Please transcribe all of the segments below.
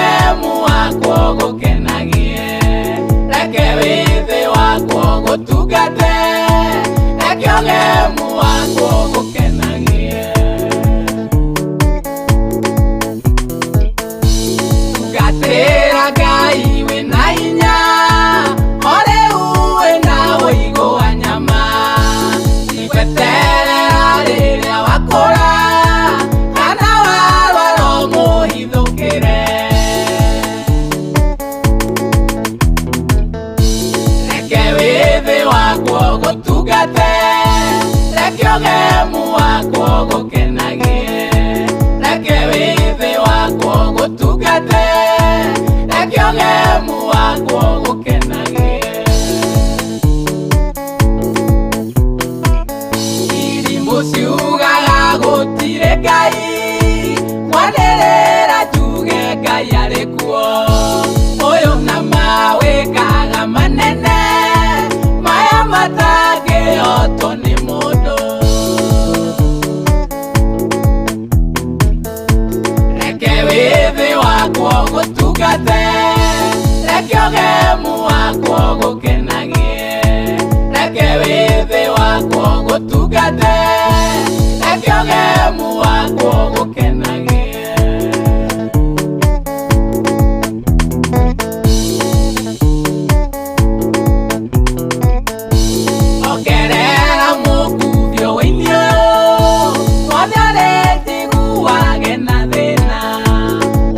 ũgemu wakwo gũkenagie. Reke wĩthĩ wakwo gũtungate, reke ũgemu wakwo gũkenagie. Tungatĩra Ngai wĩna hinya, o rĩu wĩna ũigũ wa nyama. Tigweterera rĩrĩa wakũra, kana warwara ũmũhithũkĩre. Reke wĩthĩ wakwo gũtungate, reke ũgemu wakwo gũkenagie. Reke wĩthĩ wakwo gũtungate, reke ũgemu wakwo gũkenagie. Irimũ ciugaga gũtirĩ Ngai, mwanĩrĩra njuge Ngai arĩ kuo. Ũyũ nama wĩkaga manene, maya matangĩhotwo nĩ mũndũ. Reke wĩthĩ wakwo gũtungate, reke ũgemu wakwo gũkenagie. Reke wĩthĩ wakwo gũtungate, reke ũgemu wakwo gũkenagie. Ongerera mũkubio wĩinĩ ũyũ, wothe ũrĩnjiguage na thĩna,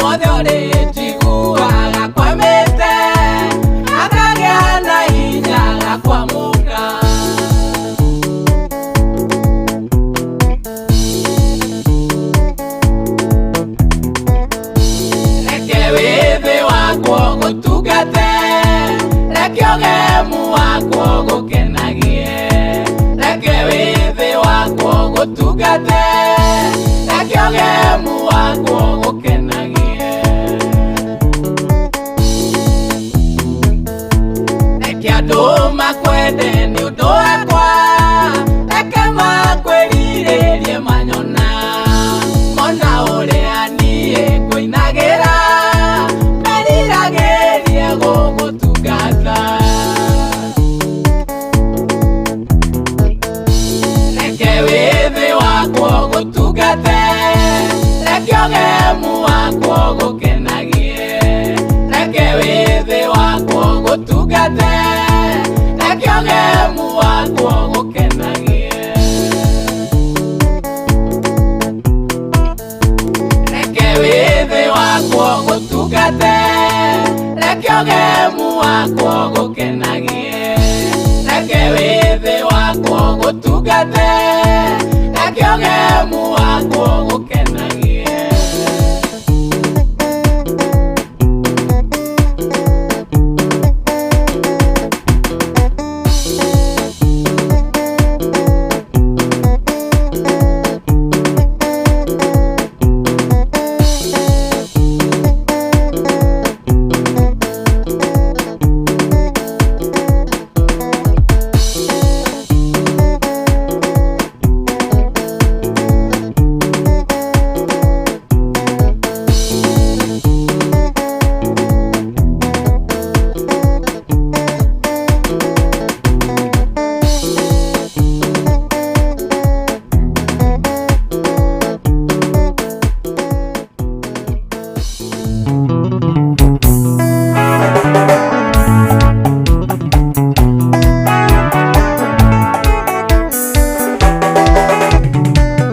wothe ũrĩnjiguaga kwamĩte, akagĩa na hinya gakwamũka. Reke wĩthĩ wakwo gũtungate, reke ũgemu wakwo gũkenagie. Reke wĩthĩ wakwo gũtungate, reke ũgemu wakwo gũkenagie. Reke andũ makwende nĩ ũndũ wakwa, reke makwĩrirĩrie manyona. Mona ũrĩa niĩ ngũinagĩra, meriragĩrie gũgũtungata. Reke wĩthĩ wakwo gũtungate, reke ũgemu wakwo gũkenagie. Reke wĩthĩ wakwo gũtungate, reke ũgemu wakwo gũkenagie. Reke wĩthĩ wakwo gũtungate, reke ũgemu wakwo gũkenagie. Reke wĩthĩ wakwo gũtungate, reke ũgemu wakwo gũkenagie.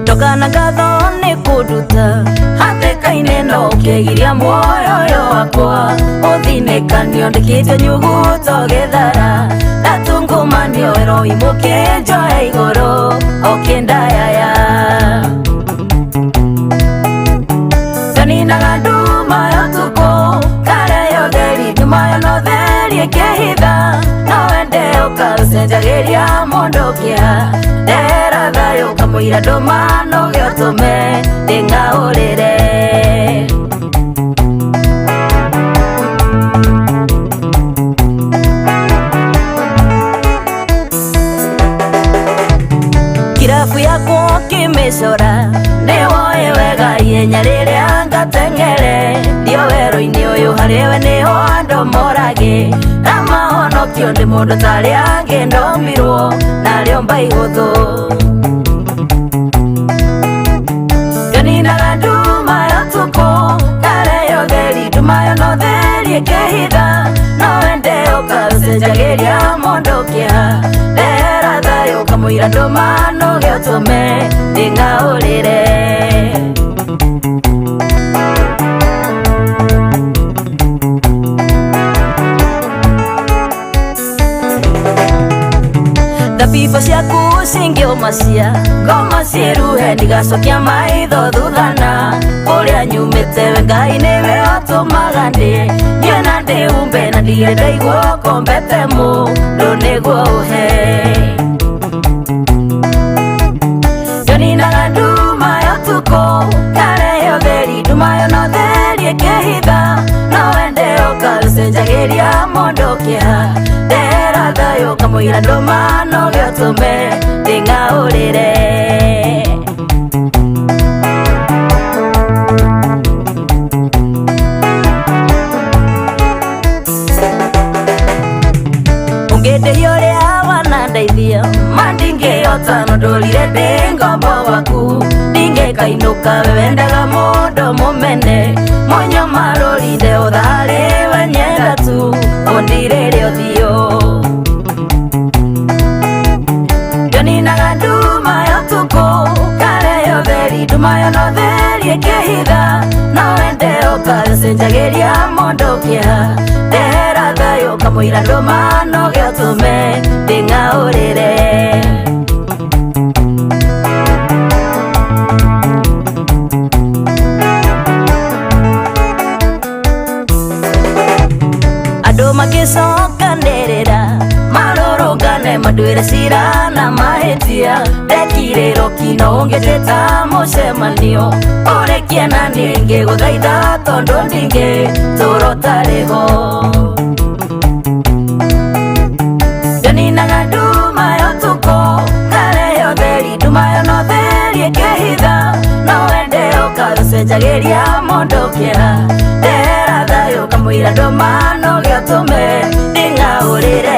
Ndoka na ngatho nĩ kũnduta hatĩka-inĩ no ũkĩgiria muoyo ũyũ wakwa ũthinĩkanio ndĩkĩte nyuguto gĩthara ndatungumanio ĩroimũke njoe igũrũ ũkĩndayaya ndaninaga nduma ya ũtukũ kare yotheri nduma yo no theri ĩkĩhitha no wende ũkaũcenjagĩria mũndũ kĩa ndehera thayũ kamũira ndũma no gĩotũme ndĩng'aũrĩre. Kirabu yakwa ũkĩmĩcora nĩwoĩ wega ihenya rĩrĩa ngateng'ere ndio werũ-inĩ ũyũ. Harĩwe nĩho andũ morage na mahonokio ndĩ mũndũ tarĩ angĩ ndomirwo narĩo mba ihũthũ. Nioninaga nduma ya ũtukũ ngarehe ũtheri nduma yo no theri ĩkĩhitha no wende ũkacenjagĩria mũndũ kĩeha ndehera thayũ kamũira ndũma noge ũtũme ndĩng'aũrĩre. Thabibũ ciaku cingĩũma cia ngoma ciĩruhe ndigacokia maitho thuthana kũrĩa nyumĩte we Ngai nĩwe ũtũmaga ndĩe niĩ na ndĩumbe na ndige ndaigua kombete mũndũ nĩguo ũhe. Nioninaga nduma ya ũtukũ ngarehe ũtheri nduma yo no theri ĩkĩhitha no wende ũkacenjagĩria mũndũ kĩeha ndehera thayũ kamũira ndũma noge ũtũme ndĩng'aũrĩre. Ũngĩndĩhia ũrĩa wanandeithia ma ndingĩhota no ndũrire ndĩ ngombo waku ndingĩkainũka we wendaga mũndũ mũmene mũnyamarũri ndeũtha harĩ we nyenda tu ũndirĩre ũthiũ. Nioninaga nduma ya ũtukũ ngarehe ũtheri nduma yo no theri ĩkĩhitha no wende ũkacenjagĩria mũndũ kĩeha ndehera thayũ kamũira ndũma noge ũtũme ndĩng'aũrĩre. Andũ magĩcokanĩrĩra marũrũngane manduĩre cira na mahĩtia ndekirĩrwo kino ũngĩtĩta mũcemanio ũrĩkie na niĩ ngĩgũthaitha tondũ ndingĩtũra ũtarĩ ho. Nioninaga nduma ya ũtukũ ngarehe ũtheri nduma yo no theri ĩkĩhitha no wende ũkacenjagĩria mũndũ kĩeha ndehera thayũ kamũira ndũma noge ũtũme ndĩng'aũrĩre.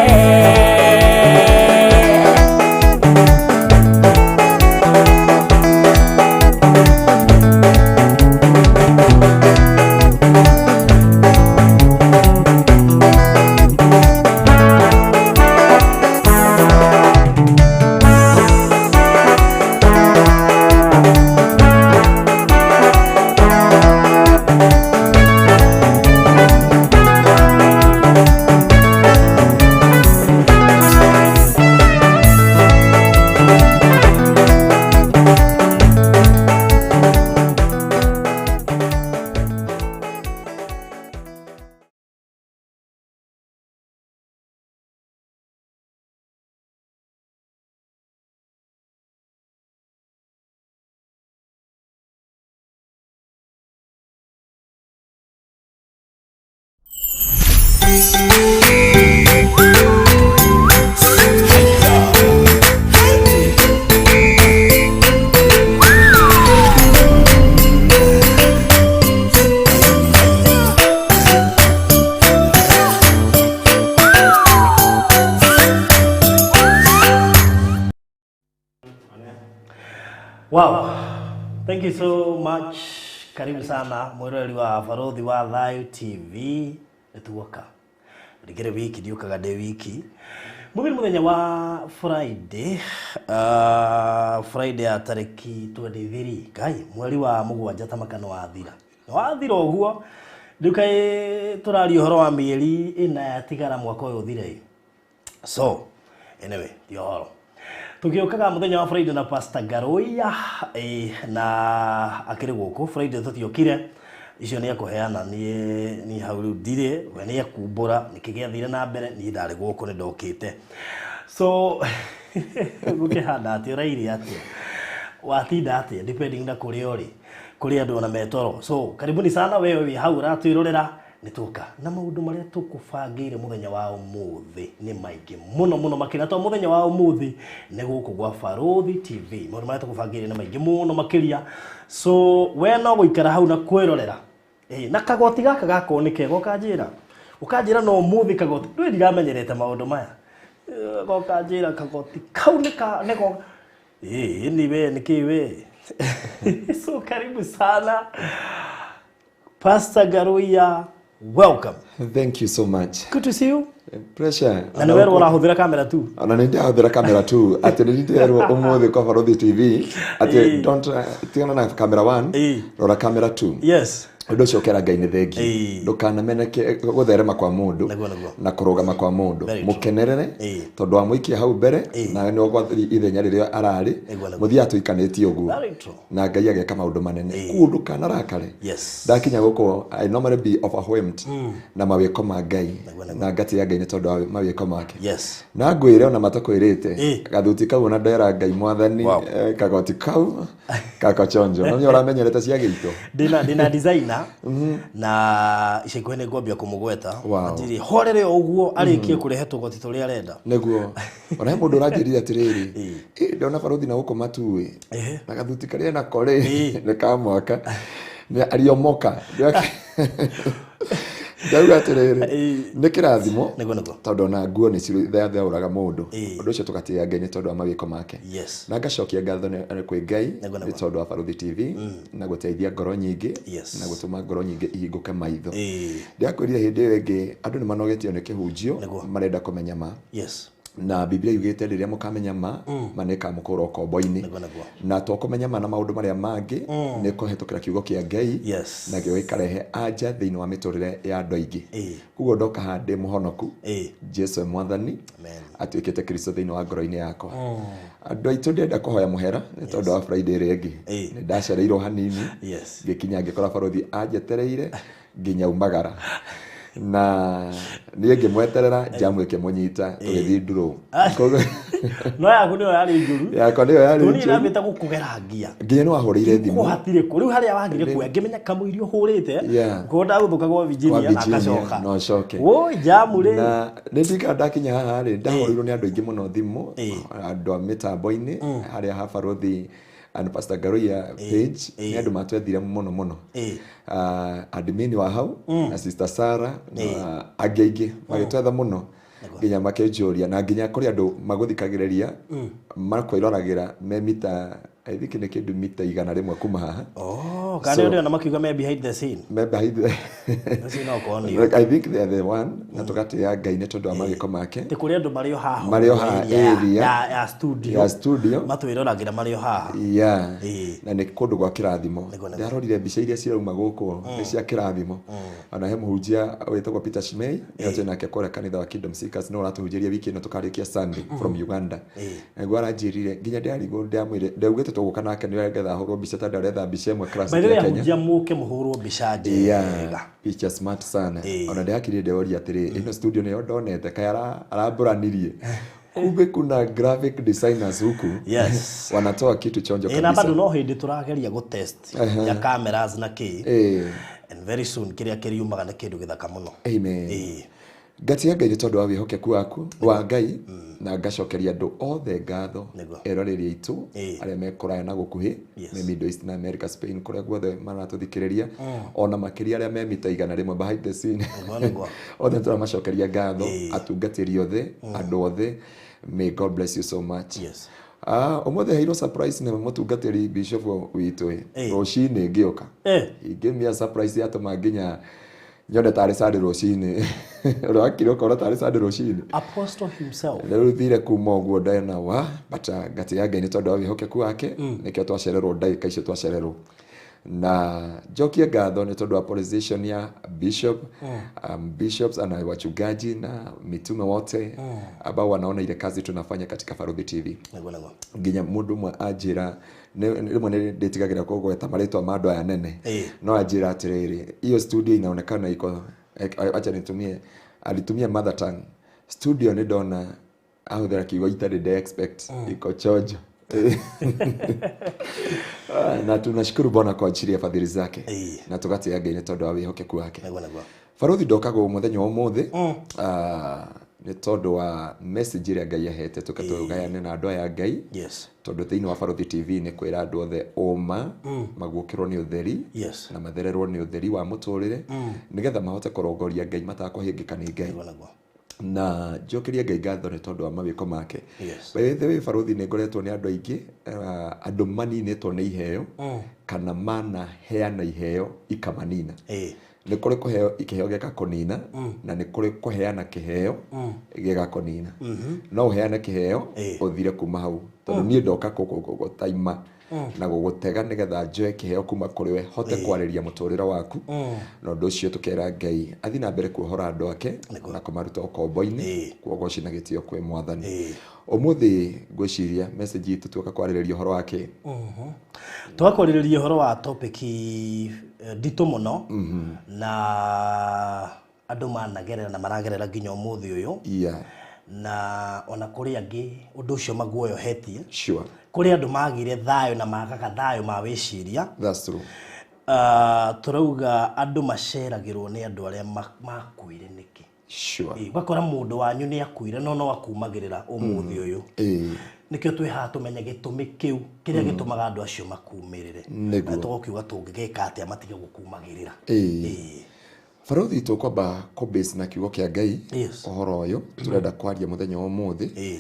Wow. Thank you so much. Karibu sana mwiroreri wa Barothi wa Thayu TV. Nĩtuoka rĩngĩ wiki ndiũkaga ndĩ wiki mũthenya mũthenya wa Friday, Friday ya tarĩki 23 Ngai mweri wa mũgwanja ta maka nĩwathira nĩwathira ũguo rĩu kaĩ tũraria ũhoro wa mĩeri ĩna yatigara mwaka ũyũ ũthire. So anyway ti ũhoro tugiukaga muthenya wa Friday na Pastor Ngaruiya na akiri guku Friday tutiokire icio ni akuheana ni hau riu ndire we ni akumbura niki giathire na mbere ni ndari guku ni ndokite. So gukihanda ati uraire atia watinda atia depending na kuria uri kuri andu ona metoro. So karibuni sana wewe wi hau uratwirorera nituka na maundu maria tukubangire muthenya wa umuthi ni maingi muno muno makiria to muthenya wa umuthi ni guku gwa Barothi TV maundu maria tukubangire ni maingi muno makiria. So we no guikara hau na kwirorera Na kagoti gaka gako nĩ kega ũkanjĩra. Ũkanjĩra no ũmũthĩ kagoti. Ndũĩ ndiramenyerete maũndũ maya. Gokanjĩra kagoti kau nĩ ka nĩko. Ni we nĩ kĩ we. So karibu sana. Pastor Ngaruiya, welcome. Thank you so much. Good to see you. Pleasure. Na nĩ werwo ũrahũthĩra kamera tu. Ona nĩ ndahũthĩra kamera tu atĩ nĩ ndĩrerwo ũmũthĩ kwa Barũthi TV atĩ don't tigana na camera 1, rora camera 2. Yes. Ũndũ ũcio ũkera Ngai nĩ thengi. Ndũkanameneke gũtherema kwa mũndũ na kũrũgama kwa mũndũ. Mũkenerere tondũ wamũikia hau mbere nawe nĩ ũgwathi ithenya rĩrĩa ararĩ. Mũthiaga tũikanĩtie ũguo. Na Ngai ageka maũndũ manene. Kuo ndũkanarakare. Ndakinya gũkũ I normally be overwhelmed na mawĩko ma Ngai. Na ngatĩĩa Ngai nĩ tondũ wa mawĩko make. Na ngwĩre ona matakwĩrĩte gathuti kau ona ndera Ngai mwathani kagoti kau kakochonjo. No nĩ ũramenyerete cia gĩito. Ndĩna designer na ica ikuhĩ nĩ ngwambia kũmũgweta. Anjĩrire horere o ũguo arĩkie kũrehe tũgoti tũrĩa arenda. Nĩguo. Ona he mũndũ ũranjĩrire atĩrĩrĩ, ndona Barũthi na gũkũ matuĩ. Na gathuti karĩa nako rĩ nĩ ka mwaka. Nĩ ariomoka. Ndauga atĩrĩrĩ, nĩ kĩrathimo tondũ ona nguo nĩ citheatheũraga mũndũ. Ũndũ ũcio tũgatĩĩa Ngai nĩ tondũ wa mawĩko make. Na ngacokia ngatho kwĩ Ngai nĩ tondũ wa Barũthi TV na gũteithia ngoro nyingĩ na gũtũma ngoro nyingĩ ihingũke maitho. Ndĩrakwĩrire hĩndĩ ĩyo ĩngĩ andũ nĩ manogetio nĩ kĩhunjio marenda kũmenya ma. Na Biblia yugĩte rĩrĩa mũkamenya ma ma nĩ ĩkamũkũra ũkombo-inĩ. Na to kũmenya ma na maũndũ marĩa mangĩ nĩ kũhetũkĩra kiugo kĩa Ngai na gĩo gĩkarehe anja thĩinĩ wa mĩtũrĩre ya andũ aingĩ. Koguo ndoka haha ndĩ mũhonoku. Jesu mwathani atuĩkĩte Kristo thĩinĩ wa ngoro-inĩ yakwa. Andũ aitũ ndĩrenda kũhoya mũhera nĩ tondũ wa Friday ĩrĩa ĩngĩ. Nĩ ndacereirwo hanini. Ngĩkinya ngĩkora Barũthi anjetereire nginya umagara. Na niĩ ngĩmweterera njamu ĩkĩmũnyita tũgĩthiĩ ndurũ. No yaku nĩyo yarĩ njũru. Yakwa nĩyo yarĩ njũru. Niĩ ndambĩte gũkũgera ngia. Nginya nĩ wahũrĩire thimũ. Kũhatire kũ rĩu harĩa wagire kuoya ngĩmenya kamũirio ũhũrĩte. Kuo ndagũthũka gwa Virginia na ngacoka. No coke. Woi njamu rĩ. Na nĩ ndikara ndakinya haha rĩ ndahũrĩirwo nĩ andũ aingĩ mũno thimũ andũ a mĩtambo-inĩ harĩa ha Barũthi and Pastor Ngaruiya page nĩ andũ matwethire mũno mũno. Admin wa hau na Sister Sarah na angĩ aingĩ magĩtwetha mũno nginya makĩnjũria na nginya kũrĩ andũ magũthikagĩrĩria makwĩroragĩra me mita I think nĩ kĩndũ mita 100 kuma haha. Kana nĩ ona makiuga me behind the scene. Me behind the I think they are the one na tũgatĩĩa Ngai nĩ tondũ wa mawĩko make. Ti kũrĩ andũ marĩ o haha. Marĩ o haha area ya studio. Ya studio. Matwĩroragĩra marĩ o haha. Na nĩ kũndũ gwa kĩrathimo. Ndarorire mbica iria cirauma gũkũ nĩ cia kĩrathimo. Ona he mũhunjia wĩtagwo Peter Shimei nĩ nake kũrĩa kanitha wa Kingdom Seekers no ũratũhunjĩria wiki ĩno tũkarĩkia Sunday from Uganda. Nĩguo aranjĩrire nginya ndĩrarigwo ndĩramwĩre ndaugĩte tũgũka nake nĩgetha ahũrwo mbica ta ndaretha mbica ĩmwe classic ya Kenya. Ahunjia mũke mũhũrwo mbica njega. Picha smart sana. Ona ndĩrakirire ndĩroria atĩrĩ ĩno studio nĩyo ndonete kaĩ arambũranirie. Kumbe kuna graphic designers huku. Wanatoa kitu chonjo kabisa. Na bado no hĩndĩ tũrageria gũ test ya cameras na kĩ. And very soon kĩrĩa kĩriumaga nĩ kĩndũ gĩthaka mũno. Amen. Ngatĩĩa Ngai nĩ tondũ wa wĩhokeku waku wa Ngai na ngacokeria andũ othe ngatho eroreri aitũ arĩa me kũraya na gũkuhĩ me Middle East na America, Spain kũrĩa guothe maratũthikĩrĩria ona makĩria arĩa me mita 100 behind the scene othe tũramacokeria ngatho atungatĩri othe andũ othe. May God bless you so much. Ũmũthĩ heirwo surprise nĩ mũtungatĩri bishop witũ rũcinĩ ngĩũka. He gave me a surprise yatũma nginya nyone tarĩ Sunday rũcinĩ. Ũrakire ũkona tarĩ Sunday rũcinĩ. Apostle himself. Rĩu thire kuma ũguo ndena wa but ngatĩĩa Ngai nĩ tondũ wa wĩhokeku wake nĩkĩo twacererwo ndagĩka icio twacererwo. Na njokie ngatho nĩ tondũ wa position ya bishop, bishops na wachungaji na mitume wote ambao wanaona ile kazi tunafanya katika Barũthi TV. Nginya mũndũ ũmwe anjĩra rĩmwe nĩ ndĩtigagĩra kũgweta marĩtwa ma andũ aya nene no anjĩra atĩrĩrĩ hiyo studio inaonekana iko acha nitumie alitumia mother tongue studio nĩ ndona ahũthĩra kiugo itarĩ nde expect iko chonjo. Na tunashukuru Bwana kwa ajili ya fadhili zake na tugatĩĩa Ngai nĩ tondũ wa wĩhokeku wake. Barũthi ndokagwo mũthenya wa ũmũthĩ. Nĩ tondũ wa message ĩrĩa Ngai ahete tũke tũgayane na andũ aya Ngai. Yes. Tondũ thĩinĩ wa Barũthi TV nĩ kwĩra andũ othe ũma, maguũkĩrwo nĩ ũtheri, Yes. na mathererwo nĩ ũtheri wa mũtũrĩre, nĩgetha mahote kũrongoria Ngai matakũhĩngĩka nĩ Ngai. Nĩguo nĩguo. Na njokerie Ngai ngatho nĩ tondũ wa mawĩko make. Yes. By the way, Barũthi, nĩ ngoretwo nĩ andũ aingĩ, andũ maninĩtwo nĩ iheo, kana manaheana iheo ikamanina. Nĩ kũrĩ kũheo kĩheo gĩgakũnina, na nĩ kũrĩ kũheana kĩheo gĩgakũnina. No ũheane kĩheo ũthire kuma hau, tondũ niĩ ndoka gũgũtaima na gũgũtega nĩgetha njoe kĩheo kuma kũrĩ we, hote kwarĩria mũtũrĩre waku. Na ũndũ ũcio tũkera Ngai athiĩ na mbere kuohora andũ ake na kũmaruta ũkombo-inĩ, kuogoci na gĩtĩo kwĩ Mwathani. Ũmũthĩ ngwĩciria message itũ tuoka kwarĩrĩria ũhoro wa kĩ? Twakwarĩrĩria ũhoro wa topic nditũ mũno, na andũ managerera na maragerera nginya ũmũthĩ ũyũ. Na ona kũrĩ angĩ ũndũ ũcio maguoyohetie. Sure. Kũrĩ andũ magire thayũ na magaga thayũ ma wĩciria. That's true. Tũrauga andũ maceragĩrwo nĩ andũ arĩa makuire nĩkĩ. Sure. Ũgakora mũndũ wanyu nĩ akuire no no akumagĩrĩra ũmũthĩ ũyũ. Nĩkĩo twĩ haha tũmenye gĩtũmi kĩu kĩrĩa gĩtũmaga andũ acio makumĩrĩre. Nĩguo. Na tũgũkiuga tũngĩgĩka atĩa matige gũkumagĩrĩra. Barũthi, tũkwamba kũ-base na kiugo kĩa Ngai. Yes. Ũhoro ũyũ tũrenda kwaria mũthenya wa ũmũthĩ,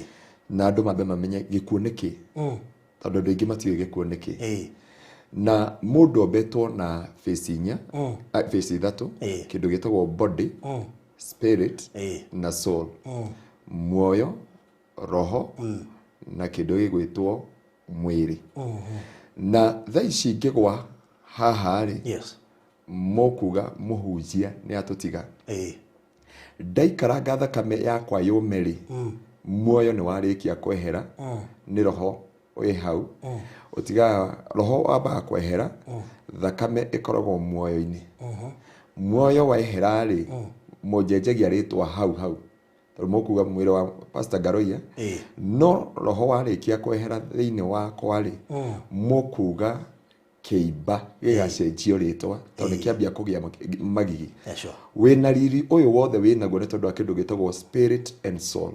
na andũ mambe mamenye gĩkuũ nĩkĩ, tondũ andũ aingĩ matiũĩ gĩkuũ nĩkĩ. Na mũndũ ombĩtwo na face inya, face ithatũ, kĩndũ gĩtagwo body, spirit na soul. Muoyo, roho na kĩndũ gĩgwĩtwo mwĩrĩ. Na thaa ici ingĩgwa haha rĩ, Yes. mũkuga mũhunjia nĩ atũtiga. Ndaikaranga thakame yakwa yũme rĩ, muoyo nĩ warĩkia kwehera, nĩ roho wĩ hau. Ũtigaga roho wambaga kwehera, thakame ĩkoragwo muoyo-inĩ. Muoyo wehera rĩ, mũnjenjagia rĩtwa hau hau, tondũ mũkuga mwĩrĩ wa Pastor Ngaruiya. No roho warĩkia kwehera thĩinĩ wakwa rĩ, mũkuga kĩimba gĩgacenjio rĩtwa, tondũ nĩ kĩambia kũgĩa magigi. Yeah, sure. Wĩna riri ũyũ wothe wĩnaguo nĩ tondũ wa kĩndũ gĩtagwo spirit and soul.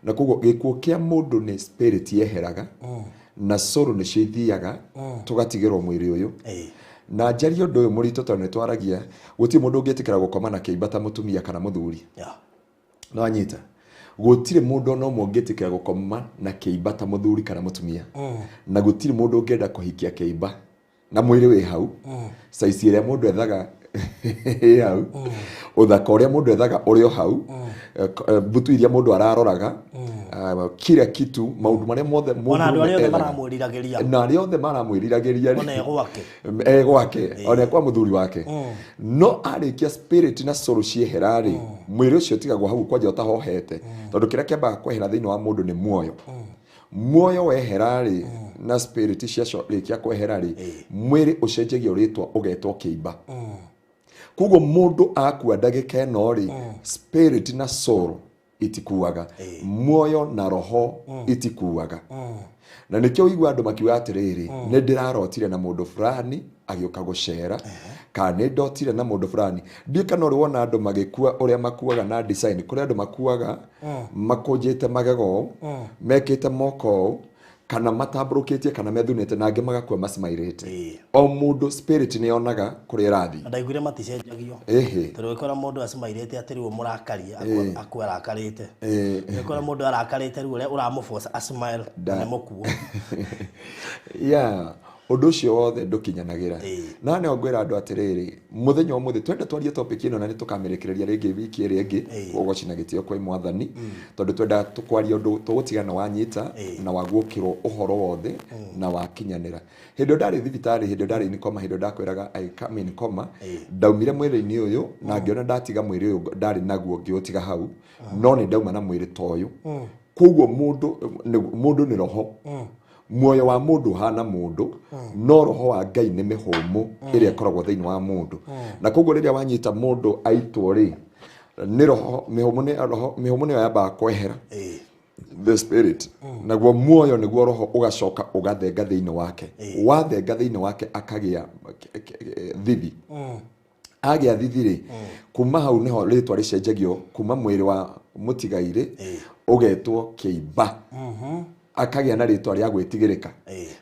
Na koguo gĩkuũ kĩa mũndũ nĩ spirit yeheraga, na soul nĩcio ithiaga, tũgatigĩrwo mwĩrĩ ũyũ. Na njarie ũndũ ũyũ mũritũ tondũ nĩ twaragia, gũtirĩ mũndũ ũngĩtĩkĩra gũkoma na kĩimba ta mũtumia kana mũthuri. Yeah. No anyita, gũtirĩ mũndũ ona ũmwe ũngĩtĩkĩra gũkoma na kĩimba ta mũthuri kana mũtumia. Na gũtirĩ mũndũ ũngĩenda kũhikia kĩimba na mwĩrĩ wĩ hau. Saizi ĩrĩa mũndũ ethaga ĩ hau, ũthaka ũrĩa mũndũ ethaga ũrĩ o hau, mbutu iria mũndũ araroraga, kila kitu, maũndũ marĩa mothe mũndũ Ona andũ arĩa othe ethaga. maramwĩriragĩria. Na arĩa othe maramwĩriragĩria rĩ, Ona e gwake. E gwake, ona e kwa mũthuri wake. No arĩkia spirit na soul ciehera rĩ, mwĩrĩ ũcio ũtigagwo hau kwanja ũtahohete, tondũ kĩrĩa kĩambaga kwehera thĩinĩ wa mũndũ nĩ muoyo. Muoyo wehera rĩ, na spirit ciarĩkia kwehera rĩ, mwĩrĩ ũcenjagio rĩtwa ũgetwo kĩimba. Koguo mũndũ akua ndagĩka ĩno rĩ, spirit na soul itikuaga, muoyo na roho itikuaga. Na nĩkĩo ũigua andũ makiuga atĩrĩrĩ, nĩ ndĩrarotire na mũndũ fulani agĩũka gũcera, kana nĩ ndotire na mũndũ fulani. Ndiũĩ kana ũrĩ wona andũ magĩkua ũrĩa makuaga na design. Kũrĩ andũ makuaga makũnjĩte magego ũũ, mekĩte moko ũũ, kana matambũrũkĩtie, kana methunĩte, na angĩ magakua macimairĩte. O mũndũ spirit nĩ yonaga kũrĩa ĩrathiĩ. Na ndaiguire maticenjagio. Tondũ ũgĩkora mũndũ acimairĩte atĩ rĩu ũmũrakarie, akue arakarĩte. Ũgĩkora mũndũ arakarĩte rĩu ũrĩa ũramũforce a smile, na nĩ mũkuo. Yeah, ũndũ ũcio wothe ndũkinyanagĩra. Na nĩho ngwĩra andũ atĩrĩrĩ, mũthenya ũmũthĩ twenda twarie topic ĩno, na nĩ tũkamĩrĩkĩrĩria rĩngĩ wiki ĩrĩa ĩngĩ, ũgoci na gĩtĩo kwĩ Mwathani, tondũ twenda tũkwaria ũndũ tũgũtigana wanyita na waguũkĩrwo ũhoro wothe na wakinyanĩra. Hĩndĩ ĩyo ndarĩ thibitarĩ, hĩndĩ ĩyo ndarĩ in coma, hĩndĩ ĩyo ndakwĩraga I come in coma, ndaumire mwĩrĩ-inĩ ũyũ na ngĩona ndatiga mwĩrĩ ũyũ ndarĩ naguo, ngĩũtiga hau, no nĩ ndauma na mwĩrĩ ta ũyũ. Koguo mũndũ nĩ roho. Muoyo wa mũndũ ũhana mũndũ, no roho wa Ngai nĩ mĩhũmũ ĩrĩa ĩkoragwo thĩinĩ wa mũndũ. Na koguo rĩrĩa wanyita mũndũ aitwo rĩ, nĩ roho, mĩhũmũ nĩ roho, mĩhũmũ nĩyo yambaga kwehera. The spirit. Naguo muoyo nĩguo roho ũgacoka ũgathenga thĩinĩ wake. Wathenga thĩinĩ wake akagĩa thithi. Agĩa thithi rĩ, kuma hau nĩho rĩtwa rĩcenjagio kuma mwĩrĩ wa mũtigairĩ ũgetwo kĩimba. Akagĩa na rĩtwa rĩa gwĩtigĩrĩka.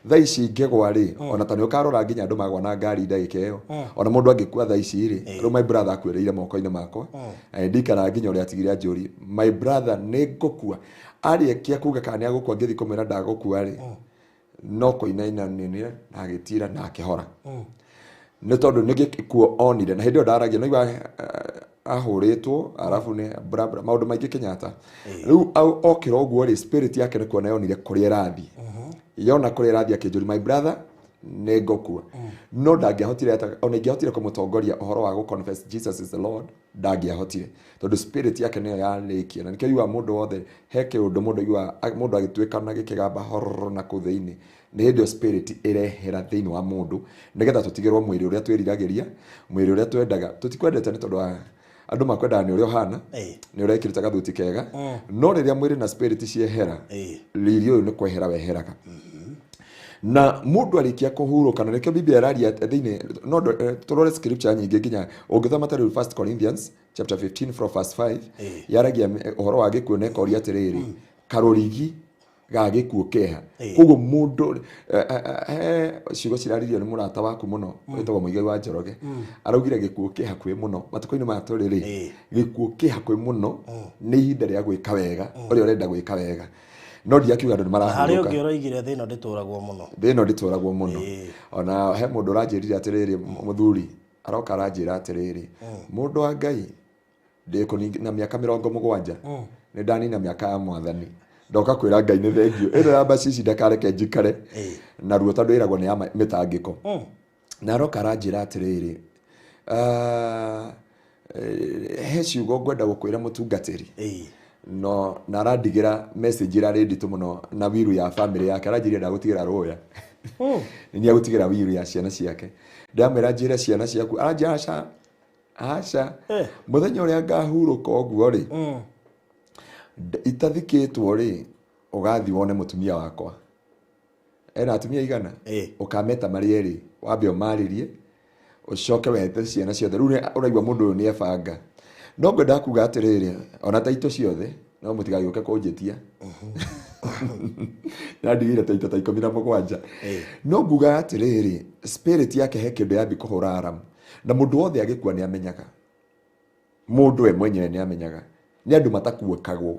Thaa ici ngĩgwa rĩ, ona ta nĩ ũkarora nginya andũ magwa na ngari ndagĩka ĩyo, ona mũndũ angĩkua thaa ici rĩ, rĩu my brother akuĩrĩire moko-inĩ makwa, ndikara nginya ũrĩa atigire anjũri, my brother nĩ ngũkua. Arĩkia kuga kana nĩ agũkua, ngĩthiĩ kũmwĩra ndagũkua rĩ, no kũinaina nĩnire na agĩtira na akĩhora. Nĩ tondũ nĩ gĩkuo onire, na hĩndĩ ĩyo ndaragia, no igua ahũrĩtwo, arabu nĩ bra bra, maũndũ maingĩ Kenyatta. Rĩu okĩra ũguo rĩ, spirit yake nĩ kuona yonire kũrĩa ĩrathiĩ. Yona kũrĩa ĩrathiĩ akĩnjũria, my brother, nĩ ngũkua. No ndangĩahotire, ona ingĩahotire kũmũtongoria ũhoro wa gũ confess Jesus is the Lord, ndangĩahotire. Tondũ spirit yake nĩyo yarĩkia. Na nĩkĩo yugaga mũndũ wothe, he kĩũndũ mũndũ aiguaga, mũndũ agĩtuĩkana gĩkĩgamba hororo na kũu thĩinĩ. Nĩ hĩndĩ ĩyo spirit ĩrehera thĩinĩ wa mũndũ, nĩgetha tũtigĩrwo mwĩrĩ ũrĩa twĩriragĩria, mwĩrĩ ũrĩa twendaga. Tũtikwendete nĩ tondũ wa andũ makwendaga nĩ ũrĩa ũhana, nĩ ũrekĩrĩte gathuti kega. No rĩrĩa mwĩrĩ na spirit ciehera, riri ũyũ nĩ kwehera weheraga. Na mũndũ arĩkia kũhurũka, na nĩkĩo Biblia ĩraria thĩinĩ, no tũrore scripture nyingĩ nginya ũngĩthoma ta rĩu 1 Corinthians chapter 15 from verse 5, yaragia ũhoro wa gĩkuũ na ĩkoria atĩrĩrĩ, karũrigi ga gĩkuũ keha. Koguo mũndũ he ciugo ciraririo nĩ mũrata waku mũno wĩtagwo Mũigai wa Njoroge, araugire gĩkuũ kĩ hakuhĩ mũno matukũ-inĩ maya tũrĩ rĩ, gĩkuũ kĩ hakuhĩ mũno, nĩ ihinda rĩa gwĩka wega ũrĩa ũrenda gwĩka wega. No ndiakiuga andũ nĩ marahurũka. Harĩ ũngĩ ũroigire thĩ ĩno ndĩtũragwo mũno. Thĩ ĩno ndĩtũragwo mũno. Ona he mũndũ ũranjĩrire atĩrĩrĩ, mũthuri aroka aranjĩra atĩrĩrĩ, mũndũ wa Ngai ndĩkũninga na mĩaka 70, nĩ ndanina mĩaka ya mwathani, ndoka kwĩra Ngai nĩ thengio ĩno ya mbacici ndakareke njikare na ruo tondũ ĩragwo nĩ ya mĩtangĩko. Na aroka aranjĩra atĩrĩrĩ, he ciugo ngwenda gũkwĩra mũtungatĩri. No na arandigĩra message ĩrarĩ nditũ mũno na wiru ya family yake, aranjĩrire ndagũtigĩra rũya. Nĩ agũtigĩra wiru ya ciana ciake. Ndamwĩra njĩre ciana ciaku, aranjĩra aca aca, mũthenya ũrĩa ngahurũka ũguo rĩ, itathikĩtwo rĩ, ũgathiĩ wone mũtumia wakwa. Ena atumia igana? Ũkameta marĩ erĩ, wambe ũmarĩrie, ũcoke wete ciana ciothe. Rĩu ũraigua mũndũ ũyũ nĩ ebanga. No ngwendaga kuga atĩrĩrĩ, ona taitũ ciothe, no mũtigagĩũke kũnjĩtia. Ndandigĩire taitũ ta 17. No nguga atĩrĩrĩ, spirit yake he kĩndũ yambi kũhũra alarm. Na mũndũ wothe agĩkua nĩ amenyaga. Mũndũ we mwenyewe nĩ amenyaga. Nĩ andũ matakuĩkagwo.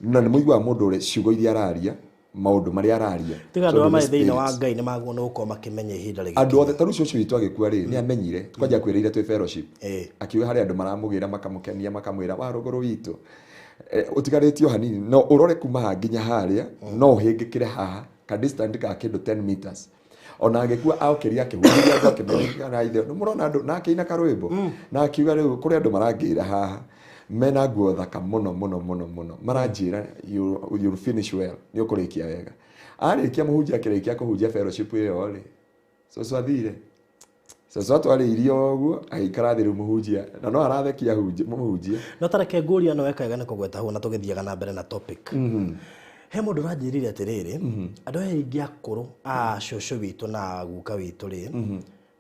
Na nĩ mũiguaga mũndũ ũrĩa ciugo iria araria, maũndũ marĩa araria. Tiga andũ arĩa marĩ thĩinĩ wa Ngai nĩ magwo nĩ gũkorwo makĩmenya ihinda rĩgĩkinya. Andũ othe, ta rĩu cũcũ witũ agĩkua rĩ, nĩ amenyire. Kwanja kwĩrĩire twĩ fellowship. Akiuga harĩ andũ maramũgĩra, makamũkenia, makamwĩra, wa rũgũrũ witũ. Ũtigarĩtio hanini, no ũrore kuma haha nginya harĩa, no ũhĩngĩkĩre haha, ka distance ka kĩndũ 10 meters. Ona agĩkua aokĩria akĩhunjĩria andũ akĩmenyithia na ithe, nĩ mũrona andũ, na akĩina karwĩmbo. Na akiuga rĩu kũrĩ andũ marangĩra haha, mena nguo thaka mũno mũno mũno mũno, maranjĩra you'll finish well, nĩ ũkũrĩkia wega. Arĩkia mũhunjia akĩrĩkia kũhunjia fellowship ĩyo rĩ, cũcũ athire. Cũcũ atwarĩirio ũguo, agĩikara thĩ rĩu mũhunjia, na no arathekia mũhunjia. No ta reke ngũria no weka wega nĩ kũgweta hau na tũgĩthiaga na mbere na topic. He mũndũ ũranjĩrire atĩrĩrĩ, andũ aya aingĩ akũrũ a cũcũ witũ na guka witũ rĩ,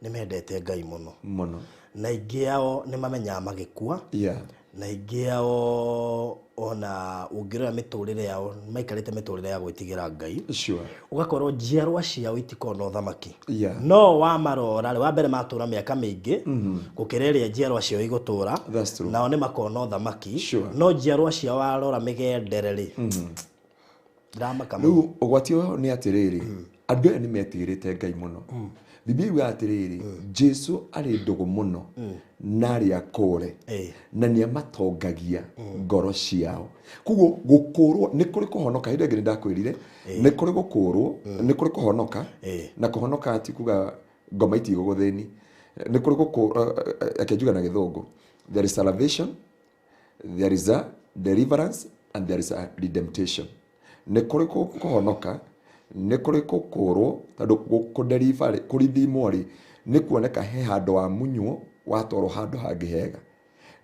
nĩ mendete Ngai mũno. Mũno. Na aingĩ ao nĩ mamenyaga magĩkua. Na aingĩ ao ona ũngĩrora mĩtũrĩre yao, maikarĩte mĩtũrĩre ya gwĩtigĩra Ngai. Ũgakorwo njiarwa ciao itikoragwo na ũthamaki. No wamarora rĩ, wa mbere matũra mĩaka mĩingĩ, gũkĩra ĩrĩa njiarwa ciao igũtũra. Nao nĩ makoragwo na ũthamaki. No njiarwa ciao warora mĩgendere rĩ, ndiramaka mũno. Rĩu ũgwati ũyũ nĩ atĩrĩrĩ, andũ aya nĩ metigĩrĩte Ngai mũno. Biblia yugaga atĩrĩrĩ, Jesu arĩ ndũgũ mũno na arĩa akũre, na nĩ amatongagia ngoro ciao. Koguo gũkũrwo nĩ kũrĩ kũhonoka, hĩndĩ ĩngĩ nĩ ndakwĩrire, nĩ kũrĩ gũkũrwo, nĩ kũrĩ kũhonoka, na kũhonoka ti kuga ngoma itigũgũthĩni. Nĩ kũrĩ gũkũrwo, reke njuge na gĩthũngũ, there is salvation, there is a deliverance and there is a redemption. Nĩ kũrĩ kũhonoka, nĩ kũrĩ gũkũrwo, tondũ kũdeliver rĩ, kũrithimwo rĩ, nĩ kuoneka he handũ wamunywo, watwarwo handũ hangĩ hega.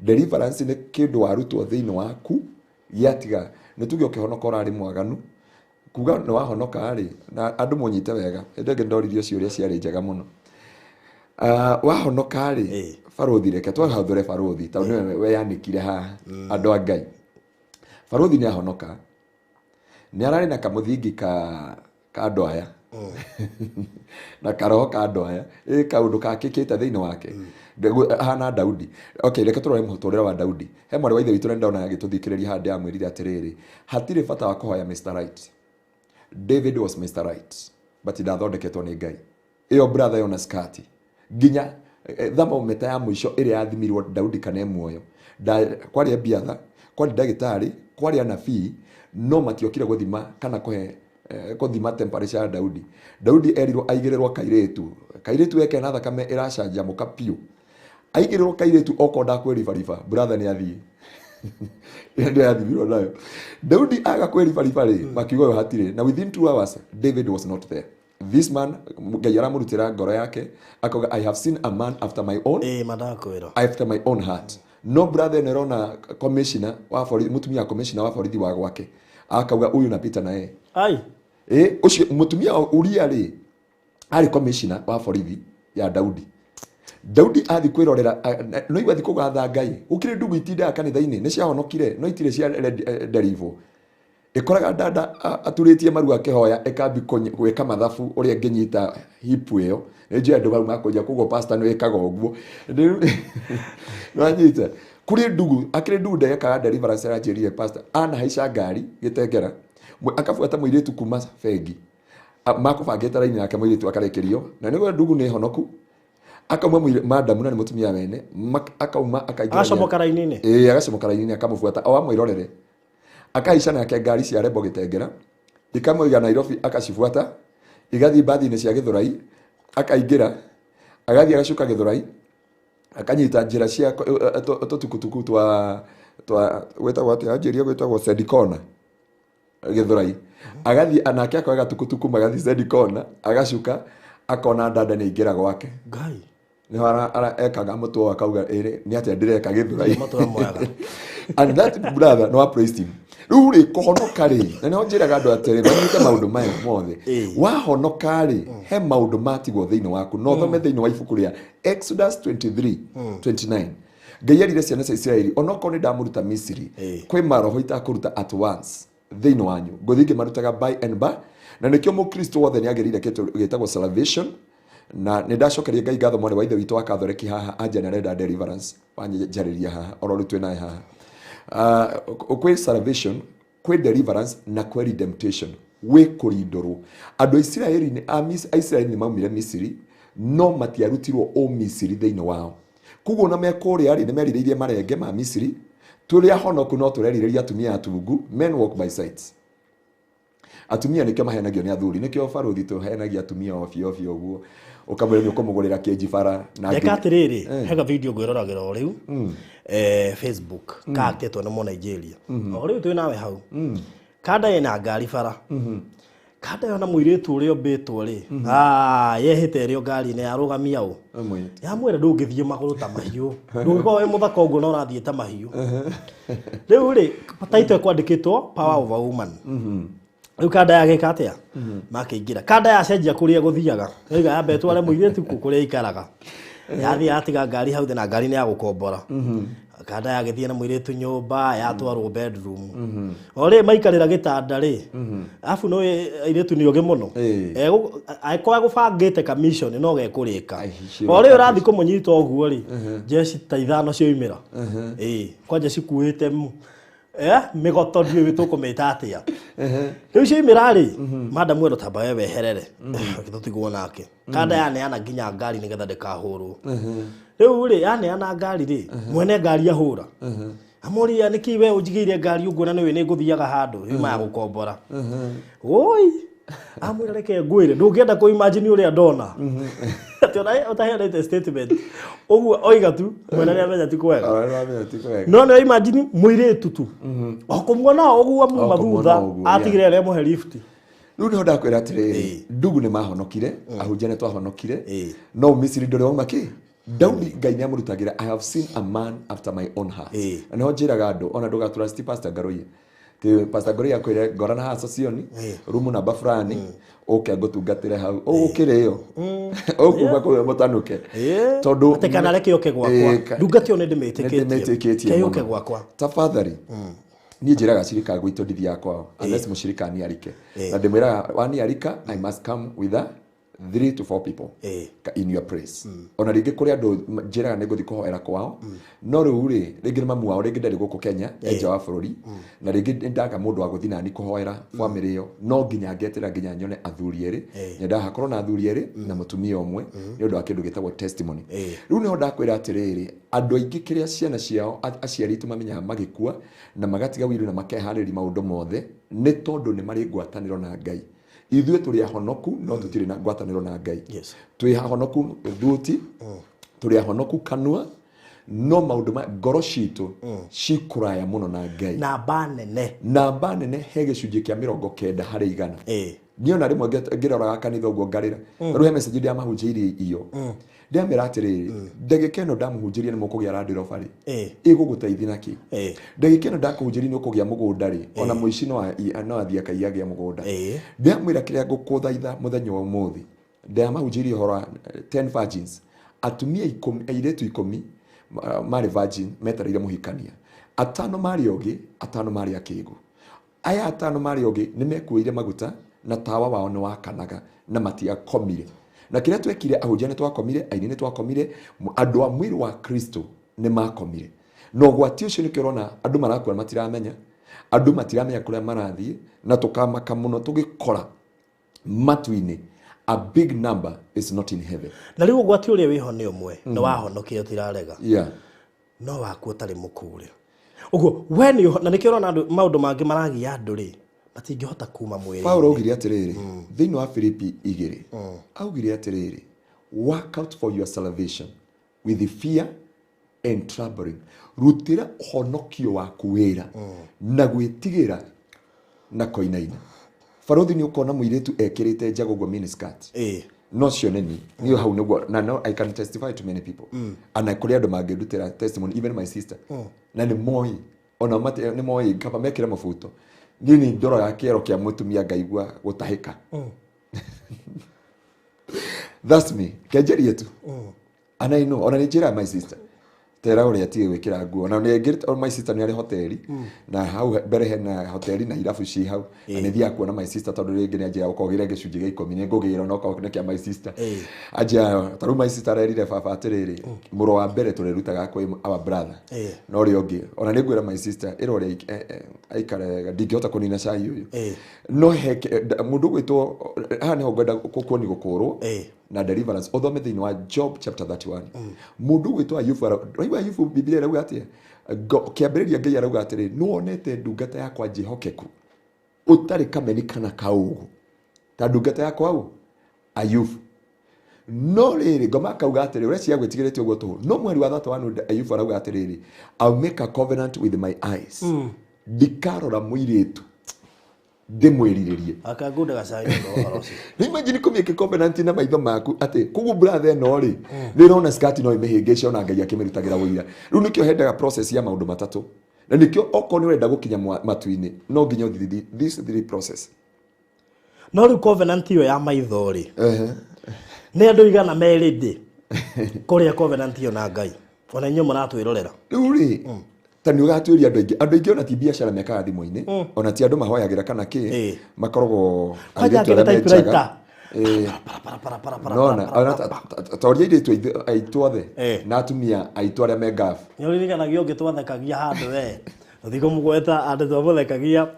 Deliverance nĩ kĩndũ warutwo thĩinĩ waku, gĩatiga, nĩ tuge ũkĩhonoka ũrarĩ mwaganu, kuga nĩ wahonoka rĩ, na andũ mũnyite wega, hĩndĩ ĩngĩ ndoririo ciũria ciarĩ njega mũno. Wahonoka rĩ, Barũthi reke twahathũre barũthi tondũ nĩwe weyanĩkire haha andũ a Ngai. Barũthi nĩ ahonoka, nĩ ararĩ na kamũthingi ka andũ aya na karoho ka andũ aya ĩ kaũndũ kakĩkĩte thĩinĩ wake. Hana Daudi. Okay, reke tũrore mũtũrĩre wa Daudi. He mwarĩ wa ithe witũ ndona agĩtũthikĩrĩria haha ndĩramwĩrire atĩrĩrĩ, hatirĩ bata wa kũhoya Mr. Right. David was Mr. Right, but ndathondeketwo nĩ Ngai. Ĩyo brother yona skati nginya thermometer ya mũico ĩrĩa yathimirwo Daudi kana e muoyo. Kwarĩ Abiatha, kwarĩ ndagĩtarĩ, kwarĩ anabii, no matiokire gũthima kana kũhe gũthima temperature ya Daudi. Daudi erirwo aigĩrĩrwo kairĩtu, kairĩtu eke na thakame ĩracanjamũka piũ. Aigĩrĩrwo kairĩtu okorwo ndakwĩribariba, brother nĩ athiĩ. Ĩyo ndio yathimirwo nayo. Daudi aga kwĩribariba rĩ, makiuga ũyũ hatirĩ. Na within 2 hours David was not there. This man Ngai aramũrutĩra ngoro yake akauga I have seen a man after my own after my own heart. No brother ĩno ĩrona commissioner wa borithi, mũtumia wa commissioner wa borithi wa gwake akauga ũyũ na Peter naye. Ai. Ũcio mũtumia Uria rĩ arĩ commissioner wa borithi ya Daudi. Daudi athi kwĩrorera no igua athi kũgatha Ngai. Gũkĩrĩ ndugu itindaga kanitha-inĩ nĩ ciahonokire no itirĩ cia deliver. Ĩkoraga dada aturĩtie maru akĩhoya ĩkambi gwĩka mathabu ũrĩa ĩngĩnyita hip ĩyo. Nĩ njũĩ andũ mau makũnja koguo pastor nĩ wĩkaga ũguo. Nĩwanyita? Kũrĩ ndugu, akĩrĩ ndugu ndekaga deliverance aranjĩrire pastor anahaica ngari gĩtengera akabuata mũirĩtu kuma bengi. Makũbangĩte raini yake mũirĩtu akarekerio na nĩguo ndugu nĩ honoku akauma madamu na nĩ mũtumia wene akauma akaingĩra Agacomoka raini-inĩ? Ĩĩ, agacomoka raini-inĩ akamũbuata o amwĩrorere. Akahaica nake ngari cia Rebo gĩtengera ikamũiga Nairobi akacibuata igathiĩ mbathi-inĩ cia Gĩthũrai akaingĩra agathiĩ agacuka Gĩthũrai akanyita njĩra cia tũtukutuku twa gwĩtagwo atĩa anjĩria gwĩtagwo Sendikona Gĩthũrai agathiĩ nake akoya gatukutuku magathiĩ Sendikona agacuka akona dada nĩ aingĩra gwake. Ngai. Nĩho ekaga mũtwe akauga ĩrĩ nĩ atĩa ndĩreka Gĩthũrai. Mũtwe mwega. And that brother no praised him. Rĩu rĩ kũhonoka rĩ, na nĩho njĩraga andũ atĩrĩ manyite maũndũ maya mothe. Wahonoka rĩ, he maũndũ matigwo thĩinĩ waku. No ũthome thĩinĩ wa ibuku rĩa Exodus 23:29. Ngai erire ciana cia Isiraeli onokorwo nĩ ndamũruta Misiri, kwĩ maroho itakũruta at once thĩinĩ wanyu. Ngũthiĩ ngĩmarutaga by and by. Na nĩkĩo mũkristo wothe nĩ agĩrĩire kĩndũ gĩtagwo salvation. Na nĩ ndacokeria Ngai ngatho mwarĩ wa ithe witũ wa Katholeki haha anja nĩ arenda deliverance wanjarĩria haha oro rĩu twĩ naye haha. Kwĩ salvation, kwĩ deliverance na kwĩ redemption, gwĩ kũrindũrwo. Andũ a Isiraeli nĩ, a Mis-, a Isiraeli nĩ maumire Misiri no matiarutirwo o Misiri thĩinĩ wao. Koguo ona me kũrĩa rĩ, nĩ merirĩirie marenge ma Misiri. Tũrĩ ahonoku no tũrerirĩria atumia atungu, men walk by sight. Atumia nĩkĩo mahenagio nĩ athuri, nĩkĩo barũthi tũhenagia atumia obio obio ũguo. Ũkamwĩra nĩ ũkũmũgũrĩra kĩnji bara na Reka atĩrĩrĩ, hega video ngwĩroragĩra o rĩu, Facebook, kaakĩtwo nĩ Mũnigeria. O rĩu twĩ nawe hau. Kanda ĩna ngari bara. Kanda yona mũirĩtu ũrĩa ũmbĩtwo rĩ, yehĩte ĩrĩ o ngari-inĩ yarũgamia ũ. Yamwĩra ndũngĩthiĩ magũrũ ta mahiũ. Ndũngĩkorwo wĩ mũthaka ũguo na ũrathiĩ ta mahiũ. Rĩu rĩ, title ĩkwandĩkĩtwo Power of a Woman. Rĩu kanda yagĩka atĩa? Makĩingĩra. Kanda yacenjia kũrĩa gũthiaga. Yoiga yambe ĩtware mũirĩtu kũ kũrĩa aikaraga. Yathiĩ yatiga ngari hau thĩ na ngari nĩ ya gũkombora. Kanda yagĩthiĩ na mũirĩtu nyũmba, yatwarwo bedroom. O rĩ maikarĩra gĩtanda rĩ, arabu no airĩtu nĩ ogĩ mũno. Angĩkorwo egũbangĩte commission no gekũrĩka. O rĩ ũrathiĩ kũmũnyita ũguo rĩ, jeshi ta ithano cioimĩra. Kwanja cikuĩte mĩgoto ndiũĩ tũkũmĩta atĩa. Rĩu cioimĩra rĩ, madam ĩno tamba we weherere. Tũtigwo nake. Kanda yaneana nginya ngari nĩgetha ndĩkahũrwo. Rĩu rĩ, yaneana ngari rĩ, mwene ngari ahũra. Amũria nĩkĩ we ũnjigĩire ngari ũguo na nĩũĩ nĩngũthiaga handũ, yuma ya gũkombora. Oi, amwĩra reke ngwĩre, ndũngĩenda kũ imagine ũrĩa ndona. Atĩ ona ũtaheanĩte statement. Ũguo oiga tu, mwene nĩamenya ti kwega. Ona nĩamenya ti kwega. No nĩ imagine mũirĩtu tu. O kũmuona ũguo muma O kũmuona thutha, ũguo, yeah. atigire arĩa mũhe lift. Rĩu nĩho ndakwĩra atĩrĩrĩ, ndugu nĩ mahonokire, ahunjia nĩ twahonokire, no Misiri ndũrĩ wauma kĩ? Daudi Ngai nĩamũrutagĩra, I have seen a man after my own heart. Na nĩho njĩraga andũ, ona ndũgatrust Pastor Ngaruiya. Ti Pastor Ngoria akwĩre ngora na haha Socioni rumu namba fulani ũke ngũtungatĩre hau ũgũkĩrĩo ũkuma kũu mũtanuke tondũ atĩ kana reke ũke gwakwa ndungata ĩyo nĩndĩmĩtĩkĩtie ke yũke gwakwa tafadhali. Niĩ njĩraga cirika gwitũ ndithiaga kwao unless mũcirika aniarike na ndĩmwĩraga waniarika I must come with a 3 to 4 people in your place. Ona rĩngĩ kũrĩ andũ njĩraga nĩ ngũthiĩ kũhoera kwao no rĩu rĩ rĩngĩ nĩ mamu wao rĩngĩ ndarĩ gũkũ Kenya e nja wa bũrũri na rĩngĩ nĩ ndaga mũndũ wa gũthiĩ nani kũhoera family ĩyo no nginya ngetera nginya nyone athuri erĩ nyendaga hakorwo na athuri erĩ na mũtumia ũmwe nĩ ũndũ wa kĩndũ gĩtagwo testimony. Rĩu nĩho ndakwĩra atĩrĩrĩ andũ aingĩ kĩrĩa ciana ciao aciari aitũ mamenyaga magĩkua na magatiga wĩru na makeharĩria maũndũ mothe nĩ tondũ nĩ marĩ ngwatanĩro na Ngai. Ithuĩ tũrĩ ahonoku no tũtirĩ na ngwatanĩro na Ngai. Twĩ ahonoku thuti tũrĩ ahonoku kanua no maũndũ ma ngoro citũ cikũraya mũno na Ngai. Namba nene he gĩcunjĩ kĩa 90 harĩ igana. Niĩ ona rĩmwe ngĩroraga kanitha ũguo ngarĩra. Rĩu he message ndĩamahunjĩirie iyo ndĩamera atĩrĩrĩ ndagĩka ĩno ndamũhunjĩria nĩ mũkũgĩa Land Rover rĩ ĩgũgũteithia na kĩ ndagĩka ĩno ndakũhunjĩria nĩ ũkũgĩa mũgũnda rĩ ona mũici no athiĩ akaiya agĩa mũgũnda. Ndĩamwĩra kĩrĩa ngũkũthaitha mũthenya wa ũmũthĩ ndĩamahunjĩirie ũhoro wa 10 virgins atumia 10 airĩtu 10 marĩ virgin metereire mũhikania atano marĩ ogĩ atano marĩ akĩgu. Aya atano marĩ ogĩ nĩ mekuĩire maguta na tawa wao nĩ wakanaga na matiakomire. Na kĩrĩa twekire ahunjia nĩ twakomire aini nĩ twakomire andũ a mwĩrĩ wa Kristo nĩ makomire. Na ũgwati ũcio nĩkĩo ũrona andũ marakua matiramenya andũ matiramenya kũrĩa marathiĩ na tũkamaka mũno tũgĩkora matu-inĩ a big number is not in heaven. Na rĩu ũgwati ũrĩa wĩho nĩ ũmwe nĩ wahonokire ũtirarega no waku ũtarĩ mũkũre ũguo we nĩ na nĩkĩo ũrona andũ maũndũ mangĩ maragia andũ rĩ matingĩhota kuma mwĩrĩ. Paulo augire atĩrĩrĩ thĩinĩ wa Filipi 2 augire atĩrĩrĩ work out for your salvation with fear and trembling rutĩra ũhonokio waku wĩra na gwĩtigĩra na koinaina. Barothi nĩ ũkona mũirĩtu ekĩrĩte njago ũguo miniskirt no cio nĩ niĩ hau nĩguo na no I can testify to many people ana kũrĩ andũ mangĩndutĩra testimony even my sister na nĩ moĩ ona nĩ moĩ kaba mekĩre mabuto niĩ nĩ ndoraga kĩero kĩa mũtumia ngaigua gũtahĩka. That's me kenjerie tu and I know ona nĩ njĩraga my sister tera ũrĩa atige gwĩkĩra nguo na nĩ my sister nĩ arĩ hoteli na hau mbere hena hoteli na irabu ci hau na nĩ thiaga kuona my sister tondũ rĩngĩ nĩ anjĩra ũkogĩre gĩcunjĩ gĩa 10 nĩ ngũgĩra no korwo nĩ kĩa my sister anjĩra ta rĩu my sister arerire baba atĩrĩrĩ mũro wa mbere tũrĩrutaga kwĩ our brother no ũrĩa ũngĩ ona nĩ ngwĩra my sister ĩra ũrĩa aikare wega ndingĩhota kũnina cai ũyũ no he mũndũ ũgwĩtwo haha nĩho ngwenda gũkuoni gũkũrwo na deliverance ũthome thĩinĩ wa Job chapter 31 mũndũ ũgwĩtwo Ayubu raigua Ayubu Biblia ĩrauga atĩa kĩambĩrĩria Ngai arauga atĩrĩ nĩwonete ndungata yakwa njĩhokeku ũtarĩ kameni kana kaũgũ ta ndungata yakwa ũ Ayubu no rĩrĩ ngoma akauga atĩrĩ ũrĩa cia gwĩtigĩrĩte ũguo tũhũ no mweri wa 31 Ayubu arauga atĩrĩrĩ I'll make a covenant with my eyes ndikarora mũirĩtu ndĩmwĩrirĩrie akangunda gacai ũhoro ũcio. Nĩ imagine kũmĩke covenant na maitho maku atĩ koguo brother ĩno rĩ nĩ ĩrona skirt no ĩmĩhĩngĩce ona Ngai akĩmĩrutagĩra wũira. Rĩu nĩkĩo hendaga process ya maũndũ matatũ na nĩkĩo okorwo nĩ ũrenda gũkinya matu-inĩ no nginya ũthiĩ these three process. No rĩu covenant ĩyo ya maitho rĩ nĩ andũ igana merĩ ndĩ kũrĩa covenant ĩyo na Ngai ona inyuĩ mũratwĩrorera rĩu rĩ ta nĩ ũgatuĩria andũ aingĩ andũ aingĩ ona ti biacara mekaga thimũ-inĩ ona ti andũ mahoyagĩra kana kĩ makoragwo airĩtu arĩa menjaga nona ona ta ũrĩa airĩtu aitũ othe na atumia aitũ arĩa me ngabu nĩ ũririkanagia ũngĩ twathekagia handũ we ũthiĩ kũmũgweta andũ twamũthekagia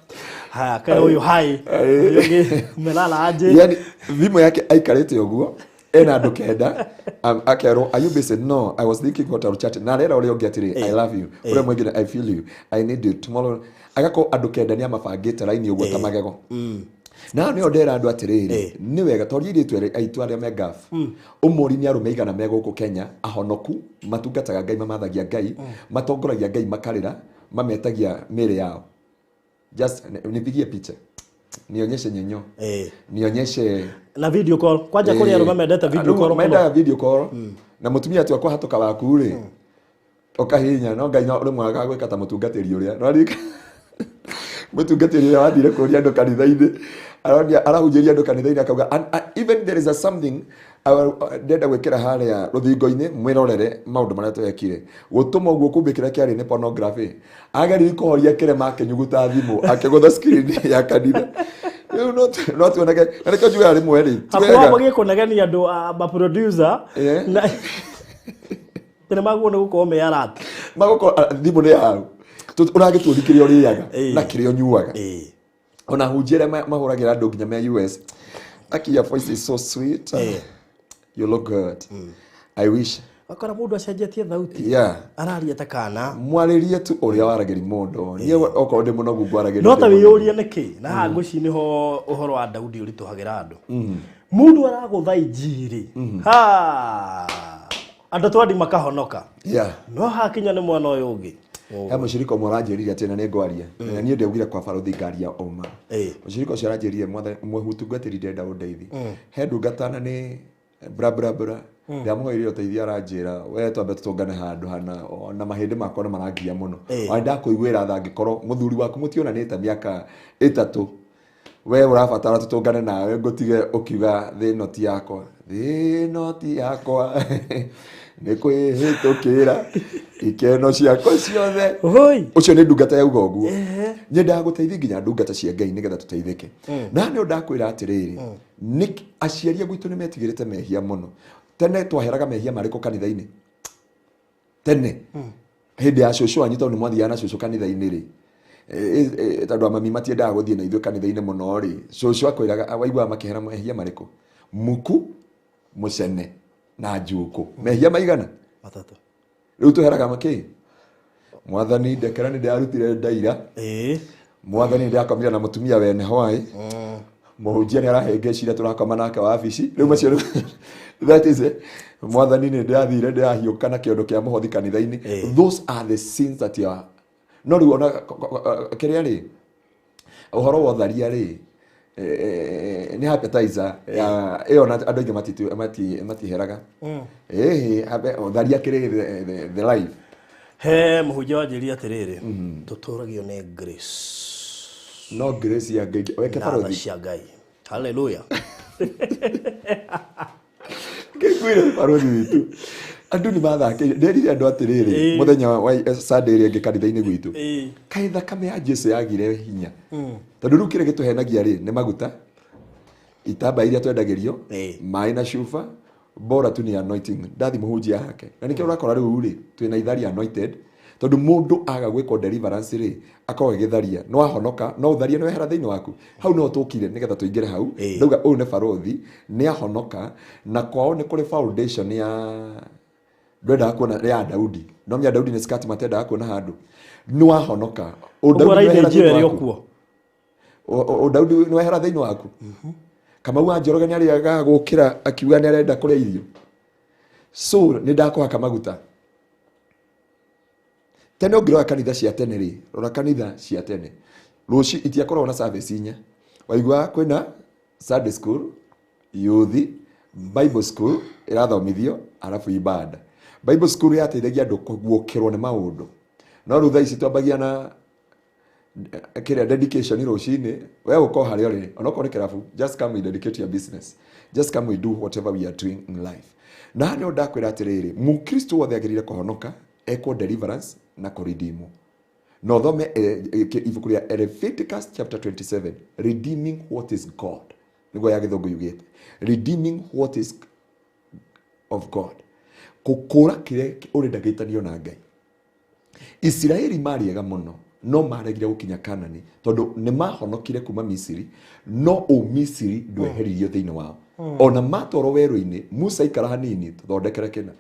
haya kaĩ ũyũ hai ũyũ ũngĩ melala aje yani thimũ yake aikarĩte ũguo ena andũ kenda akerwo are you busy no I was thinking what I'll chat na arera ũrĩa ũngĩ atĩrĩ I love you ũrĩa mwingine I feel you I need you tomorrow agakorwo andũ kenda nĩ amabangĩte raini ũguo ta magego na nĩyo ndera andũ atĩrĩrĩ nĩ wega ta ũrĩa airĩtu aitũ arĩa me ngabu ũmũri nĩ arũme igana me gũkũ Kenya ahonoku matungataga Ngai mamathagia Ngai matongoragia Ngai makarĩra mametagia mĩĩrĩ yao just nipigie picha nionyeshe nyenyo nionyeshe na video call kwanja kuri arume mendete video call mendaga video call na mutumia ati akwa hatuka waku ri ukahinya no Ngai no rimwe agagwika ta mutungatiri uria no Mũtungatĩri ũrĩa wathire kũria andũ kanitha-inĩ aronia arahunjĩria andũ kanitha-inĩ akauga and even there is a something ndenda gwĩkĩra harĩa rũthingo-inĩ mwĩrorere maũndũ marĩa twekire gũtũma ũguo kumbe kĩrĩa kĩarĩ nĩ pornography ageririe kũhoria kĩrema akĩnyuguta thimũ akĩgũtha screen ya kanitha rĩu no tuoneke na nĩkĩo njugaga rĩmwe rĩ ti Hakuwa wega magĩkũnegenia andũ a ma producer na tene maguo nĩ gũkorwo me alert. Magũkorwo thimũ nĩ yao ũragĩtuonia kĩrĩa ũrĩaga na kĩrĩa ũnyuaga. Ona hunjia arĩa mahũragĩra andũ nginya me US Aki, your voice is so sweet. You look good. I wish. Wakora mũndũ acenjetie thauti. Araria ta kana. Mwarĩrie tu ũrĩa waragĩria mũndũ. Niĩ okorwo ndĩ mũnogu ngwaragĩria. No ta wĩyũrie nĩkĩ na haha ngwĩciria nĩho ũhoro wa Daudi ũritũhagĩra andũ. Mũndũ aragũtha injiri. Ha! Andũ twandi makahonoka. No hakinya nĩ mwana ũyũ ũngĩ. He mũcirika ũmwe ũranjĩrire atĩ na nĩ ngwaria. Na niĩ ndaugire kwa barũthi ngaria ũma. Mũcirika ũcio aranjĩrire mũtungatĩri ndĩrenda ũndeithie. He ndungata na nĩ bra bra bra. Ndamũhoire ũteithio aranjĩra we twambe tũtũngane handũ hana na mahĩndĩ makwa nĩ marangia mũno. Ona ndakũiguĩra tha angĩkorwo mũthuri waku mũtionanĩte mĩaka 3 we ũrabatara tũtũngane nawe ngũtige ũkiuga thĩ ĩno ti yakwa thĩ ĩno ti yakwa nĩ kwĩhĩtũkĩra ikeno ciakwa ciothe. Ũcio nĩ ndungata yauga ũguo. Nyendaga gũteithia nginya ndungata cia Ngai nĩgetha tũteithĩke. Na nĩ ndakwĩra atĩrĩrĩ nĩ aciari a gwitũ nĩ metigĩrĩte mehia mũno. Tene twaheraga mehia marĩkũ kanitha-inĩ? Tene hĩndĩ ya cũcũ wanyu tondũ nĩ mwathiaga na cũcũ kanitha-inĩ rĩ tondũ mami matiendaga gũthiĩ na ithuĩ kanitha-inĩ mũno rĩ cũcũ akwĩraga waiguaga makĩhera mehia marĩkũ? Muku, mũcene na njukũ. Mehia maigana? Matatũ. Rĩu tũheraga makĩ? Mwathani ndekera nĩ ndĩrarutire ndaira. Mwathani nĩ ndĩrakomire na mũtumia wene hwaĩ. Mũhunjia nĩ arahĩngĩcire tũrakoma nake wabici. Rĩu macio that is it. Mwathani nĩ ndĩrathire ndĩrahiũka na kĩondo kĩa mũhothi kanitha-inĩ. Those are the sins that you are. No rĩu ona kĩrĩa rĩ ũhoro wa ũtharia rĩ nĩ appetizer ya ĩyo na andũ aingĩ matiheraga. Ũtharia kĩrĩ the life. He mũhunjia wanjĩrire atĩrĩrĩ tũtũragio nĩ grace. No grace ya Ngai weke barũthi cia Ngai. Hallelujah. Ngĩkwĩra barũthi witũ andũ nĩ mathakĩire nderire andũ atĩrĩrĩ mũthenya wa Sunday ĩrĩa ĩngĩ kanitha-inĩ gwitũ kaĩ thakame ya Jesu yagire hinya tondũ rĩu kĩrĩa gĩtũhenagia rĩ nĩ maguta itambaya iria twendagĩrio maĩ na cuba bora tu ni anointing ndathi mũhunjia hake na nĩkĩo ũrakora rĩu rĩ twĩna ithari anointed tondũ mũndũ aga gwĩkwo deliverance rĩ akorwo agĩtharia no ahonoka no ũtharia nĩ wehera thĩinĩ waku hau no tũkire nĩgetha tũingĩre hau ndauga ũyũ nĩ barũthi nĩ ahonoka na kwao nĩ kũrĩ foundation ya ndwendaga kuona ya Daudi no mĩa Daudi nĩ skirt matendaga kuona handũ nĩ wahonoka Daudi nĩ wehera thĩinĩ waku Kamau wa Njoroge nĩ arĩaga gũkĩra akiuga nĩ arenda kũrĩa irio so nĩ ndakũhaka maguta tene ũngĩrora kanitha cia tene rĩ rora kanitha cia tene rũci itiakoragwo na service inya waiguaga kwĩna Sunday school youth Bible school ĩrathomithio arabu ibada Bible school yateithagia andũ kũguũkĩrwo nĩ maũndũ no rĩu thaa ici twambagia na kĩrĩa dedication rũcinĩ we ũkorwo harĩa ũrĩ onokorwo nĩ kĩrabu just come we dedicate your business just come we do whatever we are doing in life na nĩ ndakwĩra atĩrĩrĩ mũkristo wothe agĩrĩire kũhonoka ekwo deliverance na kũredeemwo na ũthome ibuku rĩa Leviticus chapter 27 redeeming what is God nĩguo ya gĩthũngũ yugĩte redeeming what is of God gũkũra kĩrĩa ũrenda gĩtanio na Ngai Isiraeli marĩega mũno no maregire gũkinya Kanani tondũ nĩ mahonokire kuma Misiri no Ũmisiri ndweheririo thĩinĩ wao ona matwarwo werũ-inĩ Musa ikara hanini tũthondekere kĩna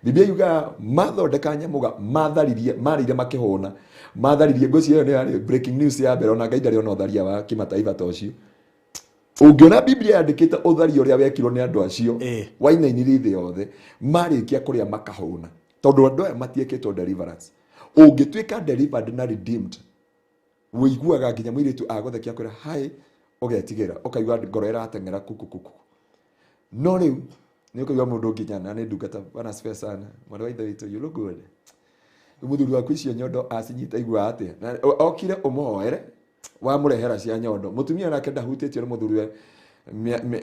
Biblia yugaga mathondeka nyamũga matharirie marĩire makĩhũna matharirie ngwĩciria ĩyo nĩ yarĩ breaking news ya mbere ona Ngai ndarĩ ona ũtharia wa kĩmataifa ta ũcio ũngĩona Biblia yandĩkĩte ũtharia ũrĩa wekirwo nĩ andũ acio wainainirie thĩ yothe marĩkia kũrĩa makahũna tondũ andũ aya matiĩkĩtwo deliverance ũngĩtuĩka delivered na redeemed ũiguaga nginya mũirĩtu agũthekia kwĩra hi ũgetigĩra ũkaigua ngoro ĩrateng'era kuku kuku no rĩu nĩ ũkaigua mũndũ nginya na nĩ ndungata bwana asifiwe sana mwana wa ithe witũ you look good mũthuri waku icio nyondo acinyita igua atĩa na okire ũmũhoere Wamũrehera cia nyondo. Mũtumia nake ndahutĩtio nĩ mũthuriwe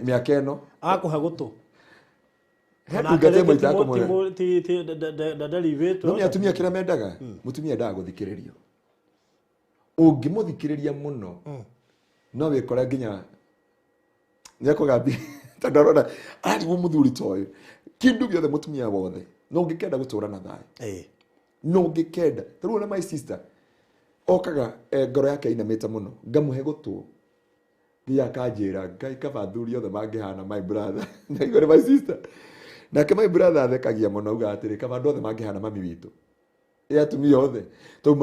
mĩaka ĩno. Akũhe gũtũ. He ndungata ĩmwe itakũmũhe. No nĩ atumia kĩrĩa mendaga. Mũtumia endaga gũthikĩrĩrio. Ũngĩmũthikĩrĩria mũno no wĩkore nginya nĩekũgambia tondũ arona ararigwo mũthuri ta ũyũ. Kĩndũ gĩothe mũtumia wothe no ũngĩkenda gũtũra na thayũ. No ũngĩkenda. Ta rĩu ona my sister okaga ngoro yake inamĩte mũno ngamũhe gũtũ nginya akanjĩra Ngai kaba athuri othe mangĩhana my brother. Ndaigua nĩ my sister. Nake my brother athekagia mũno augaga atĩrĩ kaba andũ othe mangĩhana mami witũ. Ĩ atumia othe. Tondũ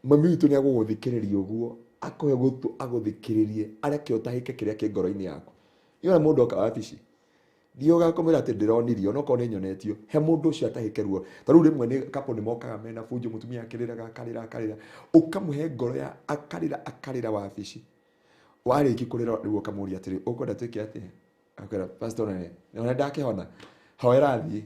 mami witũ nĩ agũgũthikĩrĩria ũguo akũhe gũtũ agũthikĩrĩrie areke ũtahĩke kĩrĩa kĩ ngoro-inĩ yaku. Nĩwona mũndũ oka wabici thiĩ ũgakũmwĩra atĩ ndĩronirio onokorwo nĩ nyonetio he mũndũ ũcio atahĩke ruo. Ta rĩu rĩmwe nĩ couple nĩ mokaga mena bunjo mũtumia akĩrĩraga akarĩra akarĩra ũkamũhe ngoro ya akarĩra akarĩra wabici. Warĩkia kũrĩra rĩu ũkamũria atĩrĩ ũkwenda twĩke atĩa? Akwĩra pastor nĩ nĩ ndakĩhona hoera thiĩ.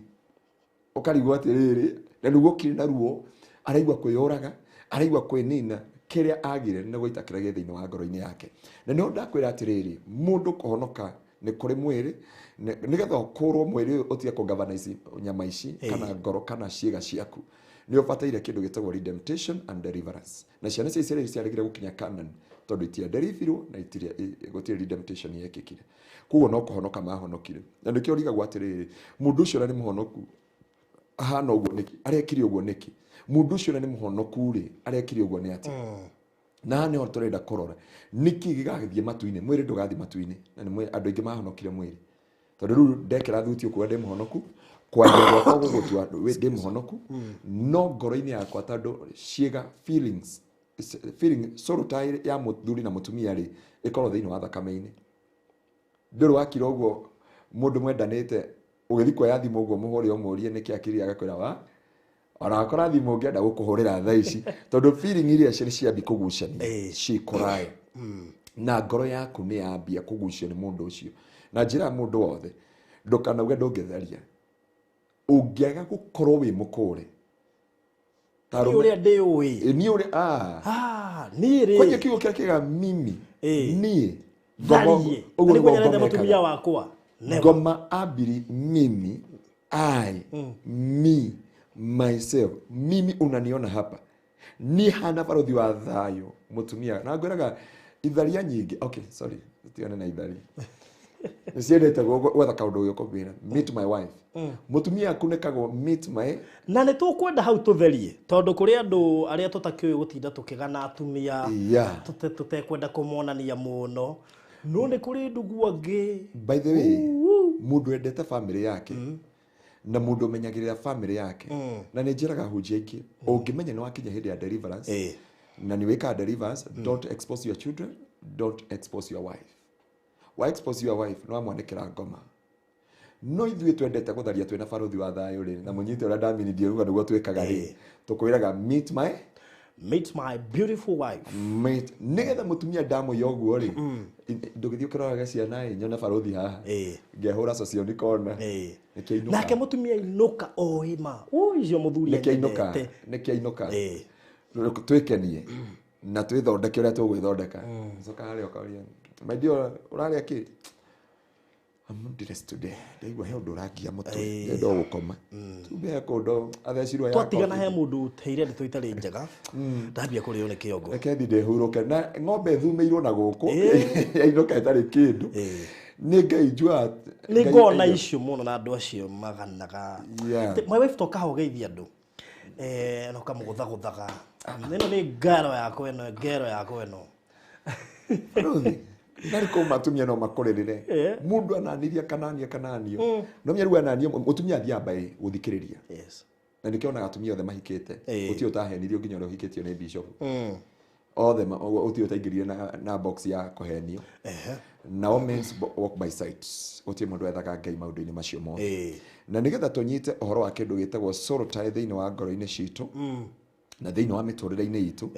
Ũkarigwo atĩrĩrĩ na nĩguo ũkĩrĩ na ruo araigua kwĩyũraga araigua kwĩnina kĩrĩa agire nĩ gũita kĩrĩa gĩ thĩinĩ wa ngoro-inĩ yake. Na nĩho ndakwĩra atĩrĩrĩ mũndũ kũhonoka nĩ kũrĩ mwĩrĩ nĩgetha ũkũrwo mwĩrĩ ũyũ ũtige kũgavana nyama ici kana ngoro kana ciĩga ciaku nĩ ũbataire kĩndũ gĩtagwo redemption and deliverance. Na ciana cia Isiraeli ciaregire gũkinya Canaan tondũ itiaderibirwo na gũtirĩ redemption yekĩkire. Koguo no kũhonoka mahonokire. Na nĩkĩo ũrigagwo atĩrĩrĩ mũndũ ũcio nĩ mũhonoku ahana ũguo nĩkĩ arekire ũguo nĩkĩ mũndũ ũcio nĩ mũhonoku rĩ arekire ũguo nĩ atĩa. Na haha nĩho tũrenda kũrora nĩkĩ gĩgagĩthiĩ matu-inĩ mwĩrĩ ndũgathiĩ matu-inĩ na nĩ andũ aingĩ mahonokire mwĩrĩ tondũ rĩu ndekĩra thuti ũkuga ndĩ mũhonoku kwaria gwakwa gũgũtua ndĩ mũhonoku no ngoro-inĩ yakwa tondũ ciĩga feelings feeling soul tie ya mũthuri na mũtumia rĩ ĩkorwo thĩinĩ wa thakame-inĩ. Ndũrĩ wakira ũguo mũndũ mwendanĩte ũgĩthiĩ kuoya thimũ ũguo mũhũre ũmũrie nĩkĩ akiri agakwĩra wa ona akora thimũ ũngĩenda gũkũhũrĩra thaa ici tondũ feeling iria cirĩ ciambi kũgucania cikũraya na ngoro yaku nĩ yambia kũgucio nĩ mũndũ ũcio. Na njĩra ya mũndũ wothe ndũkanauge ndũngĩtharia ũngĩaga gũkorwo wĩ mũkũre Niĩ ũrĩa ndĩũĩ. Niĩ ũrĩa niĩ rĩ kwanja kiugo kĩrĩa kĩga mimi niĩ ũguo nĩguo ngoma mũtumia wakwa. Ngoma ambiri mimi I me myself mimi unaniona hapa ni hana barothi wa thayũ mũtumia na ngwĩraga itharia nyingĩ okay sorry tigane na itharia nĩciendete gwetha kaũndũ gĩkũmbĩra meet my wife mũtumia akunĩkagwo meet my na nĩ tũkwenda hau tũtherie tondũ kũrĩ andũ arĩa tũtakĩũĩ gũtinda tũkĩgana atumia tũtekwenda kũmonania mũno no nĩ kũrĩ ndugu angĩ. By the way mũndũ endete family yake na mũndũ ũmenyagĩrĩra family yake na nĩ njĩraga hunjia aingĩ ũngĩmenya nĩ wakinya hĩndĩ ya deliverance na nĩ wĩkaga deliverance don't expose your children don't expose your wife. Wa expose your wife no amwanĩkĩra ngoma. No ithuĩ twendete gũtharia twĩna barothi wa thayũ rĩ na mũnyite ũrĩa ndamini ndiruga nĩguo twĩkaga rĩ tũkwĩraga meet my beautiful wife meet nĩgetha mũtumia ndamũiya ũguo rĩ ndũgĩthiĩ ũkĩroraga ciana ĩ nyone barothi haha ngehũra social corner nĩkĩo inũka nake mũtumia inũka oĩ ma icio mũthuri endete nĩkĩo inũka twĩkenie na twĩthondeke ũrĩa tũgwĩthondeka coka harĩa ũkaũria my dear ũrarĩa kĩ I'm not dressed today. Ndaigua he ũndũ ũrangia mũtwe ndĩrenda o gũkoma tumbe he kũndũ athecirwo ya twatigana he mũndũ ũteire ndeto itarĩ njega ndambia kũrĩo nĩ kĩongo reke thiĩ ndĩhurũke na ng'ombe ĩthumĩirwo na gũkũ yainũka ĩtarĩ kĩndũ nĩ Ngai njuaga nĩ ngona icio mũno na andũ acio maganaga my wife toka ũgeithia andũ na ũkamũgũthagũthaga ĩno nĩ ngero yakwa ĩno ngero yakwa ĩno Narĩ kũu atumia no makũrĩrĩre mũndũ ananirie kanania kananio no menya rĩu ananio mũtumia athiaga mbaĩ gũthikĩrĩria na nĩkĩo onaga atumia othe mahikĩte gũtirĩ ũtahenirio nginya ũrĩa ũhikĩtio nĩ bishop othe gũtirĩ ũtaingĩrire na box ya kũhenio nao men walk by sight gũtirĩ mũndũ wethaga Ngai maũndũ-inĩ macio mothe na nĩgetha tũnyite ũhoro wa kĩndũ gĩtagwo soul tie thĩinĩ wa ngoro-inĩ citũ na thĩinĩ wa mĩtũrĩre-inĩ itũ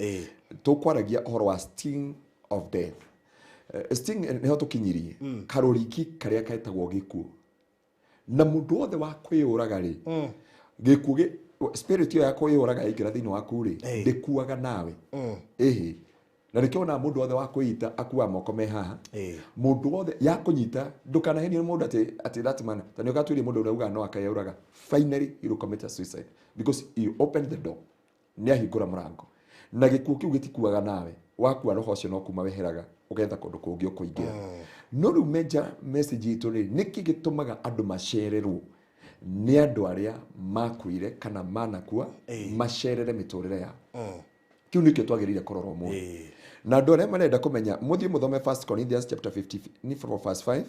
tũkwaragia ũhoro wa sting of death. Sting nĩho tũkinyirie karũriki karĩa ketagwo gĩkuũ na mũndũ wothe wa kwĩyũraga rĩ gĩkuũ spirit ĩyo ya kwĩyũraga yaingĩra thĩinĩ waku rĩ ndĩkuaga nawe ĩhĩ Na nĩkĩo wonaga mũndũ wothe wa kwĩita akuaga moko me haha. Mũndũ wothe ya kũnyita ndũkanahenio nĩ mũndũ atĩ that man tondũ nĩ ũgatuĩria mũndũ ũrĩa ugaga no akeyũraga. Finally he will commit a suicide because he opened the door. Nĩ ahingũra mũrango. Na gĩkuũ kĩu gĩtikuaga nawe. Wakua roho ũcio no kuma weheraga ũgetha kũndũ kũngĩ ũkũingĩra. No rĩu major message itũ rĩ, nĩkĩ gĩtũmaga andũ macererwo nĩ andũ arĩa makuire kana manakua macerere mĩtũrĩre yao? Kĩu nĩkĩo twagĩrĩire kũrora ũmũthĩ. Na andũ arĩa marenda kũmenya mũthiĩ mũthome 1 Corinthians chapter 15 from verse 5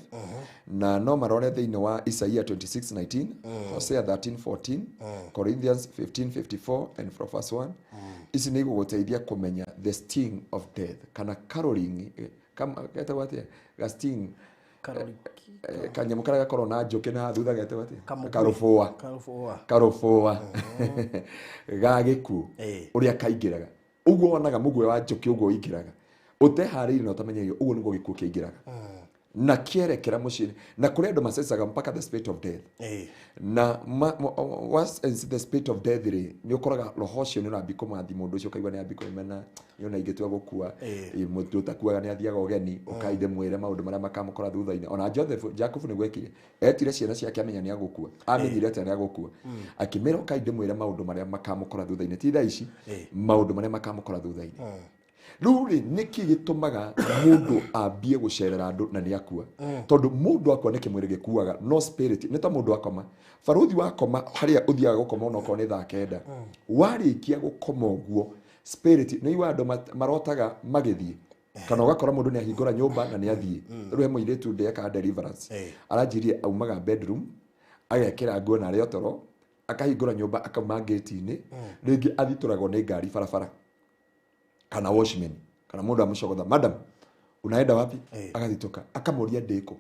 na no marore thĩinĩ wa Isaiah 26:19, Hosea 13:14, Corinthians 15:54 and from verse 1. Ici nĩ igũgũteithia kũmenya the sting of death kana caroling, getagwo atĩa? Ga sting, kanyamũ karĩa gakoragwo na njũkĩ na thutha getagwo atĩa? Karũbũa. Karũbũa ga gĩkuũ ũrĩa kaingĩraga. Ũguo wonaga mũguĩ wa njũkĩ ũguo ũingĩraga ũteharĩirie na ũtamenyeire, ũguo nĩguo gĩkuũ kĩingĩraga na kĩerekera mũciĩ. Na kũrĩ andũ macecaga mpaka the spirit of death. Na once the spirit of death rĩ, nĩ ũkoraga roho ũcio nĩ ũrambi kũmathi mũndũ ũcio, ũkaigua nĩ ambi kũmena, nĩ ingĩtua gũkua. Mũndũ ũtakuaga nĩ athiaga ũgeni, ũkainde mwĩre maũndũ marĩa makamũkora thutha-inĩ. Ona Joseph, Jacob nĩguo ekire, etire ciana ciake amenya nĩ agũkua, amenyire atĩ nĩ agũkua, akĩmĩra ũkainde mwĩre maũndũ marĩa makamũkora thutha-inĩ, ti thaa ici, maũndũ marĩa makamũkora thutha-inĩ. Rĩu rĩ, nĩkĩ gĩtũmaga mũndũ ambie gũcerera andũ na nĩ akua? Tondũ mũndũ akua nĩ kĩmwĩrĩ gĩkuaga, no spirit nĩ ta mũndũ akoma. Barũthi wakoma harĩa ũthiaga gũkoma onokorwo nĩ thaa 9, warĩkia gũkoma ũguo spirit nĩ igua andũ marotaga magĩthiĩ, kana ũgakora mũndũ nĩ ahingũra nyũmba na nĩ athiĩ. Rĩu he mũirĩtu ndeka deliverance, aranjirie aumaga bedroom agekĩra nguo na arĩ toro, akahingũra nyũmba akauma gate-inĩ, rĩngĩ athitũragwo nĩ ngari barabara kana watchman kana mũndũ amũcogotha, madam unaenda wapi? Agathitũka akamũria ndĩkũ.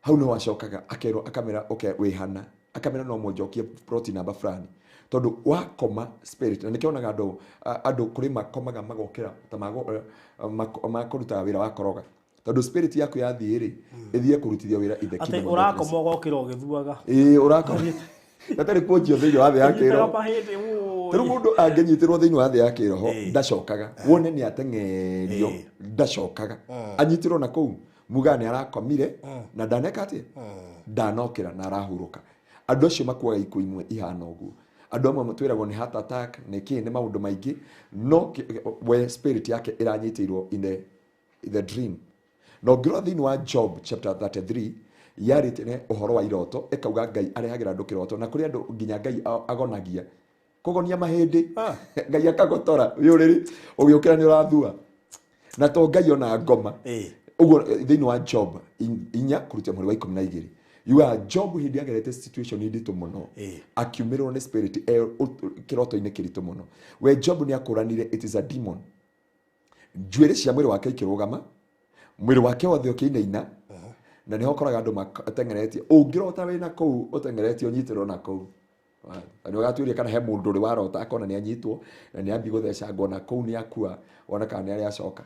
Hau no acokaga akerwo, akamera okay wĩhana, akamera no mũnjokie plot namba fulani, tondũ wakoma spirit. Na nĩkĩo onaga andũ kũrĩ makomaga magokĩra ta makũrutaga wĩra wa koroga, tondũ spirit yaku yathiĩ rĩ, ĩthiĩ kũrutithia wĩra in the kingdom of darkness. Ũrakoma ũgokĩra ũgĩthuaga. Ĩĩ, ũrakoma gatarĩ kuonjio thĩinĩ wa thĩ ya kĩroho. Rĩu mũndũ angĩnyitĩrwo thĩinĩ wa thĩ ya kĩroho ndacokaga, wone nĩ ateng'erio ndacokaga, anyitĩrwo na kũu muga nĩ arakomire na ndaneka atĩa, ndanokĩra na arahurũka. Andũ acio makuaga ikuũ imwe ihana ũguo. Andũ amwe twĩragwo nĩ heart attack, nĩ kĩ, nĩ maũndũ maingĩ, no we spirit yake ĩranyitĩirwo in the dream. Na ũngĩrora thĩinĩ wa Job chapter 33 yarĩte ũhoro wa iroto, ĩkauga Ngai arehagĩra andũ kĩroto, na kũrĩ andũ nginya Ngai agonagia kũgonia mahĩndĩ, Ngai akagotora wĩ ũrĩrĩ ũgĩũkĩra nĩ ũrathua, na to Ngai ona ngoma. Ũguo thĩinĩ wa Job 4 kũruta mũhari wa 12 yugaga Job hĩndĩ agerete situation nditũ mũno, akiumĩrwo nĩ spirit kĩroto-inĩ kĩritũ mũno. We Job nĩ akũranire it is a demon. Njuĩrĩ cia mwĩrĩ wake ikĩrũgama, mwĩrĩ wake wothe ũkĩinaina, na nĩho ũkoraga andũ mateng'eretie. Ũngĩrota wĩna kũu ũteng'eretie ũnyitĩrwo na kũu, na nĩ ũgatuĩria kana he mũndũ ũrĩ warota akona nĩ anyitwo na nĩ ambi gũthecangwo na kũu nĩ akua, wona kana nĩ arĩa acoka.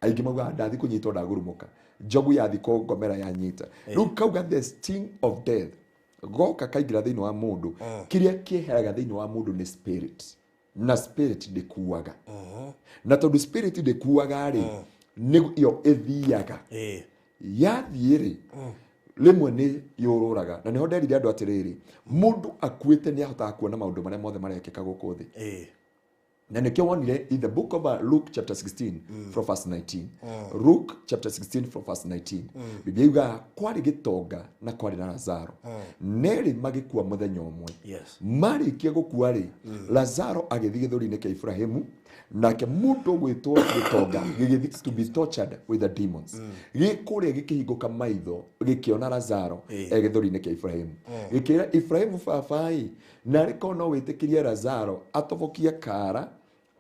Aingĩ maugaga ndathi kũnyitwo ndagurumũka, njogu yathi kũngomera yanyita. Rĩu kauga the sting of death goka kaingĩra thĩinĩ wa mũndũ, kĩrĩa kĩeheraga thĩinĩ wa mũndũ nĩ spirit, na spirit ndĩkuaga. Na tondũ spirit ndĩkuaga rĩ, nĩyo ĩthiaga. Yathiĩ rĩ, rĩmwe nĩ yũrũraga. Na nĩho nderire andũ atĩrĩrĩ, mũndũ akuĩte nĩ ahotaga kuona maũndũ marĩa mothe marekĩka gũkũ thĩ. Na nĩkĩo wonire in the book of Luke chapter 16 from verse 19. Luke chapter 16 from verse 19. Biblia yugaga kwarĩ gĩtonga na kwarĩ na Lazaro. Nerĩ magĩkua mũthenya ũmwe. Marĩkia gũkua rĩ, Lazaro agĩthiĩ gĩthũri-inĩ kĩa Ibrahimu, nake mũndũ ũgwĩtwo gĩtonga gĩgĩthiĩ to be tortured with the demons. Gĩkũrĩa gĩkĩhingũka maitho gĩkĩona Lazaro e gĩthũri-inĩ kĩa Ibrahimu. Gĩkĩra Ibrahimu, babai, narĩ korwo no wĩtĩkĩrie Lazaro atobokie kara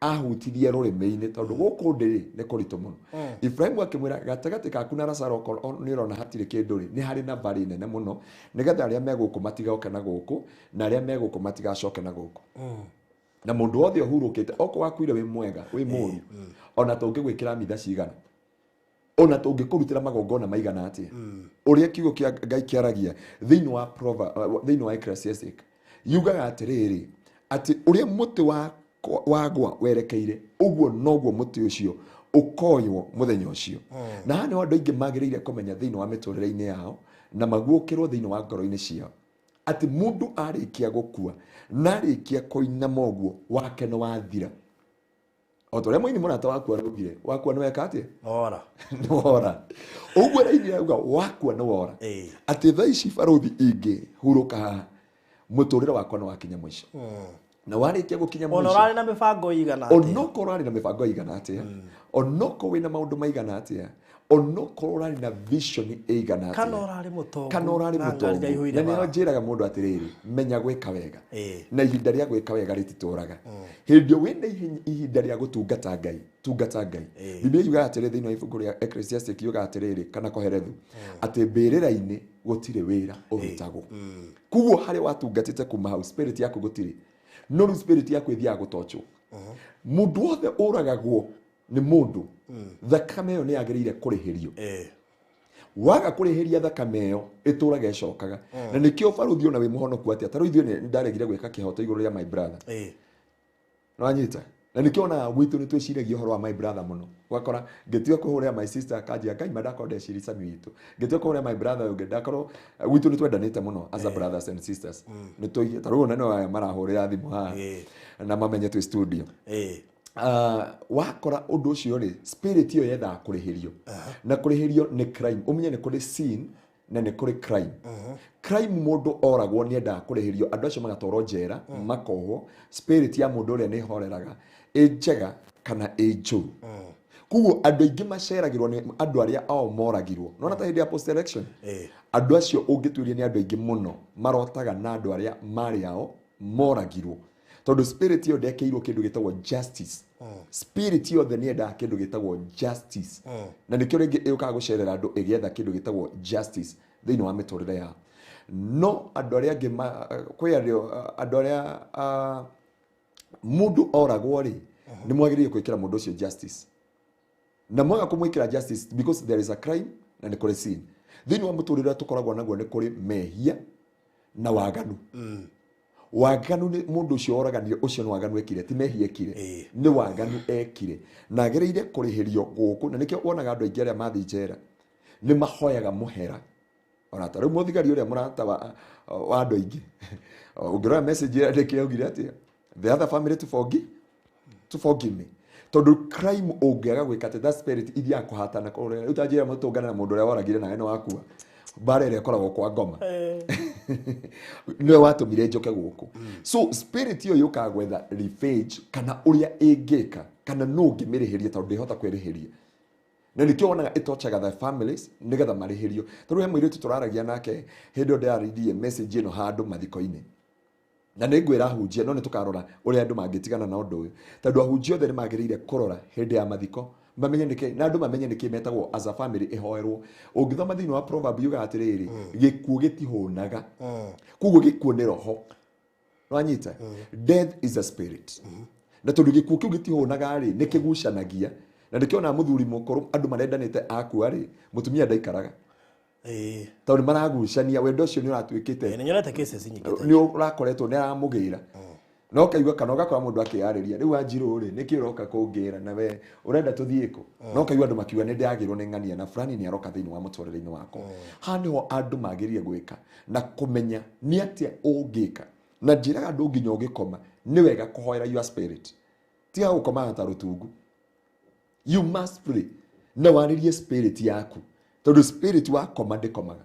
ahutirie rũrĩmĩ-inĩ, tondũ gũkũ ndĩrĩ nĩ kũritũ mũno. Ibrahimu akĩmwĩra, gatagatĩ kaku na Lazaro okorwo nĩ ũrona hatirĩ kĩndũ rĩ, nĩ harĩ na barĩ nene mũno, nĩgetha arĩa me gũkũ matigoke na gũkũ, na arĩa me gũkũ matigacoke na gũkũ. Na mũndũ wothe ũhurũkĩte, okorwo wakuire wĩ mwega, wĩ mũũru, ona tũngĩgwĩkĩra mitha cigana, ona tũngĩkũrutĩra magongona maigana atĩa, ũrĩa kiugo kĩa Ngai kĩaragia thĩinĩ wa Proverbs, thĩinĩ wa Ecclesiastes, yugaga atĩrĩrĩ, atĩ ũrĩa mũtĩ wa wagwa werekeire ũguo noguo mũtĩ ũcio ũkoywo mũthenya ũcio. Na haha nĩho andũ aingĩ magĩrĩire kũmenya thĩinĩ wa mĩtũrĩre-inĩ yao na maguũkĩrwo thĩinĩ wa ngoro-inĩ ciao atĩ mũndũ arĩkia gũkua na arĩkia kũinama ũguo wake nĩ wathira. O ta ũrĩa mũini mũrata waku araugire, wakua nĩ weka atĩa? Ora. Nĩ wora. Ũguo araigire auga wakua nĩ wora. Atĩ thaa ici barũthi ingĩ hurũka haha mũtũrĩre wakwa nĩ wakinya mũico. Na warĩkia gũkinya Ona mũico, ũrarĩ na mĩbango ĩigana atĩa? Onokorwo ũrarĩ na mĩbango ĩigana atĩa, onokorwo wĩna maũndũ maigana atĩa, onokorwo ũrarĩ na vision ĩigana atĩa, Kana ũrarĩ mũtongu, kana ũrarĩ na ngari mũtongu. iraihũire Na nĩho bara. njĩraga mũndũ atĩrĩrĩ, menya gwĩka wega. Na ihinda rĩa gwĩka wega rĩtitũraga. Hĩndĩ ĩyo wĩna ihinda rĩa gũtungata Ngai, tungata Ngai. Biblia yugaga atĩrĩrĩ thĩinĩ wa ibuku rĩa Ecclesiastes yugaga atĩrĩrĩ, kana Kohelethu, atĩ mbĩrĩra-inĩ gũtirĩ wĩra ũrutagwo. Koguo harĩa watungatĩte kuma hau, spirit yaku gũtirĩ. No rĩu spirit yaku ĩthiaga gũtochwo. Mũndũ wothe ũragagwo nĩ mũndũ, thakame ĩyo nĩ yagĩrĩire kũrĩhĩrio. Waga kũrĩhĩria thakame ĩyo ĩtũraga ĩcokaga. Na nĩkĩo barũthi ona wĩ mũhonoku atĩa, ta rĩu ithuĩ nĩ ndaregire gwĩka kĩhoto igũrũ rĩa my brother. Nĩwanyita? Na nĩkĩo ona gwitũ nĩ twĩciragia ũhoro wa my brother mũno. Ũgakora ngĩtua kũhũrĩra my sister akanjĩra Ngai ma ndakorwo ndeciria Sami witũ. Ngĩtua kũhũrĩra my brother ũyũ ũngĩ ndakorwo gwitũ nĩ twendanĩte mũno as a brothers and sisters. Nĩ tũige ta rĩu ona no aya marahũrĩra thimũ haha na mamenye twĩ studio. Wakora ũndũ ũcio rĩ, spirit ĩyo yendaga kũrĩhĩrio. Na kũrĩhĩrio nĩ crime. Ũmenye nĩ kũrĩ sin na nĩ kũrĩ crime. Crime mũndũ oragwo nĩ endaga kũrĩhĩrio, andũ acio magatwarwo njera, makohwo. Spirit ya mũndũ ũrĩa nĩ ĩhoreraga, ĩ njega kana ĩ njũru. Koguo andũ aingĩ maceragĩrwo nĩ andũ arĩa ao moragirwo. Nĩwona ta hĩndĩ ya post election? Andũ acio ũngĩtuĩria nĩ andũ aingĩ mũno marotaga na andũ arĩa marĩ ao moragirwo. Tondũ spirit ĩyo ndekĩirwo kĩndũ gĩtagwo justice. Spirit yothe nĩ yendaga kĩndũ gĩtagwo justice. Na nĩkĩo rĩngĩ ĩũkaga gũcerera andũ ĩgĩetha kĩndũ gĩtagwo justice thĩinĩ wa mĩtũrĩre yao. No andũ arĩa angĩ kwĩ andũ arĩa mũndũ oragwo rĩ, nĩ mwagĩrĩire gwĩkĩra mũndũ ũcio justice. Na mwaga kũmwĩkĩra justice because there is a crime na nĩ kũrĩ sin. Thĩinĩ wa mũtũrĩre ũrĩa tũkoragwo naguo nĩ kũrĩ mehia na waganu. Waganu nĩ mũndũ ũcio oraganire, ũcio nĩ waganu ekire, ti mehia ekire. Nĩ waganu ekire. Na agĩrĩire kũrĩhĩrio gũkũ, na nĩkĩo wonaga andũ aingĩ arĩa mathiĩ njera nĩ mahoyaga mũhera. Ona ta rĩu mũthigari ũrĩa mũrata wa andũ aingĩ. Ũngĩrora message ĩrĩa andĩkire augire atĩa? The other family to forgive, to forgive me. Tondũ crime ũngĩaga gwĩka atĩ that spirit ithiaga kũhatana kũrĩa. Rĩu ta njĩra mũtũngane na mũndũ ũrĩa woragire nawe nĩ wakua. Mbara ĩrĩa ĩkoragwo kwa ngoma. Nĩwe watũmire njoke gũkũ. So spirit ĩyo yũkaga gwetha revenge kana ũrĩa ĩngĩka kana nũ ũngĩmĩrĩhĩria tondũ ndĩhota kwĩrĩhĩria. Na nĩkĩo wonaga ĩtochaga the families nĩgetha marĩhĩrio. Tondũ he mũirĩtu tũraragia nake hĩndĩ ĩyo ndĩraririe message ĩno handũ mathiko-inĩ. Na nĩ ngwĩra ahunjia, no nĩ tũkarora ũrĩa andũ mangĩtigana na ũndũ ũyũ. Tondũ ahunjia othe nĩ magĩrĩire kũrora hĩndĩ ya mathiko, mamenye nĩkĩ, na andũ mamenye nĩkĩ metagwo as a family ĩhoerwo. Ũngĩthoma thĩinĩ wa proverb yugaga atĩrĩrĩ, gĩkuũ gĩtihũnaga. Koguo gĩkuũ nĩ roho. Nĩwanyita? Death is a spirit. Na tondũ gĩkuũ kĩu gĩtihũnaga rĩ, nĩ kĩgucanagia. Na nĩkĩo ona mũthuri mũkũrũ andũ marendanĩte akua rĩ, mũtumia ndaikaraga. Tondũ maragucania, wendo ũcio nĩ ũratuĩkĩte. Nĩ nyonete cases nyingĩ ta Nĩ ũrakoretwo nĩ aramũgĩra. Na ũkaigua kana ũgakora mũndũ akĩyarĩria, rĩu Wanjirũ rĩ, nĩkĩ ũroka kũngĩra na we ũrenda tũthiĩ kũ? Na ũkaigua andũ makiuga nĩ ndĩragĩrwo nĩ ng'ania na fulani nĩ aroka thĩinĩ wa mũtũrĩre-inĩ wakwa. Haha nĩho andũ magĩrĩire gwĩka na kũmenya nĩ atĩa ũngĩka. Na njĩraga andũ nginya ũgĩkoma, nĩ wega kũhoera your spirit. Tiga gũkomaga ta rũtungu. You must pray. Na warĩrie spirit yaku. Tondũ spirit wakoma ndĩkomaga.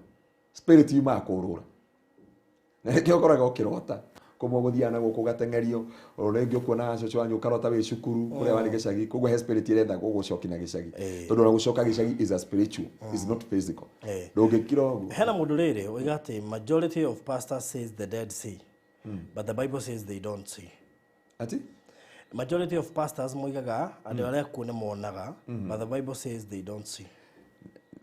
Spirit yumaga kũrũra. Na nĩkĩo ũkoraga ũkĩrota. Kũmwe gũthiaga na gũkũ ũgateng'erio, o rĩngĩ ũkuonaga cũcũ wanyu ũkarota wĩ cukuru kũrĩa warĩ gĩcagi. Koguo he spirit ĩretha gũgũcokia na gĩcagi. Tondũ ona gũcoka gĩcagi is a spiritual, is not physical. Ndũngĩkira ũguo. Hena mũndũ rĩrĩ oiga atĩ majority of pastors says the dead see, but the Bible says they don't see. Ati? Majority of pastors moigaga andũ arĩa akuũ nĩ monaga, but the Bible says they don't see.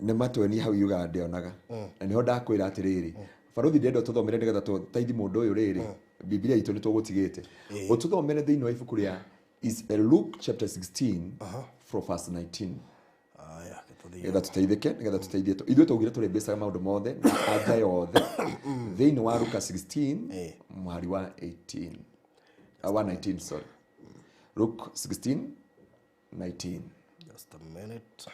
Nĩ matweni hau yugaga ndĩonaga. Na nĩho ndakwĩra atĩrĩrĩ, Barũthi ndĩrenda ũtũthomere nĩgetha tũteithie mũndũ ũyũ rĩrĩ. Biblia itũ nĩ tũgũtigĩte. Ũtũthomere thĩinĩ wa ibuku rĩa is Luke chapter 16 from verse 19. Aya, tũthiĩ. Nĩgetha tũteithĩke, nĩgetha tũteithie. Ithuĩ twaugire tũrĩmbecaga maũndũ mothe na anja yothe thĩinĩ wa Luka 16 mũhari wa 18. Wa 19, sorry. Luke 16:19. Just a minute.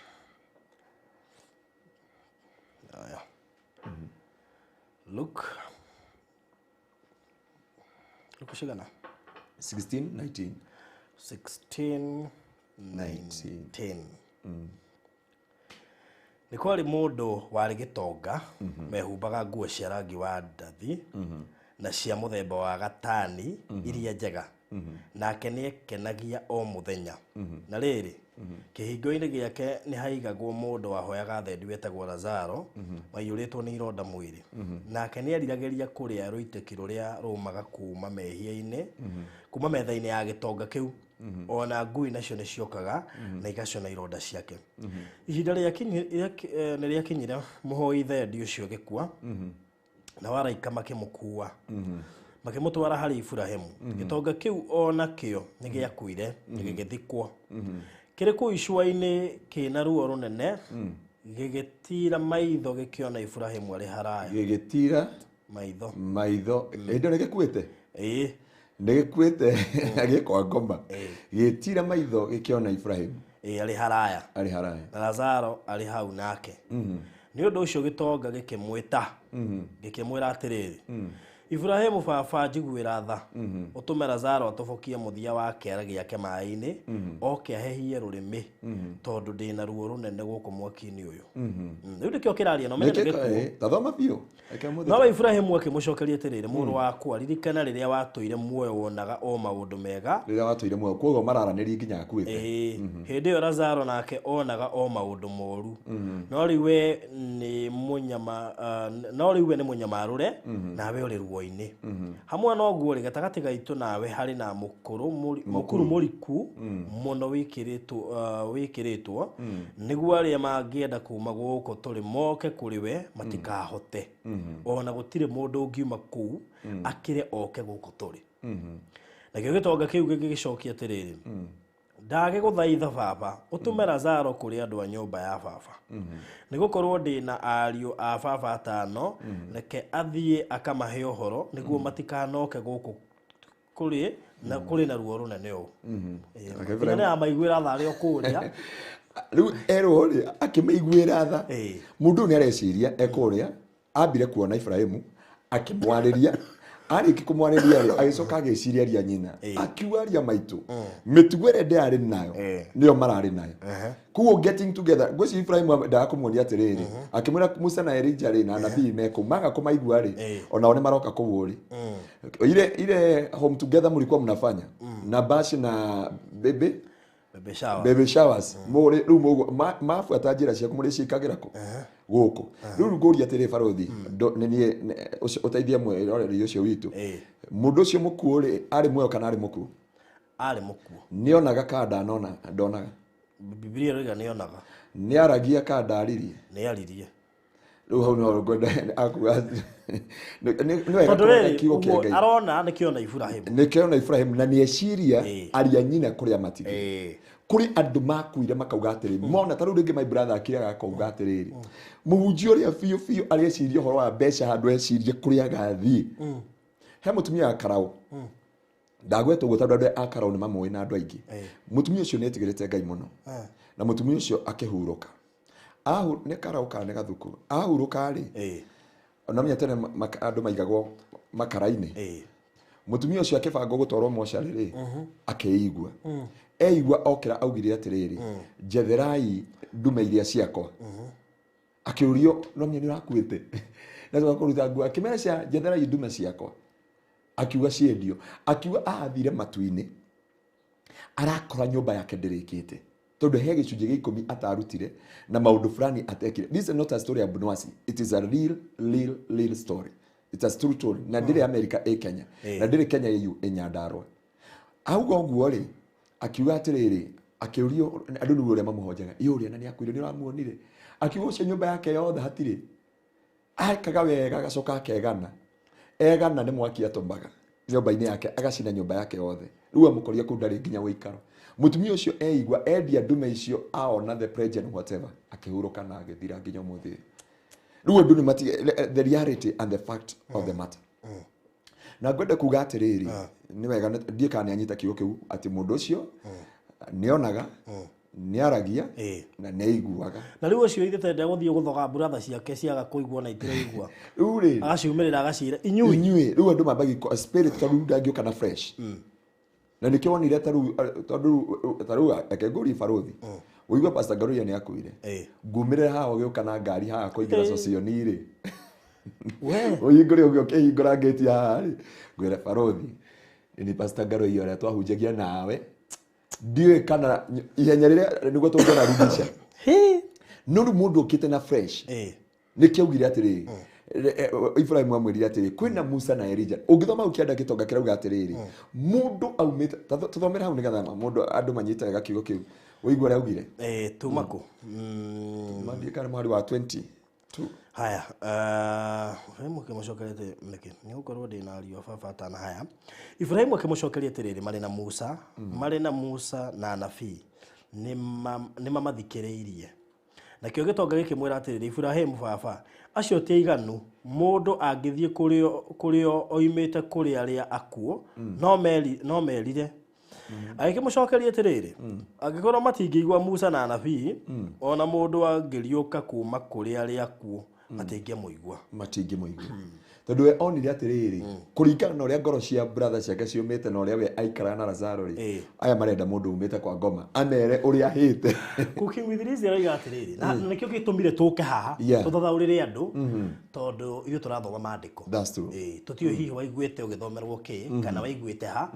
Aya. Luke. Luke cigana? 16:19. 16:19. Nĩ kwarĩ mũndũ warĩ gĩtonga mehumbaga nguo cia rangi wa ndathi na cia mũthemba wa gatani iria njega, nake nĩekenagia o mũthenya. Na rĩrĩ, kĩhingo-inĩ gĩake nĩ haigagwo mũndũ wahoyaga thendi wetagwo Lazaro, waiyũrĩtwo nĩ ironda mwĩrĩ. Nake nĩeriragĩria kũrĩa rũitĩki rũrĩa rũmaga kuma mehia-inĩ, kuma metha-inĩ ya gĩtonga kĩu. Ona ngui nacio nĩciokaga na igacũna ironda ciake. Ihinda nĩ rĩakinyire mũhoi thendi ũcio agĩkua, na araika makĩmũkua makĩmũtwara harĩ Iburahĩmu. Gĩtonga kĩu o nakĩo nĩ gĩakuire gĩgĩthikwo. Kĩrĩ kũu icua-inĩ kĩna ruo rũnene, gĩgĩtiira maitho gĩkĩona Iburahĩmu arĩ haraya. Gĩgĩtira maitho. Maitho. Hĩndĩ ĩyo nĩ gĩkuĩte? Ĩĩ. Nĩ gĩkuĩte gĩkwa ngoma. Gĩtira maitho gĩkĩona Iburahĩmu. Ĩĩ, arĩ haraya. Arĩ haraya. Na Lazaro arĩ hau nake. Nĩ ũndũ ũcio gĩtonga gĩkĩmwĩta, gĩkĩmwĩra atĩrĩrĩ, Iburahĩmu baba, njiguĩra tha, ũtũme Lazaro atobokie mũthia wa kĩara gĩake maĩ-inĩ, oke ahehie rũrĩmĩ, tondũ ndĩna ruo rũnene gũkũ mwaki-inĩ ũyũ. Rĩu nĩkĩo kĩraria, na ũmenye nĩ gĩkuũ. Tathoma biũ. No Iburahĩmu akĩmũcokeria atĩrĩrĩ, mũrũ wakwa, ririkana rĩrĩa watũire muoyo wonaga o maũndũ mega. Rĩrĩa watũire muoyo, koguo mararanĩria nginya akuĩte. Hĩndĩ ĩyo Lazaro nake onaga o maũndũ moru. No rĩu we nĩ mũnyamarũre, nawe ũrĩ ruo-inĩ. Hamwe na ũguo rĩ, gatagatĩ gaitũ nawe harĩ na mũkuru mũriku mũno wĩkĩrĩtwo, nĩguo arĩa mangĩenda kuma gũkũ tũrĩ moke kũrĩ we matikahote. Ona gũtirĩ mũndũ ũngiuma kũu akĩre oke gũkũ tũrĩ. Nakĩo gĩtonga kĩu gĩgĩcokia atĩrĩrĩ, ndagĩgũthaitha baba, ũtũme Lazaro kũrĩ andũ a nyũmba ya baba, nĩgũkorwo ndĩ na ariũ a baba atano, reke athiĩ akamahe ũhoro nĩguo matikanoke gũkũ kũrĩ na kũrĩ na ruo rũnene ũũ. Nĩ amaiguĩra tha arĩ o kũrĩa. Rĩu erwo rĩ, akĩmaiguĩra tha. Mũndũ ũyũ nĩ areciria ekũrĩa, ambire kuona Iburahĩmu akĩmwarĩria, arĩkia kũmwarĩria rĩ, agĩcoka agĩciria aria nyina, akiuga aria maitũ, mĩtugo ĩrĩa ndĩrarĩ nayo nĩyo mararĩ nayo. Koguo getting together, ngwĩciria Iburahĩmu endaga kũmuonia atĩrĩrĩ, akĩmwĩra Musa na Elijah rĩ na anabii me kũu, maga kũmaigua rĩ, onao nĩ maroka kũu rĩ. Ile home together mlikuwa mnafanya na bash na baby Baby shower. Baby showers. Mũrĩ rĩu mabuata njĩra ciaku mũrĩciĩkagĩra kũ? Gũkũ. Rĩu ngũria atĩrĩ barothi, nĩ niĩ ũteithie mwĩroreri ũcio witũ. Mũndũ ũcio mũkuũ rĩ, arĩ muoyo kana arĩ mũkuũ? Arĩ mũkuũ. Nĩonaga kana ndanona? Ndonaga. Bibilia ĩroiga nĩonaga. Nĩaragia kana ndaririe? Nĩaririe. Rĩu hau nĩho ngwenda akuga nĩ wega Tondũ rĩrĩ, kiugo kĩa ũguo Ngai. arona nĩkĩona Iburahĩmu. Nĩkĩona Iburahĩmu na nĩeciria aria nyina kũrĩa matigire. Kũrĩ andũ makuire makauga atĩrĩrĩ, mona ta rĩu rĩngĩ my brother akiraga akauga atĩrĩrĩ, mũhunjia ũrĩa biũ biũ areciria ũhoro wa mbeca handũ ecirie kũrĩa agathiĩ. He mũtumia wa Karau. Ndagwetwo ũguo tondũ andũ a Karau nĩ mamũĩ na andũ aingĩ. Mũtumia ũcio nĩ etigĩrĩte Ngai mũno. Na mũtumia ũcio akĩhurũka. Nĩ Karau kana nĩ Gathuku? Ahurũka rĩ, ona menya tene andũ maigagwo makara-inĩ. Mũtumia ũcio akĩbangwo gũtwarwo mocarĩ rĩ, akĩigua. Eigua okĩra augire atĩrĩrĩ, njetherai ndume iria ciakwa. Akĩũrio, no menya nĩ ũrakuĩte. Na coka kũruta nguo, akĩmera cia njetherai ndume ciakwa. Akiuga ciendio. Akiuga athire matu-inĩ, arakora nyũmba yake ndĩrĩkĩte. Tondũ he gĩcunjĩ gĩa ikũmi atarutire na maũndũ fulani atekire. This is not a story ya Bunwasi. It is a real, real, real story. It's a true story. Na ndĩrĩ America ĩ Kenya. Na ndĩrĩ Kenya ĩ Nyandarua. Auga ũguo rĩ, akiuga atĩrĩrĩ, akĩũrio andũ nĩ ũrĩa mamũhonjaga. Ĩ ũrĩa na nĩakuire nĩ ũramuonire. Akiuga ũcio nyũmba yake yothe hatirĩ. Akaga wega agacoka akegana. Egana nĩ mwaki atũmaga nyũmba-inĩ yake, agacina nyũmba yake yothe. Rĩu amũkoria kũu ndarĩ nginya ũikaro. Mũtumia ũcio eigua endia ndume icio aona the present whatever, akĩhurũka na agĩthira nginya ũmũthĩ. Rĩu andũ nĩ matige the reality and the fact of the matter. Na ngwenda kuga atĩrĩrĩ, nĩ wega ndiĩ kana nĩ anyita kiugo kĩu atĩ mũndũ ũcio nĩonaga, nĩaragia na nĩaiguaga. Na rĩu ũcio ithe tenda gũthiĩ gũthoga buratha ciake ciaga kũigua na itiraigua. Rĩu rĩ, agaciumĩrĩra agacira inyuĩ. Inyuĩ rĩu andũ mambagia spirit tondũ rĩu ndangĩũka na fresh. Na nĩkĩo wonire ta rĩu tondũ ta rĩu reke ngũrie barũthi, ũigue Pastor Ngaruiya nĩ akuire, ngumĩrĩra haha ũgĩũka na ngari haha kũingĩra Socioni rĩ, ũhingũre ũguo ũkĩhingũra ngĩti haha rĩ, ngwĩre barũthi nĩ Pastor Ngaruiya ũrĩa twahunjagia nawe, ndiũĩ kana ihenya rĩrĩa nĩguo tũngĩona rudisha. No rĩu mũndũ ũkĩte na fresh, nĩkĩo augire atĩrĩrĩ, Ibrahim amwĩrire atĩrĩ, kwĩna Musa na Elijah. Ũngĩthoma hau kĩanda gĩtonga kĩrauga atĩrĩrĩ, mũndũ aumĩte, tũthomere hau nĩgetha mũndũ andũ manyite wega kiugo kĩu. Ũigua ũrĩa augire? Tuma kũ? Mathiĩ kana mweri wa 22. Haya, Ibrahimu akĩmũcokeria atĩrĩ, nĩkĩ? Nĩ gũkorwo ndĩ na ariũ a baba atano. Haya, Ibrahimu akĩmũcokeria atĩrĩrĩ, marĩ na Musa, marĩ na Musa na anabii, nĩ mamathikĩrĩirie. Nakĩo gĩtonga gĩkĩmwĩra atĩrĩrĩ, Ibrahimu baba, acio ti aiganu, mũndũ angĩthiĩ kũrĩo oimĩte kũrĩ arĩa akuũ, no merire. Agĩkĩmũcokeria atĩrĩrĩ, angĩkorwo matingĩigua Musa na anabii, ona mũndũ angĩriũka kuma kũrĩ arĩa akuũ, matingĩmũigua. Matingĩmũigua. Tondũ we onire atĩrĩrĩ, kũringana na ũrĩa ngoro cia brother ciake ciũmĩte na ũrĩa we aikaraga na Lazaro rĩ, aya marenda mũndũ umĩte kwa ngoma amere ũrĩa ahĩte. Cooking with Liz arauga atĩrĩrĩ, na nĩkĩo gĩtũmire tũke haha, tũthathaũrĩre andũ, tondũ ithuĩ tũrathoma maandĩko. That's true. Tũtiũĩ hihi waiguĩte ũgĩthomerwo kĩ, kana waiguĩte ha,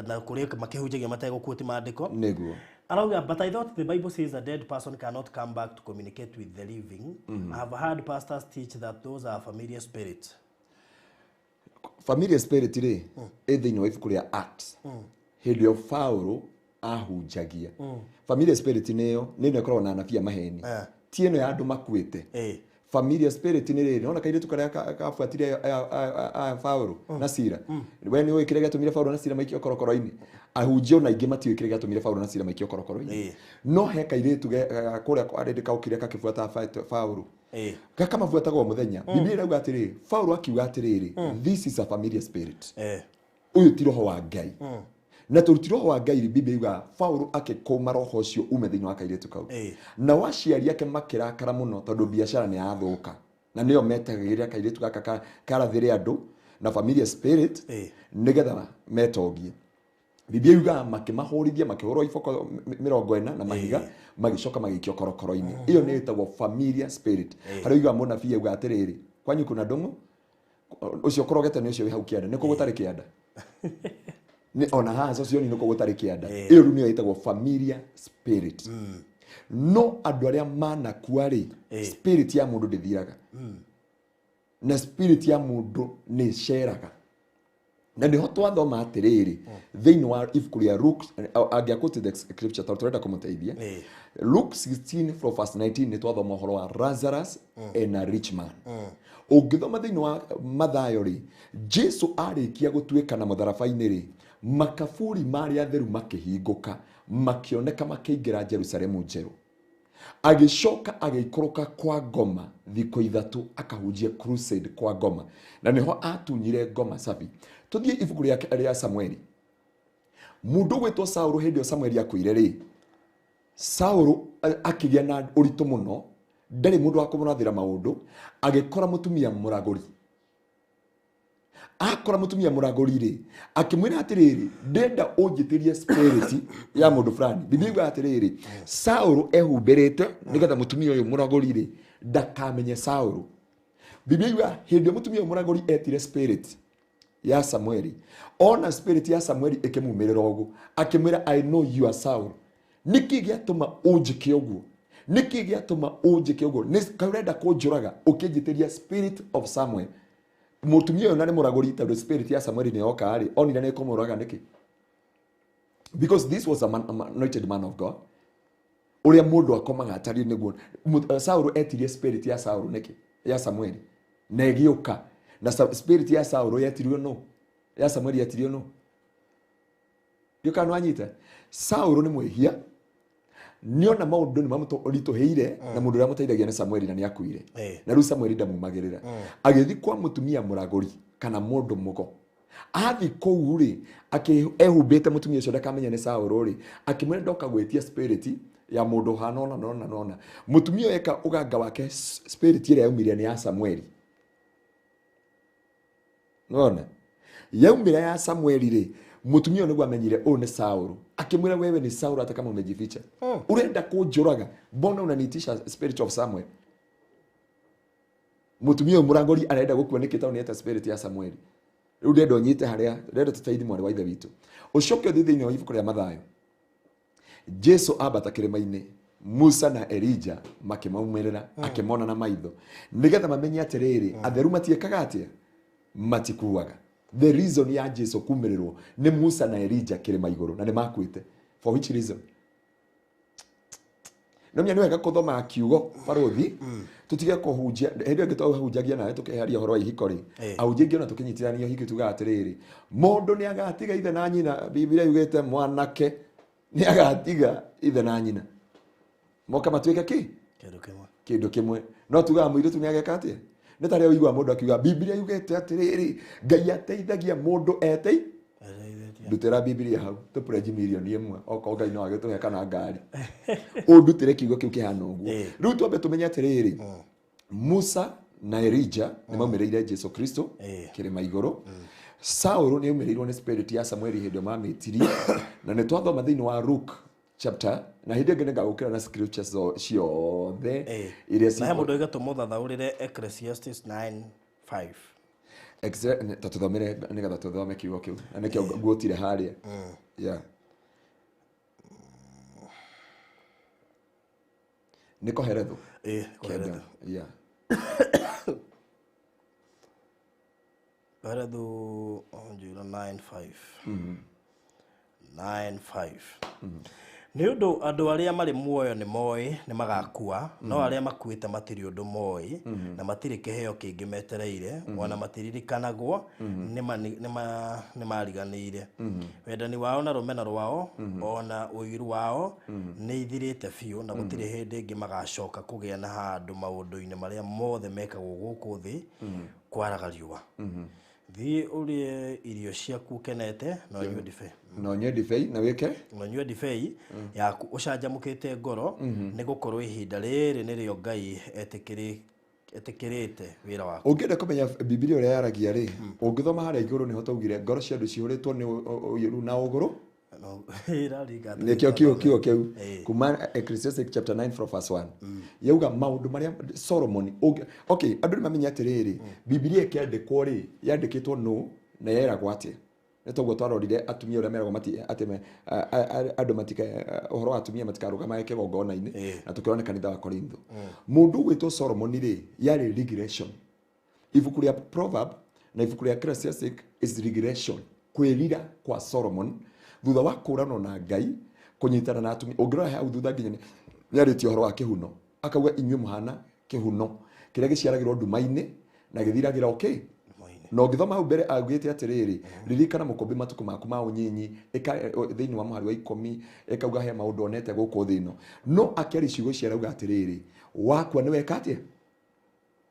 na kũrĩ makĩhunjagia mategũkuoti maandĩko. Nĩguo. Arauga, but I thought the Bible says a dead person cannot come back to communicate with the living. I have heard pastors teach that those are familiar spirits. Familiar spirit rĩ, ĩ thĩinĩ wa ibuku rĩa Acts. Hĩndĩ ĩyo Paulo ahunjagia. Familiar spirit nĩyo, nĩ ĩno ĩkoragwo na anabii a maheni. Ti ĩno ya andũ makuĩte. Familiar spirit nĩ rĩrĩ, nĩwona kairĩtu karĩa kabuatire aya Paulo na Sila. We nĩ ũĩ kĩrĩa gĩatũmire Paulo na Sila maikio korokoro-inĩ? Ahunjia ona aingĩ matiũĩ kĩrĩa gĩatũmire Paulo na Sila maikio korokoro-inĩ. No he kairĩtu kũrĩa kwa rĩndĩ kaokire gakĩbuata Paulo. Gakamabuataga o mũthenya. Biblia ĩrauga atĩrĩrĩ, Paulo akiuga atĩrĩrĩ, this is a familiar spirit. Ũyũ ti roho wa Ngai. Na tondũ ti roho wa Ngai, Biblia yugaga Paulo akĩkũma roho ũcio ume thĩinĩ wa kairĩtu kau. Nao aciari ake makĩrakara mũno tondũ biacara nĩ yathũka. Na nĩo metagĩrĩra kairĩtu gaka karathĩre andũ na familiar spirit nĩgetha metongie. Biblia yugaga makĩmahũrithia, makĩhũrwo iboko 40 na mahiga, magĩcoka magĩikio korokoro-inĩ. Ĩyo nĩ ĩtagwo familiar spirit. Harĩa yugaga mũnabii auga atĩrĩrĩ, kwanyu kuna ndũng'ũ? Ũcio ũkorogete nĩ ũcio wĩ hau kĩanda, nĩ kũ gũtarĩ kĩanda? Nĩ ona haha Socioni nĩ kũ gũtarĩ kĩanda. Ĩyo rĩu nĩyo ĩtagwo familiar spirit. No andũ arĩa manakua rĩ, spirit ya mũndũ ndĩthiraga. Na spirit ya mũndũ nĩ ĩceraga. Na nĩho twathoma atĩrĩrĩ, thĩinĩ wa ibuku rĩa Luke, angĩaquote the scripture tondũ tũrenda kũmũteithia. Luke 16 from verse 19 nĩ twathoma ũhoro wa Lazarus and a rich man. Ũngĩthoma thĩinĩ wa Mathayo rĩ, Jesu arĩkia gũtuĩka na mũtharaba-inĩ rĩ, makaburi marĩa atheru makĩhingũka, makĩoneka makĩingĩra Jerusalemu njerũ. Agĩcoka agĩikũrũka kwa ngoma thikũ ithatũ akahunjia crusade kwa ngoma, na nĩho atunyire ngoma sabi. Tũthiĩ ibuku rĩa Samueli. Mũndũ ũgwĩtwo Saũlũ hĩndĩ ĩyo Samueli akuire rĩ, Saũlũ akĩgĩa na ũritũ mũno, ndarĩ mũndũ wa kũmũrathĩra maũndũ, agĩkora mũtumia mũragũri. Akora mũtumia mũragũri rĩ, akĩmwĩra atĩrĩrĩ, ndenda ũnjĩtĩrie spirit ya mũndũ fulani. Biblia yugaga atĩrĩrĩ, Saũlũ ehumbĩrĩte nĩgetha mũtumia ũyũ mũragũri rĩ ndakamenye Saũlũ. Biblia yugaga hĩndĩ ĩyo mũtumia ũyũ mũragũri etire spirit ya Samueli, ona spirit ya Samueli ĩkĩmumĩrĩra ũguo, akĩmwĩra I know you are Saul. Nĩkĩ gĩatũma ũnjĩke ũguo? Nĩkĩ gĩatũma ũnjĩke ũguo? Nĩ kaĩ ũrenda kũnjũraga ũkĩnjĩtĩria spirit of Samuel? Mũtumia ũyũ na nĩ mũragũri tondũ spirit ya Samueli nĩ yoka rĩ, onire nĩ ĩkũmũraga nĩkĩ? Because this was a man, anointed man of God. Ũrĩa mũndũ akomaga atariĩ nĩguo. Saũlũ etirie spirit ya Saũlũ nĩkĩ? Ya Samueli. Na ĩgĩũka. Na spirit ya Saũlũ yetirio nũ? Ya Samueli yetirio nũ? Ndiũĩ kana nĩwanyita. Saũlũ nĩ mwĩhia. Nĩona maũndũ nĩ mamũritũhĩire na mũndũ ũrĩa amũteithagia nĩ Samueli na nĩakuire. Na rĩu Samueli ndamumagĩrĩra. Agĩthiĩ kwa mũtumia mũragũri kana mũndũ mũgo. Athi kũu rĩ ehumbĩte mũtumia ũcio ndakamenye nĩ Saũlũ rĩ, akĩmwĩra ndoka gwĩtia spirit ya mũndũ ũhana ũna na ũna na ũna. Mũtumia ũyũ eka ũganga wake, spirit ĩrĩa yaumire nĩ ya Samueli. Nĩwona? Yaumĩra ya Samueli rĩ, mũtumia ũyũ nĩguo amenyire ũyũ nĩ Saũlũ. Akĩmwĩra wewe ni Saũlũ hata kama umejificha. Urenda kũnjũraga, mbona unaniitisha spirit of Samuel? Mũtumia ũyũ mũrangũri arenda gũkua nĩkĩ tondũ nĩeta spirit ya Samueli. Rĩu ndĩrenda ũnyite harĩa, ndĩrenda tũteithie mwarĩ wa ithe witũ. Ũcoke ũthiĩ thĩinĩ wa ibuku rĩa Mathayo. Jesu ambata kĩrĩma-inĩ, Musa na Elija makĩmaumĩrĩra, akĩmona na maitho, nĩgetha mamenye atĩrĩrĩ, atheru matiĩkaga atĩa? Matikuaga. The reason ya Jesu kumĩrĩrwo nĩ Musa na Elija kĩrĩma igũrũ, na nĩ makuĩte. For which reason? No menya nĩ wega kũthoma kiugo barũthi, tũtige kũhunjia. Hĩndĩ ĩyo ĩngĩ twahunjagia nawe tũkĩaria ũhoro wa ihiko rĩ, ahunjia aingĩ ona tũkĩnyitithania ũhiki tugaga atĩrĩrĩ, mũndũ nĩ agatiga ithe na nyina. Biblia yugĩte mwanake nĩ agatiga ithe na nyina moka matuĩke kĩ? Kĩndũ kĩmwe. Kĩndũ kĩmwe. No tugaga mũirĩtu nĩ ageka atĩa? Nĩ tarĩa ũigua mũndũ akiuga Biblia yugĩte atĩrĩrĩ, Ngai ateithagia mũndũ etei. Ndutĩra Biblia hau tũpurĩnji mirioni ĩmwe okorwo Ngai no agĩtũhe kana ngari. Ũndutĩre kiugo kĩu kĩhana ũguo. Rĩu twambe tũmenye atĩrĩrĩ, Musa na Elija nĩ maumĩrĩire Jesu Kristo kĩrĩma igũrũ. Saũlũ nĩ aumĩrĩirwo nĩ spirit ya Samueli hĩndĩ ĩyo mamĩtirie, na nĩ twathoma thĩinĩ wa Luke chapter, na hĩndĩ ĩngĩ nĩngagũkĩra na scriptures ciothe iria Na he mũndũ oiga tũmũthathaũrĩre Ecclesiastes 9:5. Ta tũthomere nĩgetha tũthome kiugo kĩu, na nĩkĩo nguotire harĩa. Yeah. Nĩ Kohelethu. Kohelethu. Yeah. Kohelethu njĩra 9:5. 9:5. Nĩ ũndũ andũ arĩa marĩ muoyo nĩ moĩ nĩ magakua, no arĩa makuĩte matirĩ ũndũ moĩ, na matirĩ kĩheo kĩngĩ metereire, ona matiririkanagwo, nĩ mariganĩire. Wendani wao na rũmena rwao, ona ũiru wao nĩ ithirĩte biũ, na gũtirĩ hĩndĩ ĩngĩ magacoka kũgĩa na handũ maũndũ-inĩ marĩa mothe mekagwo gũkũ thĩ kwaraga riũa. Thiĩ ũrĩe irio ciaku ũkenete, na ũnyue ndibei. Na ũnyue ndibei na wĩke? Na ũnyue ndibei yaku ũcanjamũkĩte ngoro, nĩ gũkorwo ihinda rĩrĩ nĩrĩo Ngai etĩkĩrĩte wĩra waku. Ũngĩenda kũmenya Bibilia ũrĩa yaragia rĩ, ũngĩthoma harĩa igũrũ nĩho twaugire ngoro cia andũ cihũrĩtwo nĩ ũiru na ũgũrũ. Nĩkĩo kiugo kĩu kuma Ecclesiastes chapter 9 from verse 1. Yauga maũndũ marĩa Solomon okay, andũ nĩ mamenye atĩrĩrĩ, Bibilia ĩkĩandĩkwo rĩ, yandĩkĩtwo nũ na yeragwo atĩa? Nĩ toguo twarorire atumia ũrĩa meragwo atĩ andũ matika ũhoro wa atumia matikarũgamage kĩgongona-inĩ, na tũkĩona kanitha wa Korintho. Mũndũ ũgwĩtwo Solomon rĩ, yarĩ regression. Ibuku rĩa Proverb na ibuku rĩa Ecclesiastes is regression, kwĩrira kwa Solomon thutha wa kũranwo na Ngai, kũnyitana na atumia. Ũngĩrora hau thutha nginya nĩarĩtie ũhoro wa kĩhuno, akauga inyuĩ mũhana kĩhuno kĩrĩa gĩciaragĩrwo nduma-inĩ na gĩthiragĩra okay. Na ũngĩthoma hau mbere augĩte atĩrĩrĩ, ririkana mũkũmbi matukũ maku ma ũnyinyi, thĩinĩ wa mũhari wa 10 ĩkauga he maũndũ onete gũkũ thĩ ĩno. No akĩaria ciugo ici arauga atĩrĩrĩ, wakua nĩ weka atĩa?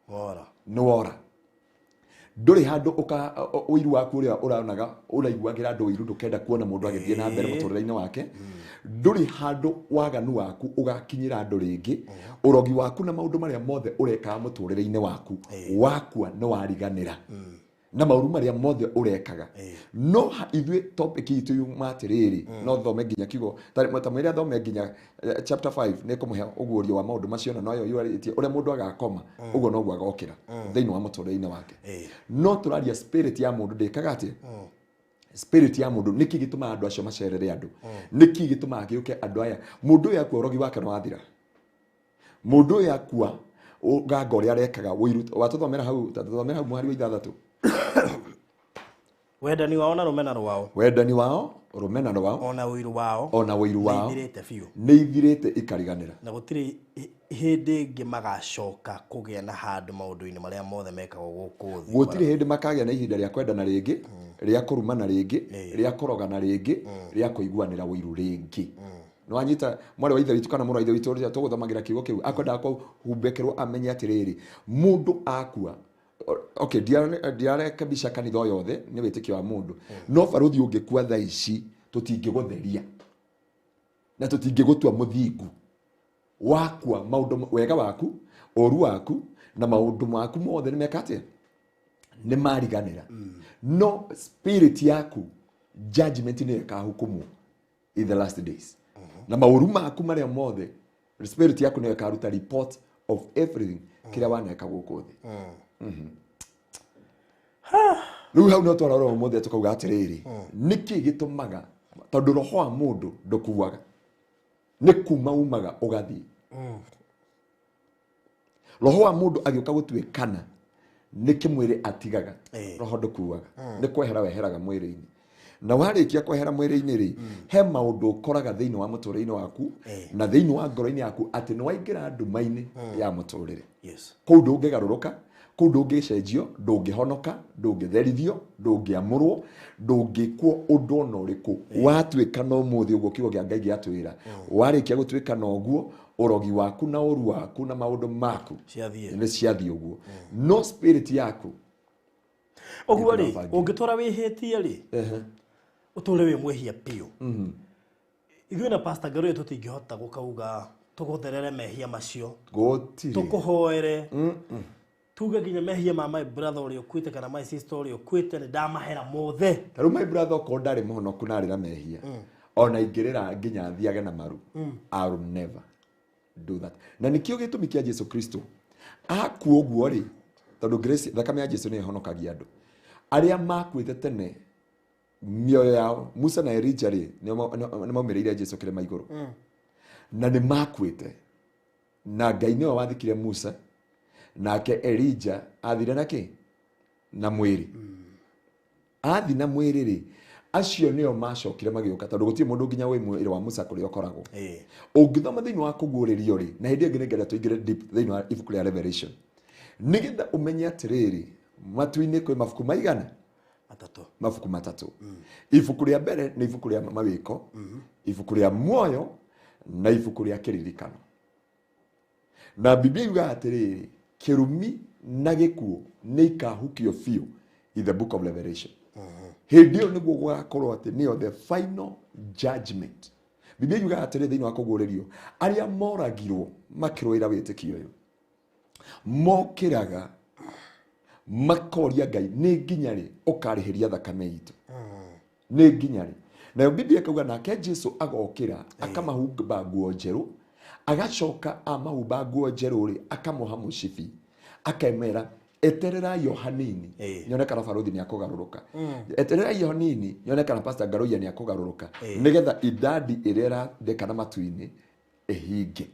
Wora. Nĩ wora. Ndũrĩ handũ ũiru waku ũrĩa ũronaga ũraiguagĩra andũ ũiru, ndũkenda kuona mũndũ agĩthiĩ na mbere mũtũrĩre-inĩ wake. Ndũrĩ handũ waganu waku ũgakinyĩra andũ rĩngĩ. Ũrogi waku na maũndũ marĩa mothe ũrekaga mũtũrĩre-inĩ waku, wakua nĩ wariganĩra. Na maũru marĩa mothe ũrekaga. No ithuĩ topic itũ yuma atĩrĩrĩ, no thome nginya kiugo, ta mwĩre thome nginya chapter 5 nĩ kũmũhe ũguũrio wa maũndũ macio, na noyo yuarĩtie ũrĩa mũndũ agakoma, ũguo noguo agokĩra thĩinĩ wa mũtũrĩre-inĩ wake. No tũraria spirit ya mũndũ ndĩkaga atĩa? Spirit ya mũndũ nĩkĩ gĩtũmaga andũ acio macerere andũ? Nĩkĩ gĩtũmaga gĩũke andũ aya? Mũndũ ũyũ akua ũrogi wake nĩ wathira. Mũndũ ũyũ akua ũganga ũrĩa arekaga ũiru, watũthomera hau, tũthomera hau mũhari wa 6. Wendani wao na rũmena rwao. Wendani wao, rũmena rwao. Ona ũiru wao. Ona ũiru wao. Nĩ ithirĩte biũ. Nĩ ithirĩte ikariganĩra. Na gũtirĩ hĩndĩ ĩngĩ magacoka kũgĩa na handũ maũndũ-inĩ marĩa mothe mekagwo gũkũ thĩ. Gũtirĩ hĩndĩ makagĩa na ihinda rĩa kwendana rĩngĩ, rĩa kũrumana rĩngĩ, rĩa kũrogana rĩngĩ, rĩa kũiguanĩra ũiru rĩngĩ. Nĩ wanyita mwarĩ wa ithe witũ kana mũrũ wa ithe witũ ũrĩa tũgũthomagĩra kiugo kĩu, akwendaga kũhumbĩkĩrwo amenye atĩrĩrĩ, mũndũ akua Okay, ndiarekebisha kanitha o yothe nĩ wĩtĩkio wa mũndũ. No baruthi ũngĩkua thaa ici tũtingĩgũtheria na tũtingĩgũtua mũthingu. Wakua maũndũ wega waku, ũru waku na maũndũ maku mothe nĩ meka atĩa? Nĩ mariganĩra. No spirit yaku judgment nĩ ĩkahukumwo in the last days. Na maũru maku marĩa mothe spirit yaku nĩyo ĩkaruta report of everything kĩrĩa waneka gũkũ thĩ. Rĩu hau no twarora ũmũthĩ tũkauga atĩrĩrĩ, nĩkĩ gĩtũmaga tondũ roho wa mũndũ ndũkuaga, nĩ kuma umaga ũgathiĩ. Roho wa mũndũ agĩũka gũtuĩkana nĩ kĩmwĩrĩ atigaga, roho ndũkuaga, nĩ kwehera weheraga mwĩrĩ-inĩ. Na warĩkia kwehera mwĩrĩ-inĩ rĩ, he maũndũ ũkoraga thĩinĩ wa mũtũrĩre-inĩ waku na thĩinĩ wa ngoro-inĩ yaku atĩ nĩ waingĩra nduma-inĩ ya mũtũrĩre. Kũu ndũngĩgarũrũka, kũu ndũngĩcenjio, ndũngĩhonoka, ndũngĩtherithio, ndũngĩamũrwo, ndũngĩkwo ũndũ ona ũrĩkũ. Watuĩka na ũmũthĩ ũguo kiugo kĩa Ngai gĩatwĩra, warĩkia gũtuĩka na ũguo, ũrogi waku na ũru waku na maũndũ maku nĩ ciathiĩ ũguo. No spirit yaku ũguo rĩ, ũngĩtũra wĩhĩtie rĩ, ũtũre wĩ mwĩhia biũ. Ithuĩ na Pastor Ngaruiya tũtingĩhota gũkauga tũgũtherere mehia macio, tũkũhoere, tuge nginya mehia ma my brother ũrĩa ũkuĩte kana my sister ũrĩa ũkuĩte nĩ ndamahera mothe. Ta rĩu my brother okorwo ndarĩ mũhonoku na arĩ na mehia, ona ingĩrĩra nginya thiage na maru, I will never do that. Na nĩkĩo gĩtũmi kĩa Jesu Kristo akua ũguo rĩ, tondũ grace, thakame ya Jesu nĩyo ĩhonokagia andũ arĩa makuĩte tene mĩoyo yao. Musa na Elijah rĩ, nĩ maumĩrĩire Jesu kĩrĩma igũrũ na nĩ makuĩte, na Ngai nĩwe wathikire Musa, nake Elijah athire na kĩ? Na mwĩrĩ. Athi na mwĩrĩ rĩ, acio nĩo macokire magĩũka, tondũ gũtirĩ mũndũ nginya wĩ mwĩrĩ wa Musa kũrĩa ũkoragwo. Ũngĩthoma thĩinĩ wa kũguũrĩrio rĩ, na hĩndĩ ĩngĩ nĩngenda tũingĩre deep thĩinĩ wa ibuku rĩa Revelation, nĩgetha ũmenye atĩrĩrĩ, matu-inĩ kwĩ mabuku maigana? Matatũ. Mabuku matatũ. Ibuku rĩa mbere nĩ ibuku rĩa mawĩko, ibuku rĩa muoyo na ibuku rĩa kĩririkano. Na Biblia yugaga atĩrĩrĩ, kĩrumi na gĩkuũ nĩ ikahukio biũ in the book of Revelation. Hĩndĩ ĩyo nĩguo gũgakorwo atĩ nĩyo the final judgment. Biblia yugaga atĩrĩrĩ thĩinĩ wa kũguũrĩrio, arĩa moragirwo makĩrũĩra wĩtĩkio ũyũ mokĩraga makoria Ngai, nĩ nginya rĩ ũkarĩhĩria thakame itũ? Nĩ nginya rĩ? Nayo Biblia ĩkauga nake Jesu agokĩra akamahumba nguo njerũ, agacoka amahumba nguo njerũ rĩ, akamoha mũcibi, akemera etererai o hanini nyone kana baruthi nĩ akũgarũrũka, etererai o hanini nyone kana Pastor Ngaruiya nĩ akũgarũrũka, nĩgetha idadi ĩrĩa ĩrandĩkana matu-inĩ ĩhinge.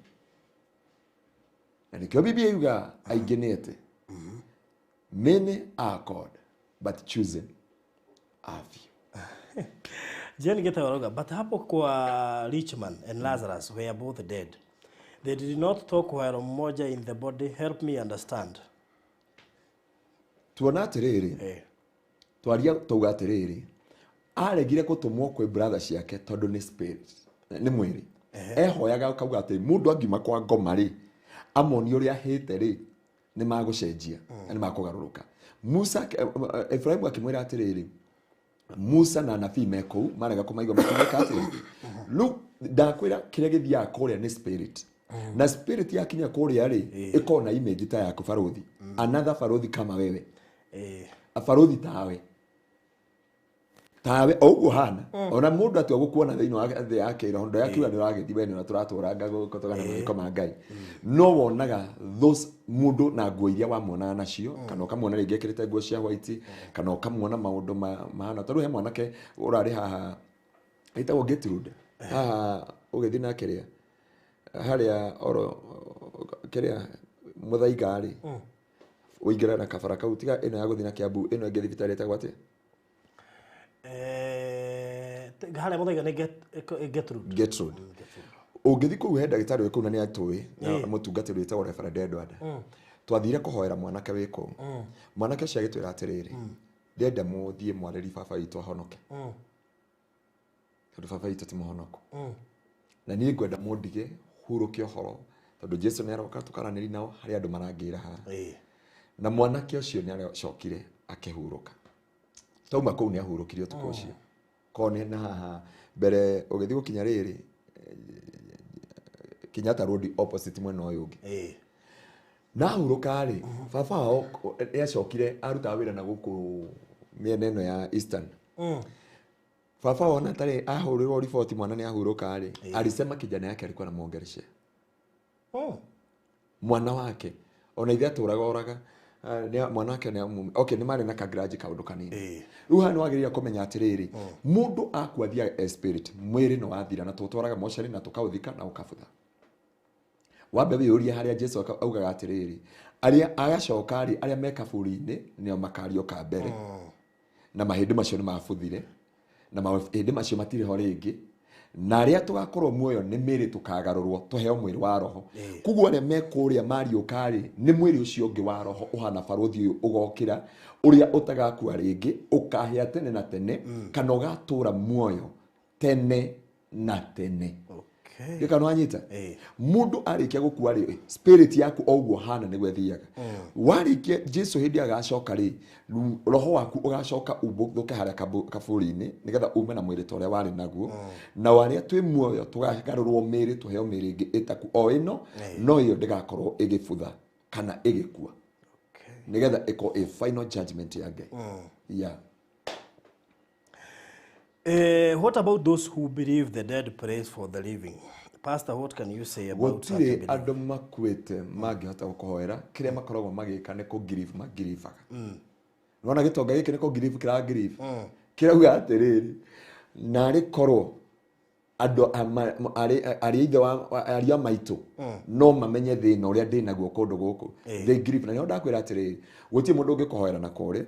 Na nĩkĩo Biblia yuga aingĩ nĩ ete, many are called but chosen are few. Jane Getawaroga, but hapo kwa Richman and Lazarus were both dead. They did not talk while mmoja in the body. Help me understand. Tuona atĩrĩrĩ, twaria tauga atĩrĩrĩ, aregire gũtũmwo kwĩ brother ciake tondũ nĩ spirit, nĩ mwĩrĩ. Ehoyaga akauga atĩ mũndũ angiuma kwa ngoma rĩ, amonie ũrĩa ahĩte rĩ, nĩ magũcenjia na nĩ makũgarũrũka. Musa, Efraimu akĩmwĩra atĩrĩrĩ, Musa na anabii me kũu marega kũmaigua makĩmwĩka atĩrĩ, rĩu ndakwĩra kĩrĩa gĩthiaga kũrĩa nĩ spirit, na spirit yakinya kũrĩa rĩ, ĩkoragwo na image ta yaku baruthi, another baruthi kama wewe, baruthi tawe tawe o ũguo hana, ona mũndũ atua gũkuona thĩinĩ wa thĩ ya kĩroho ndoyakiuga nĩ ũragĩthiĩ we nĩ ũrĩa tũratũranga gũkũ tũgana mawĩko ma Ngai, no wonaga those mũndũ na nguo iria wamuonaga nacio, kana ũkamuona rĩngĩ ekĩrĩte nguo cia white, kana ũkamuona maũndũ mahana. Tondũ he mwanake ũrarĩ haha ĩtagwo Gertrude, haha ũgĩthiĩ na kĩrĩa harĩa oro kĩrĩa Mũthaiga rĩ, ũingĩra na kabara kau, tiga ĩno ya gũthiĩ na Kiambu, ĩno ĩngĩ thibitarĩ ĩtagwo atĩa? Harĩa Mũthaiga nĩ Gertrude. Gertrude. Ũngĩthiĩ kũu he ndagĩtarĩ wĩ kũu na nĩ atũĩ, na mũtungatĩri wĩtagwo Reverend Edward. Twathire kũhoera mwanake wĩ kũu. Mwanake ũcio agĩtwĩra atĩrĩrĩ, ndĩrenda mũthiĩ mwarĩrie baba witũ ahonoke, tondũ baba witũ ti mũhonoku, na niĩ ngwenda mũndige hurũke ũhoro, tondũ Jesu nĩ aroka tũkaranĩria nao, harĩ andũ marangĩra haha. Na mwanake ũcio nĩ aracokire akĩhurũka. Tauma kũu nĩ ahurũkire ũtukũ ũcio. Korwo nĩ na haha mbere ũgĩthiĩ gũkinya rĩrĩ Kenyatta Road opposite mwena ũyũ ũngĩ. Na ahurũka rĩ, baba wao nĩ acokire arutaga wĩra na gũkũ mĩena ĩno ya Eastern. Baba wao ona atarĩ ahũrĩrwo riboti mwana nĩ ahurũka rĩ, alisema kijana yake alikuwa anamwongeleshea. Mwana wake ona ithe atũraga oraga mwana wake okay nĩ marĩ na kagrudge kaũndũ kanini. Rĩu haha nĩ wagĩrĩire kũmenya atĩrĩrĩ, mũndũ akua athiaga as spirit, mwĩrĩ nĩ wathira na tũtwaraga mocarĩ na tũkaũthika na ũkabutha. Wambe wĩyũrie harĩa Jesu augaga atĩrĩrĩ, arĩa agacoka rĩ, arĩa me kaburi-inĩ nĩo makariũka mbere. Na mahĩndĩ macio nĩ mabuthire, na mahĩndĩ macio matirĩ ho rĩngĩ, na arĩa tũgakorwo muoyo nĩ mĩĩrĩ tũkagarũrwo tũheo mwĩrĩ wa roho. Koguo arĩa me kũrĩa mariũka rĩ, nĩ mwĩrĩ ũcio ũngĩ wa roho ũhana barũthi ũyũ ũgokĩra, ũrĩa ũtagakua rĩngĩ, ũkahĩa tene na tene, kana ũgatũra muoyo tene na tene. Gĩka nĩ wanyita? Mũndũ arĩkia gũkua rĩ, spirit yaku o ũguo hana nĩguo ĩthiaga. Warĩkia Jesu hĩndĩ agacoka rĩ, roho waku ũgacoka umbũke harĩa kaburi-inĩ nĩgetha ume na mwĩrĩ ta ũrĩa warĩ naguo. Na arĩa twĩ muoyo tũgagarũrwo mĩĩrĩ, tũheo mĩĩrĩ ĩngĩ ĩtaku o ĩno, no ĩyo ndĩgakorwo ĩgĩbutha kana ĩgĩkua. Nĩgetha ĩkorwo ĩ final judgment ya Ngai. Yeah. What about those who believe the dead prays for the living? Pastor, what can you say about such a Gũtirĩ belief? andũ makuĩte mangĩhota gũkũhoera, kĩrĩa makoragwo magĩka nĩ kũgiribu magiribaga. Nĩwona gĩtonga gĩkĩ nĩ kũgiribu kĩragiribu. Kĩrauga atĩrĩrĩ, narĩ korwo andũ arĩa ithe wa, arĩa maitũ no mamenye thĩna ũrĩa ndĩ naguo kũndũ gũkũ. They grieve. Na nĩho ndakwĩra atĩrĩrĩ, gũtirĩ mũndũ ũngĩkũhoera na kũrĩa.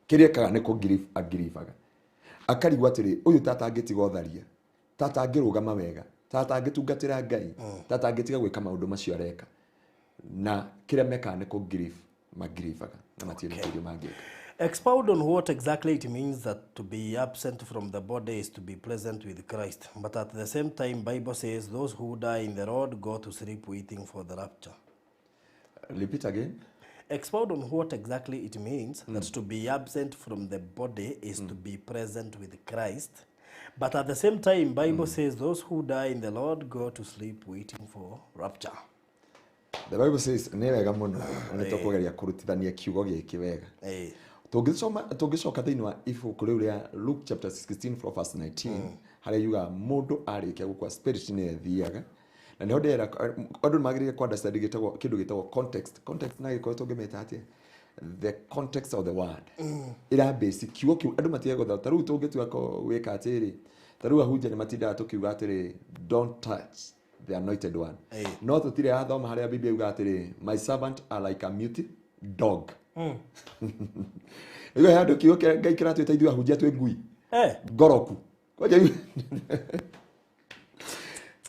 Kĩrĩa ekaga nĩ kũgiribu agiribaga. Akarigwo atĩrĩ, ũyũ tata angĩtiga ũtharia, tata angĩrũgama wega, tata angĩtungatĩra Ngai, tata angĩtiga gwĩka maũndũ macio areka. Na kĩrĩa mekaga nĩ kũgiribu magiribaga, na matirĩ na kĩndũ mangĩka. Expound on what exactly it means that to be absent from the body is to be present with Christ. But at the same time, Bible says those who die in the Lord go to sleep waiting for the rapture. Repeat again. Expound on what exactly it means that to be absent from the body is to be present with Christ. But at the same time, Bible says those who die in the Lord go to sleep waiting for rapture. The Bible says, nĩ wega mũno, na nĩ tũkũgeria kũrutithania kiugo gĩkĩ wega. Tũngĩcoka thĩinĩ wa ibuku rĩu rĩa Luke chapter 16 from verse 19, harĩa yugaga mũndũ arĩkia gũkua spirit nĩ ĩthiaga. Na nĩho ndĩrera, andũ nĩ magĩrĩire kũ understand kĩndũ gĩtagwo context. Context na gĩkũyũ tũngĩmĩta atĩa? The context of the word. Ĩra basic kiugo kĩu andũ matigaga gũthoma. Ta rĩu tũngĩtua gwĩka atĩrĩ, ta rĩu ahunjia nĩ matindaga tũkiuga atĩrĩ, don't touch the anointed one. No tũtirĩ athoma harĩa Biblia yugaga atĩrĩ, my servant are like a mute dog. Nĩguo he handũ kiugo kĩa Ngai kĩratwĩta ithuĩ ahunjia twĩ ngui. Ngoroku. Kwanja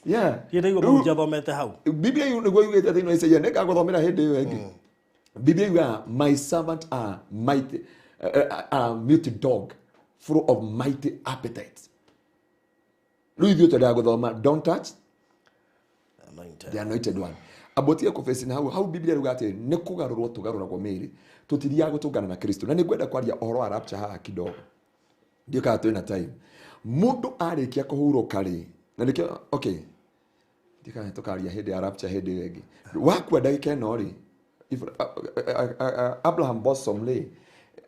Yeah. Kĩrĩa igũrũ Rĩu mũhunjia athomete hau. Biblia nĩguo yugĩte thĩinĩ wa Isaia, nĩngagũthomera hĩndĩ ĩyo ĩngĩ. Biblia yugaga, my servant are mighty, are mute dog, full of mighty appetites. Rĩu ithuĩ twendaga gũthoma, don't touch Anointed. the anointed one. Ambotie kũbeci na hau, hau Biblia yugaga atĩ nĩ kũgarũrwo tũgarũragwo mĩĩrĩ, tũtithiaga gũtũngana na Kristo. Na nĩngwenda kwaria ũhoro wa rapture haha kidogo. Ndiũĩ kana twĩna time. Mũndũ arĩkia kũhurũka rĩ, na nĩkĩo, okay, ndiũĩ kana tũkaria hĩndĩ ya rapture hĩndĩ ĩyo ĩngĩ. Wakua ndagĩka ĩno rĩ, Abraham Bosom rĩ,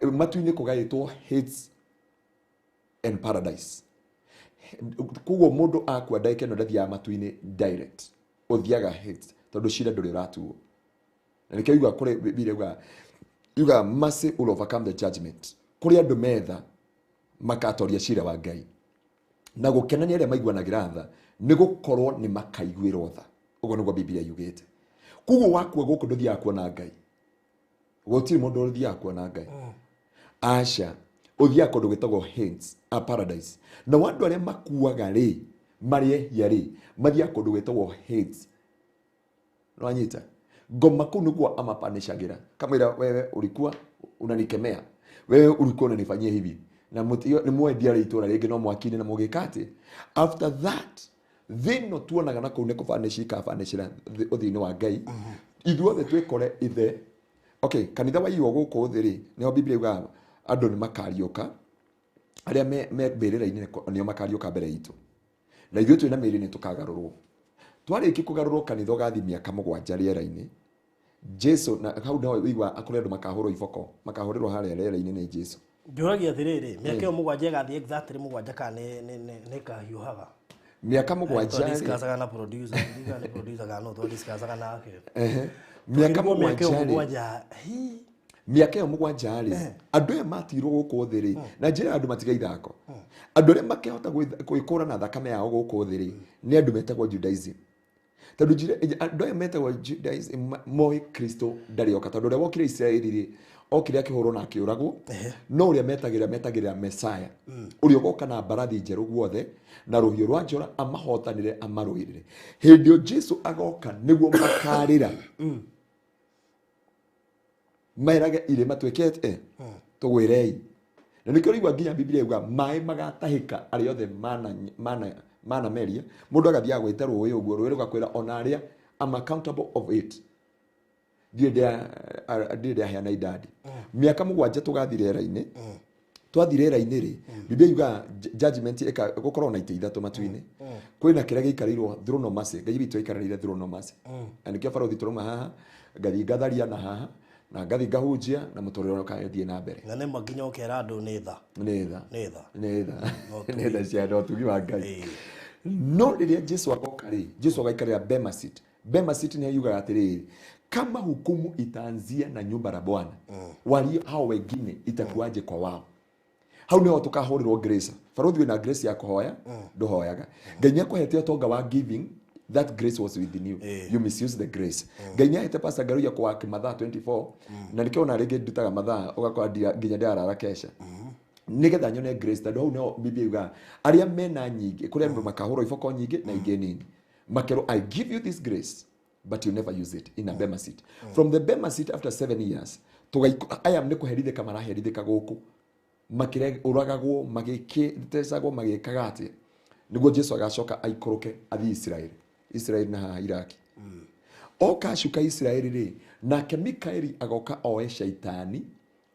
matu-inĩ kũgaĩtwo Hades and Paradise. Koguo mũndũ akua ndagĩka ĩno ndathiaga matu-inĩ direct, ũthiaga Hades, tondũ cira ndũrĩ ũratuo. Na nĩkĩo yugaga kũrĩ Biblia yugaga mercy will overcome the judgment. Kũrĩ andũ metha makatoria cira wa Ngai. Na gũkena nĩ arĩa maiguanagĩra tha, nĩ gũkorwo nĩ makaiguĩrwo tha. Ũguo nĩguo Biblia yugĩte. Koguo wakua gũkũ ndũthiaga kuona Ngai. Gũtirĩ mũndũ ũthiaga kuona Ngai. Aca, ũthiaga kũndũ gwĩtagwo Hades, a paradise. Na andũ arĩa makuaga rĩ, marĩ ehia rĩ, mathiaga kũndũ gwĩtagwo Hades. Nĩwanyita? Ngoma kũu nĩkuo amapanishagĩra. Kamwĩra wewe ulikuwa unanikemea. Wewe ulikuwa unanifanyia hivi. Na nĩ mwendia rĩ itũra rĩngĩ no mwaki-inĩ na mũgĩka atĩ. After that, thĩ ĩno tuonaga na kũu nĩ kũbanish ikabanishĩra ũthiũ-inĩ wa Ngai. Ithuothe twĩkore ithe Okay, kanitha waiywo gũkũ thĩ rĩ, nĩho Biblia yugaga andũ nĩ makariũka, arĩa me mbĩrĩra-inĩ nĩo makariũka mbere itũ. Na ithuĩ twĩna mĩĩrĩ nĩ tũkagarũrwo. Twarĩkia kũgarũrwo kanitha ũgathiĩ mĩaka 7 rĩera-inĩ. Jesu na hau no ũigua kũrĩ andũ makahũrwo iboko, makahũrĩrwo harĩa rĩera-inĩ nĩ Jesu. Njũragia atĩrĩrĩ, mĩaka ĩyo 7 ĩgathiĩ exactly 7 kana nĩ ĩkahiũhaga? Mĩaka 7 rĩ. Twadiscussaga na producer, ndiga nĩ producer kana no twadiscussaga nake. Mĩaka 7 rĩ. Mĩaka ĩyo 7 rĩ, andũ aya matirwo gũkũ thĩ rĩ, na njĩra andũ matiga ithako. Andũ arĩa makĩhota gwĩkũra na thakame yao gũkũ thĩ rĩ, nĩ andũ metagwo Judaism. Tondũ andũ aya metagwo Judaism moĩ Kristo ndarĩ oka, tondũ ũrĩa wokire Isiraeli rĩ, okire akĩhũrwo na akĩũragwo, no ũrĩa metagĩrĩra Messiah, ũrĩa ũgoka na mbarathi njerũ guothe, na rũhiũ rwa njora amahotanĩre amarũĩrĩre. Hĩndĩ ĩyo Jesu agoka nĩguo makarĩra. Merage irĩma twĩkĩte, tũgwĩrei. Na nĩkĩo ũraigua nginya Biblia yuga maĩ magatahĩka arĩa othe mana meria. Mũndũ agathiaga gwĩta rũĩ ũguo, rũĩ rũgakwĩra ona arĩa I'm accountable of it. Ndirĩ ndaheana idadi. Mĩaka 7 tũgathiĩ rĩera-inĩ. Twathiĩ rĩera-inĩ rĩ, Biblia yuga judgment ĩka gũkorwo na itĩ ithatũ matu-inĩ. Kwĩna kĩrĩa gĩikarĩirwo throne of mercy. Ngai witũ aikarĩire throne of mercy. Na nĩkĩo barũthi tũrauma haha, ngathiĩ ngatharia na haha, na ngathiĩ ngahunjia na mũtũrĩre ũgathiĩ na mbere. Na nĩma nginya ũkera andũ nĩ tha. Nĩ tha. Nĩ tha. Nĩ tha. Nĩ tha cia andũ, ũtugi wa Ngai. No rĩrĩa Jesu agoka rĩ, Jesu agaikarĩra Bema seat. Bema seat nĩ yugaga atĩrĩrĩ, kama hukumu itaanzia na nyumba la Bwana, walio hao wengine itakuwaje kwa wao? Hau nĩho tũkahũrĩrwo grace. Barũthi wĩna grace ya kũhoya, ndũhoyaga. Ngai nĩakũhete ũtonga wa giving, that grace was within you. You misuse the grace. Ngai nĩahete Pastor Ngaruiya kũwaki mathaa 24, na nĩkĩo ona rĩngĩ ndutaga mathaa, ũgakora nginya ndĩrarara kesha. Nĩgetha nyone grace, tondũ hau nĩho Biblia yugaga, arĩa mena nyingĩ, kũrĩ andũ makahũrwo iboko nyingĩ na ingĩ nini. Makerwo, I give you this grace, but you never use it in a Bema seat. From the Bema seat after 7 years, aya nĩ kũherithĩka maraherithĩka gũkũ. Makĩragwo, magĩtecagwo, magĩkaga atĩa. Nĩguo Jesu agacoka aikũrũke athiĩ Isiraeli. Isiraeli na haha Iraki. Oka acuka Isiraeli rĩ, nake Mikaeli agoka oe Shaitani,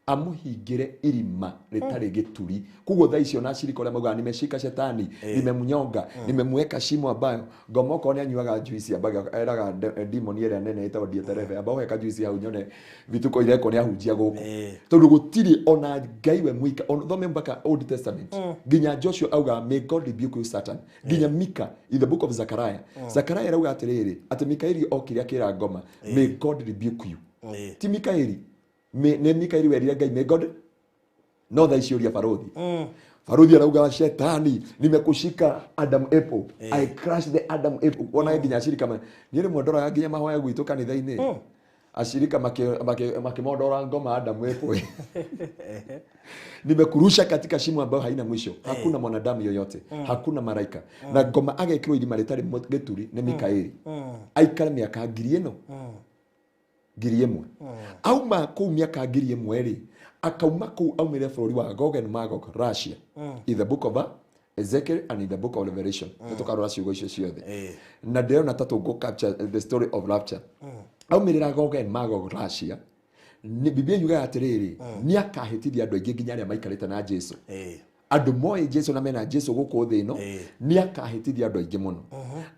amũhingĩre irima rĩtarĩ gĩturi. Koguo thaa icio na ashirika ũrĩa maugaga, nimeshika shetani, nimemnyonga, nimemweka shimo ambayo ngoma okorwo nĩ anyuaga juice ambaga eraga demon ĩrĩa nene ĩtagwo Dieterebe, amba ũheka juice hau nyone vituko irekwo nĩ ahunjia gũkũ. Tondũ gũtirĩ ona Ngai we mwika, ona thome mpaka Old Testament. Nginya Joshua auga, may God rebuke you Satan. Nginya Mika in the book of Zechariah. Zechariah arauga atĩrĩrĩ, atĩ Mikaeli okire akĩra ngoma, may God rebuke you. Ti Mikaeli. Nĩ Mikaeli werire Ngai, may God no thaa ici ũria barũthi. Barũthi arauga shetani, nimekushika Adam apple. I crushed the Adam apple. Wona nginya ashirika niĩ rĩmwe ndoraga nginya mahoya gwitũ kanitha-inĩ. Ashirika makĩmondora ngoma Adam apple. Nimekurusha katika shimo ambayo haina mwisho. Hakuna mwanadamu yoyote. Hakuna malaika. Na ngoma agekirwo irima rĩtarĩ gĩturi nĩ Mikaeli. Aikare mĩaka ngiri ĩno. Ngiri ĩmwe. Auma kũu mĩaka ngiri ĩmwe rĩ, akauma kũu aumĩre bũrũri wa Gog and Magog, Russia. In the book of Ezekiel and in the book of Revelation. Nĩ tũkarora ciugo icio ciothe. Na ndĩrona ta tũngũ capture the story of rapture. Aumĩrĩra Gog and Magog, Russia. Nĩ Biblia yugaga atĩrĩrĩ, nĩ akahĩtithia andũ aingĩ nginya arĩa maikarĩte na Jesu. Andũ moĩ Jesu na mena Jesu gũkũ thĩ ĩno, nĩ akahĩtithia andũ aingĩ mũno.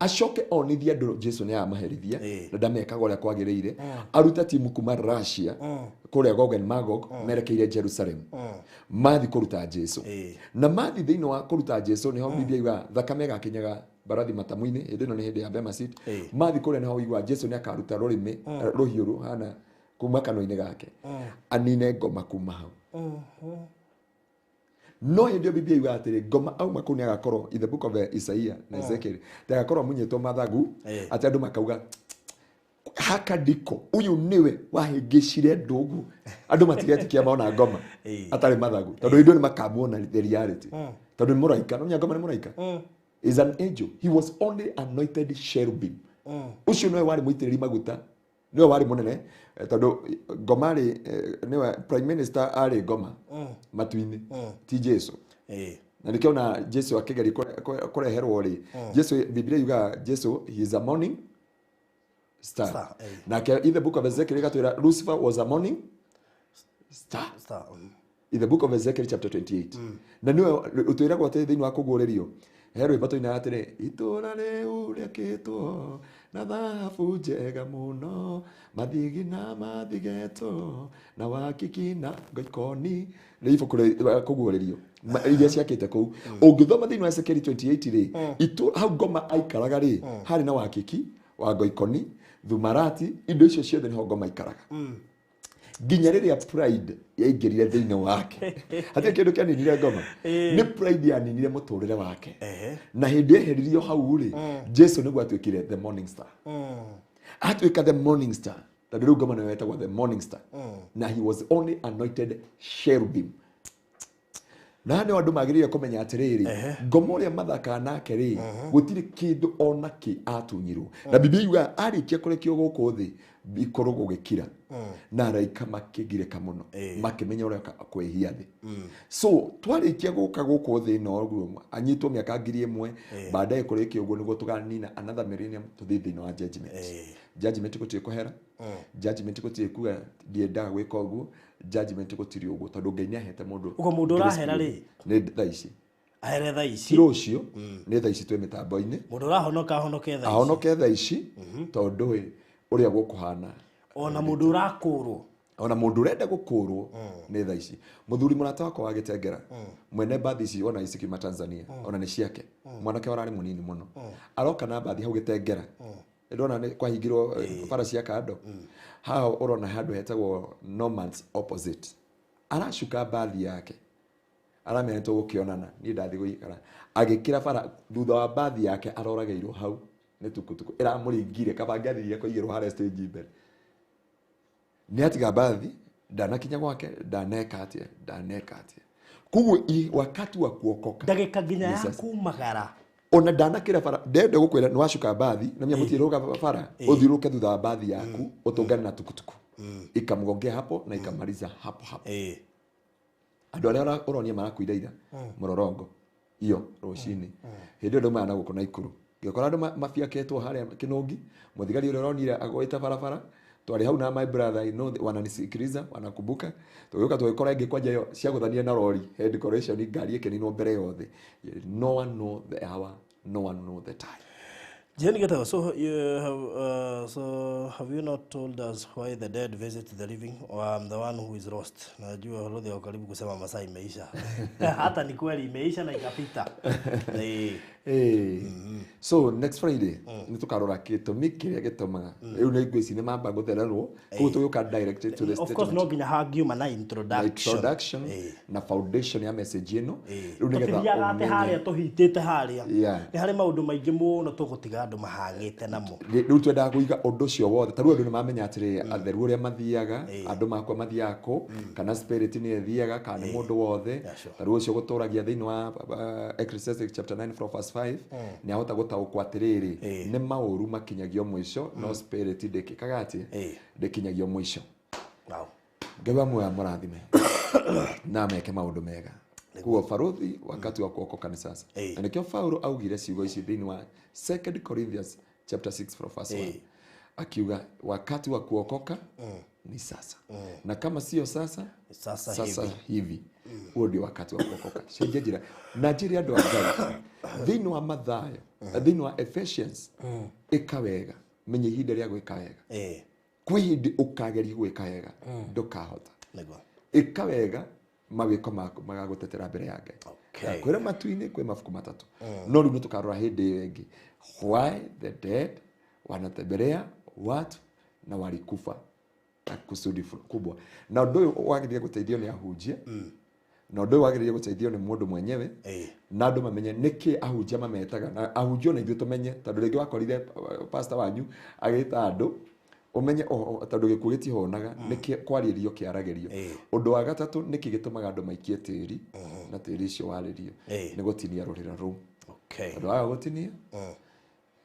Acoke onithie andũ Jesu nĩ amaherithia, na ndamekaga ũrĩa kwagĩrĩire. Arute timu kuma Russia, kũrĩa Gog and Magog, merekeire Jerusalem. Mathi kũruta Jesu. Na mathi thĩinĩ wa kũruta Jesu, nĩho Biblia yugaga thakame ĩgakinyaga mbarathi matamu-inĩ, hĩndĩ ĩno nĩ hĩndĩ ya Bema seat. Mathi kũrĩa nĩho ũiguaga Jesu nĩ akaruta rũrĩmĩ, rũhiũ rũhana kuma kanua-inĩ gake. Anine ngoma kuma hau. No hĩndĩ ĩyo Biblia yugaga atĩrĩ, ngoma auma kũu nĩagakorwo in the book of Isaiah na Ezekiel, nĩagakorwo amunyĩtwo mathagu, atĩ andũ makauga, haka ndiko, ũyũ nĩwe wahĩngĩcire ndũgũ. Andũ matigetĩkia mona ngoma atarĩ mathagu, tondũ hĩndĩ ĩyo nĩmakamuona the reality. Tondũ nĩ mũraika, no ngoma nĩ mũraika. Is an angel. He was only anointed cherubim. Ũcio nĩwe warĩ mũitĩrĩri maguta, nĩwe warĩ mũnene, tondũ ngoma rĩ, nĩwe prime minister arĩ ngoma matu-inĩ, ti Jesu. Na nĩkĩo ona Jesu akĩgeria kũreherwo rĩ, Jesu, Biblia yugaga Jesu, he is a morning star, star. Nake in the book of Ezekiel ĩgatwĩra Lucifer was a morning star, star. In the book of Ezekiel chapter 28. Na nĩwe ũtwĩragwo atĩ thĩinĩ wa kũguũrĩrio he rwĩmbo tũinaga atĩrĩ itũũra rĩu rĩakĩtwo na thahabu njega mũno mathigina mathigetwo na wakiki na ngoikoni nĩ ibuku rĩa kũguũrĩrio iria ciakĩte kũu. Ũngĩthoma thĩinĩ wa Ezekiel 28 rĩ, hau ngoma aikaraga rĩ, harĩ na wakiki wa ngoikoni thumarati, indo icio ciothe nĩho ngoma aikaraga. Nginya rĩrĩa pride yaingĩrire thĩinĩ wake. Hatirĩ kĩndũ kĩaninire ngoma. Nĩ pride yaninire mũtũrĩre wake. Na hĩndĩ eheririo hau rĩ, Jesu nĩguo atuĩkire the morning star. Atuĩka the morning star. Tondũ rĩu ngoma nĩwe wetagwo the morning star. Na he was only anointed cherubim. Na nĩ andũ magĩrĩire kũmenya atĩrĩrĩ, ngoma ũrĩa mathakaga nake rĩ, gũtirĩ kĩndũ ona kĩ atunyirwo. Na Biblia yugaga arĩkia kũrekio gũkũ thĩ, ikũrũ gũgĩkira. Na araika makĩgirĩka mũno, makĩmenya ũrĩa kwĩhia thĩ. So twarĩkia gũka gũkũ thĩ ĩno ũguo, anyitwo mĩaka 1000, baadaye kũrĩkia ũguo nĩguo tũganina another millennium tũthiĩ thĩinĩ wa judgment. Judgment gũtirĩ kũhera, judgment gũtirĩ kuga ndiendaga gwĩka ũguo, judgment gũtirĩ ũguo tondũ Ngai nĩahete mũndũ. Ũguo mũndũ ũrahera rĩ? Nĩ thaa ici. Ahere thaa ici. Ti rũciũ, nĩ thaa ici twĩ mĩtambo-inĩ. Mũndũ ũrahonoka ahonoke thaa ici. Ahonoke thaa ici, tondũ ũrĩa gũkũhana. Ona mũndũ ũrakũrwo. Ona mũndũ ũrenda gũkũrwo nĩ thaa ici. Mũthuri mũrata wakwa wa Gĩtengera, mwene mbathi ici ona ici kiuma Tanzania, ona nĩ ciake. Mwanake wararĩ mũnini mũno. Aroka na mbathi hau Gĩtengera. Ndona nĩ kwahingirwo bara cia kando. Haha ũrona handũ hetagwo Norman's opposite. Aracuka mbathi yake. Aramenya tũgũkĩonana, niĩ ndathiĩ gũikara. Agĩkĩra bara thutha wa mbathi yake aroragĩirwo hau nĩ tukutuku. Ĩramũringire kaba angĩathire kũigĩrwo harĩa stage mbere. Nĩ atiga mbathi, ndanakinya gwake, ndaneka atĩa, ndaneka atĩa. Koguo wakati wa kuokoka. Ndagĩka nginya ya kumagara. Ona ndanakĩra bara, ndenda gũkwĩra nĩ wacuka mbathi, na mũthiũrũrũka bara, ũthiũrũrũke thutha wa mbathi yaku, ũtũngane na tukutuku. Ikamgongea hapo na ikamaliza hapo hapo. Andũ arĩa ũronia marakuire ira, mũrorongo, iyo rũcinĩ. Hĩndĩ ĩyo ndaumaga na gũkũ Naikuru. Ngĩkora andũ mabiakĩtwo harĩa Kĩnũngi, mũthigari ũrĩa ũronire agũĩte barabara, twarĩ hau na my brother, you know, wananisikiliza, wanakumbuka. Tũgĩũka tũgĩkora ĩngĩ kwanja ĩyo ciagũthanire na rori, head decoration, ngari ĩkĩninwo mbere yothe. No one know the hour, no one know the time. Jane Gitau, so you have, so have you not told us why the dead visit the living, or I'm the one who is lost? Najua Lodhi wako karibu kusema masaa imeisha. Hata ni kweli imeisha na ikapita. So next Friday nĩ tũkarora gĩtũmi kĩrĩa gĩtũmaga rĩu nĩ ngwĩciria nĩ mamba gũthererwo, koguo tũgĩũka direct to the Of course no nginya hangiuma na introduction. Introduction na foundation ya message ĩno. Rĩu nĩgetha tũtithiaga atĩ harĩa tũhitĩte harĩa. Nĩ harĩ maũndũ maingĩ mũno tũgũtiga andũ mahang'ĩte namo. Rĩu twendaga kũiga ũndũ ũcio wothe. Ta rĩu andũ nĩ mamenya atĩrĩ, atheru ũrĩa mathiaga, andũ makwa mathiaga kũ, kana spirit nĩ ĩthiaga, kana nĩ mũndũ wothe. Ta rĩu ũcio gũtũragia thĩinĩ wa Ecclesiastes chapter 9 from verse 5, nĩ ahota gũtaũkwo atĩrĩrĩ, nĩ maũru makinyagio mũico, no spirit ndĩkĩkaga atĩ ndĩkinyagio mũico. Ngai wa muoyo amũrathime na ameke maũndũ mega. Kuo baruthi wakati wa kuokoka ni sasa. Na nĩkĩo Paulo augire ciugo ici thĩinĩ wa 2 Corinthians chapter 6 from verse 1. Akiuga wakati wa kuokoka ni sasa. Na kama sio sasa, sasa, sasa hivi. Huo ndio wakati wa kuokoka. Cenjia njĩra. Na njĩre andũ a Ngai, thĩinĩ wa Mathayo, thĩinĩ wa Ephesians, ĩka wega. Menya ihinda rĩa gwĩka wega. Kwĩ hĩndĩ ũkageria gwĩka wega, ndũkahota. Ĩka wega, mawĩko maku magagũtetera mbere ya Ngai. Kwĩra matu-inĩ kwĩ mabuku matatũ. No rĩu nĩtũkarora hĩndĩ ĩyo ĩngĩ. Why the dead wanatembelea watu na walikufa na kusudi kubwa. Na ũndũ ũyũ wagĩrĩire gũteithio nĩ ahunjia, na ũndũ ũyũ wagĩrĩire gũteithio nĩ mũndũ mwenyewe, na andũ mamenye nĩkĩ ahunjia mametaga, na ahunjia ona ithuĩ tũmenye, tondũ rĩngĩ wakorire pastor wanyu agĩta andũ, ũmenye tondũ gĩkuũ gĩtihonaga, nĩkĩ kwarĩrio kĩaragĩrio. Ũndũ wa gatatũ, nĩkĩ gĩtũmaga andũ maikie tĩri, na tĩri ũcio warĩrio, nĩ gũtinia rũrĩra rũu. Tondũ waga gũtinia,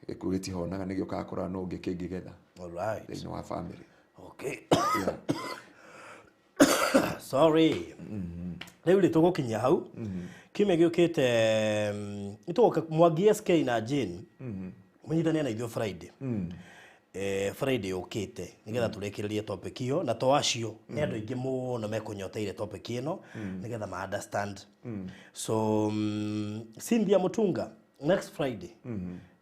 gĩkuũ gĩtihonaga, nĩ gĩũkaga kũrora nũ ũngĩ kĩngĩgetha thĩinĩ wa family. Sorry. Rĩu rĩ tũgũkinyia hau. Kiumia gĩũkĩte, nĩtũgoka Mwangi SK na Jane. Mũnyitanie na ithuĩ Friday. Friday yũkĩte nĩgetha tũrĩkĩrĩrie topic ĩyo na to acio nĩ andũ aingĩ mũno mekũnyoteire topic ĩno nĩgetha ma understand. So Cynthia Mutunga, next Friday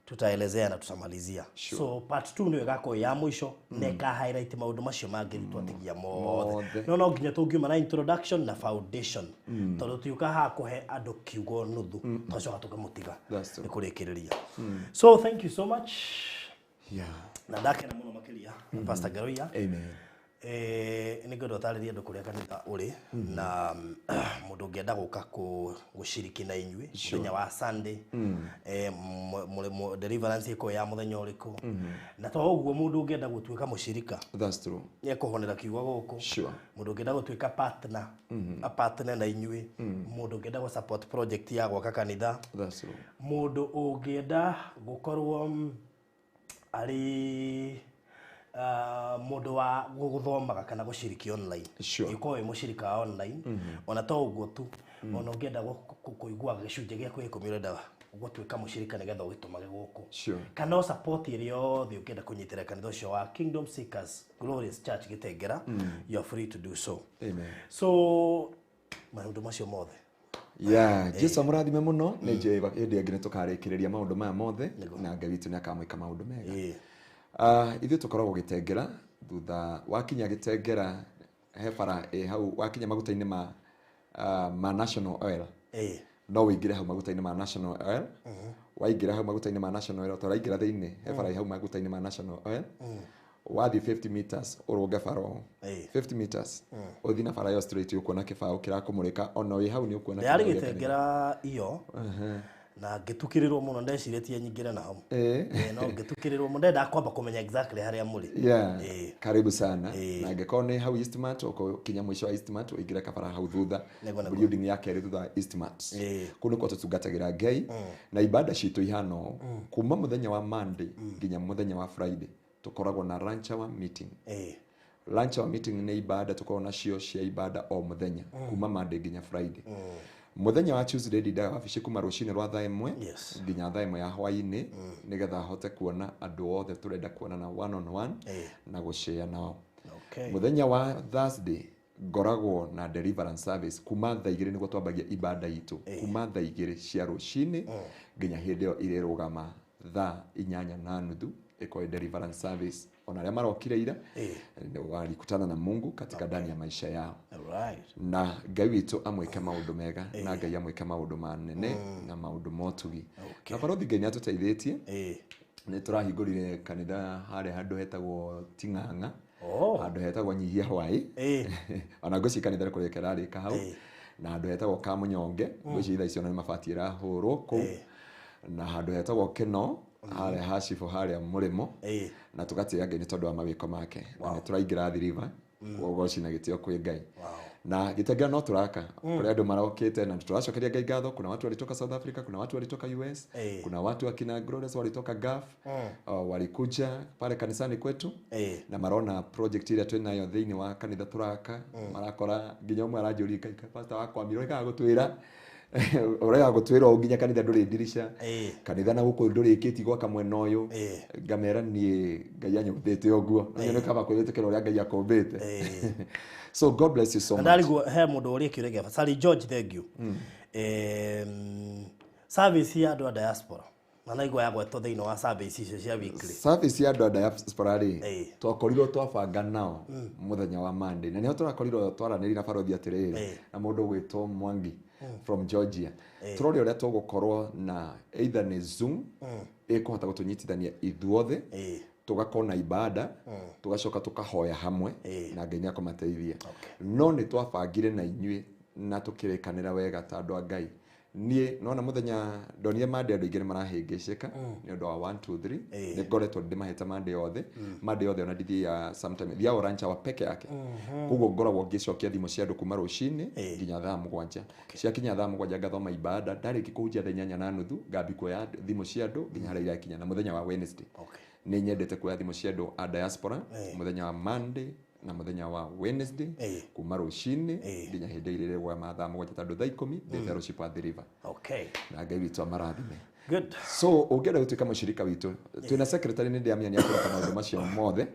tutaelezea na tutamalizia. Sure. So part 2 nĩyo ĩgakorwo ya mũico na ĩka highlight maũndũ macio mangĩ twatigia mothe. No nginya tũngiuma na introduction na foundation tondũ tiũka haha kũhe andũ kiugo nuthu twacoka tũkamũtiga nĩ kũrĩkĩrĩria. So thank you so much. Yeah. Na ndakena mũno makĩria Pastor Ngaruiya. Amen. Nĩ ngwenda ũtarĩrie andũ kũrĩa kanitha ũrĩ na mũndũ ũngĩenda gũka gũciriki na inyuĩ mũthenya wa Sunday, deliverance ĩkorwo ya mũthenya ũrĩkũ, na to ũguo mũndũ ũngĩenda gũtuĩka mũcirika. That's true. Nĩekũhonera kiugo gũkũ. Sure. Mũndũ ũngĩenda gũtuĩka partner, a partner na inyuĩ, mũndũ ũngĩenda gũ support project ya gwaka kanitha. That's true. Mũndũ ũngĩenda gũkorwo arĩ mũndũ wa gũthomaga kana gũciriki online. Sure. Ũkorwo wĩ mũcirika wa online, ona to ũguo tu, ona ũngĩenda kũigua gĩcunjĩ gĩaku gĩa ikũmi ũrenda gũtuĩka mũcirika nĩgetha ũgĩtũmage gũkũ. Sure. Kana o support ĩrĩa yothe ũngĩenda kũnyitĩrĩra kanitha ũcio wa Kingdom Seekers Glorious Church Gĩtengera, you are free to do so. Amen. So maũndũ macio mothe. Yeah, Jesu amũrathime mũno. Nĩ njũĩ hĩndĩ ĩngĩ nĩ tũkarĩkĩrĩria maũndũ maya mothe na Ngai witũ nĩ akamwĩka maũndũ mega. Ithuĩ tũkoragwo Gĩtengera, thutha wakinya Gĩtengera he bara ĩ hau wakinya maguta-inĩ ma National Oil. No ũingĩre hau maguta-inĩ ma National Oil. Waingĩra hau maguta-inĩ ma National Oil, tũraingĩra thĩinĩ he bara ĩ hau maguta-inĩ ma National Oil. Wathiĩ 50 meters ũrũnge bara ũũ. 50 meters ũthiĩ na bara ĩyo straight ũkuona kĩbaũ kĩrakũmũrĩka ona wĩ hau nĩ ũkuona Ndĩrarĩ kĩbaũ gĩa kanitha. Gĩtengera iyo na ngĩtukĩrĩrwo mũno ndecirĩtie nyingĩre na hau. No ngĩtukĩrĩrwo mũno ndendaga kwamba kũmenya exactly harĩa mũrĩ. Yeah. Karibu sana. Na angĩkorwo nĩ hau Eastmart ũkinya mũico wa Eastmart ũingĩre kabara hau thutha building ya kerĩ thutha wa Eastmart. Kũu nĩkuo tũtungatagĩra Ngai na ibada citũ ihana ũũ kuma mũthenya wa Monday nginya mũthenya wa Friday tũkoragwo na lunch hour meeting. Lunch hour meeting nĩ ibada tũkoragwo nacio cia ibada o mũthenya kuma Monday nginya Friday. Mũthenya wa Tuesday ndindaga wabici kuma rũcinĩ rwa thaa ĩmwe nginya thaa ĩmwe ya hwaĩ-inĩ nĩgetha hote kuona andũ othe tũrenda kuonana one on one na gũshare nao. Mũthenya wa Thursday ngoragwo na deliverance service kuma thaa igĩrĩ nĩguo twambagia ibada itũ kuma thaa igĩrĩ cia rũcinĩ nginya hĩndĩ ĩyo irĩrũgama thaa 8:30 ĩkorwo deliverance service. Ona arĩa marokire ira walikutana na Mungu katika ndani ya maisha yao. Right. Na Ngai witũ amwĩke maũndũ mega na Ngai amwĩke maũndũ manene na maũndũ motugi. Na barothi Ngai nĩatũteithĩtie. Nĩ tũrahingũrire kanitha harĩa handũ hetagwo Ting'ang'a. Handũ hetagwo Nyihia Hwaĩ. Ona ngwĩciria kanitha nĩ kũrĩka ĩrarĩka hau. Na handũ hetagwo Kamunyonge, ngwĩciria thaa icio ona nĩ mabati ĩrahũrwo kũu. Na handũ hetagwo Kĩno, harĩa ha cibũ harĩa mũrĩmo. Na tũgatĩĩa Ngai nĩ tondũ wa mawĩko make. Na nĩ tũraingĩra Athi River, ũgoci na gĩtĩo kwĩ Ngai. Na Gĩtengera no tũraka kũrĩa andũ marokĩte na tũracokeria Ngai ngatho. Kuna watu walitoka South Africa, kuna watu walitoka US, kuna watu akina Glorious walitoka Gulf, walikuja pale kanisani kwetu na marona project ĩrĩa twĩ nayo thĩinĩ wa kanitha tũraka. Marakora nginya ũmwe aranjũria Ngai pastor wakwa ũrekaga gũtwĩra ũrega gũtwĩra ũũ nginya kanitha ndũrĩ ndirica, kanitha na gũkũ ndũrĩkĩtie gwaka mwena ũyũ. Ngamera niĩ Ngai anyũmbĩte ũguo na nĩ kaba kwĩĩtĩkĩra ũrĩa Ngai akũmbĩte. So God bless you so much. Ndarigwo he mũndũ ũrĩa kĩũria gĩa Sally George, thank you. Service ya andũ a diaspora na naigua ya gwetwo thĩinĩ wa service icio cia weekly. Service ya andũ a diaspora rĩ, twakorirwo twabanga nao mũthenya wa Monday na nĩho tũrakorirwo twaranĩria na barothi atĩrĩrĩ na mũndũ ũgwĩtwo Mwangi from Georgia. Tũrore ũrĩa tũgũkorwo na either nĩ Zoom ĩkũhota gũtũnyitithania ithuothe, tũgakorwo na ibada, tũgacoka tũkahoya hamwe na Ngai nĩakũmateithia. No nĩ twabangire na inyuĩ na tũkĩrĩkanĩra wega ta andũ a Ngai. Niĩ nona mũthenya ndonire Monday andũ aingĩ nĩ marahĩngĩcĩka nĩ ũndũ wa 1 2 3. Nĩ ngoretwo ndĩmahĩte Monday yothe. Monday yothe ona ndithiaga sometime thiaga lunch hour peke yake. Koguo ngoragwo ngĩcokia thimũ cia andũ kuma rũcinĩ nginya thaa 7. Ciakinya thaa 7 ngathoma ibada, ndarĩkia kũhunjia thaa 8:30 ngambi kuoya thimũ cia andũ nginya harĩa irakinya. Na mũthenya wa Wednesday nĩ nyendete kuoya thimũ cia andũ a diaspora mũthenya wa Monday na mũthenya wa Wednesday kuma rũcinĩ nginya hĩndĩ ĩrĩa ĩrĩgwa mathaa 7 tondũ thaa 10 ndĩ fellowship at the river. Okay. Na Ngai witũ amarathime. Good. So ũngĩenda gũtuĩka mũshirika witũ, twĩna secretary nĩ ndĩamenya nĩ akũruta maũndũ macio mothe.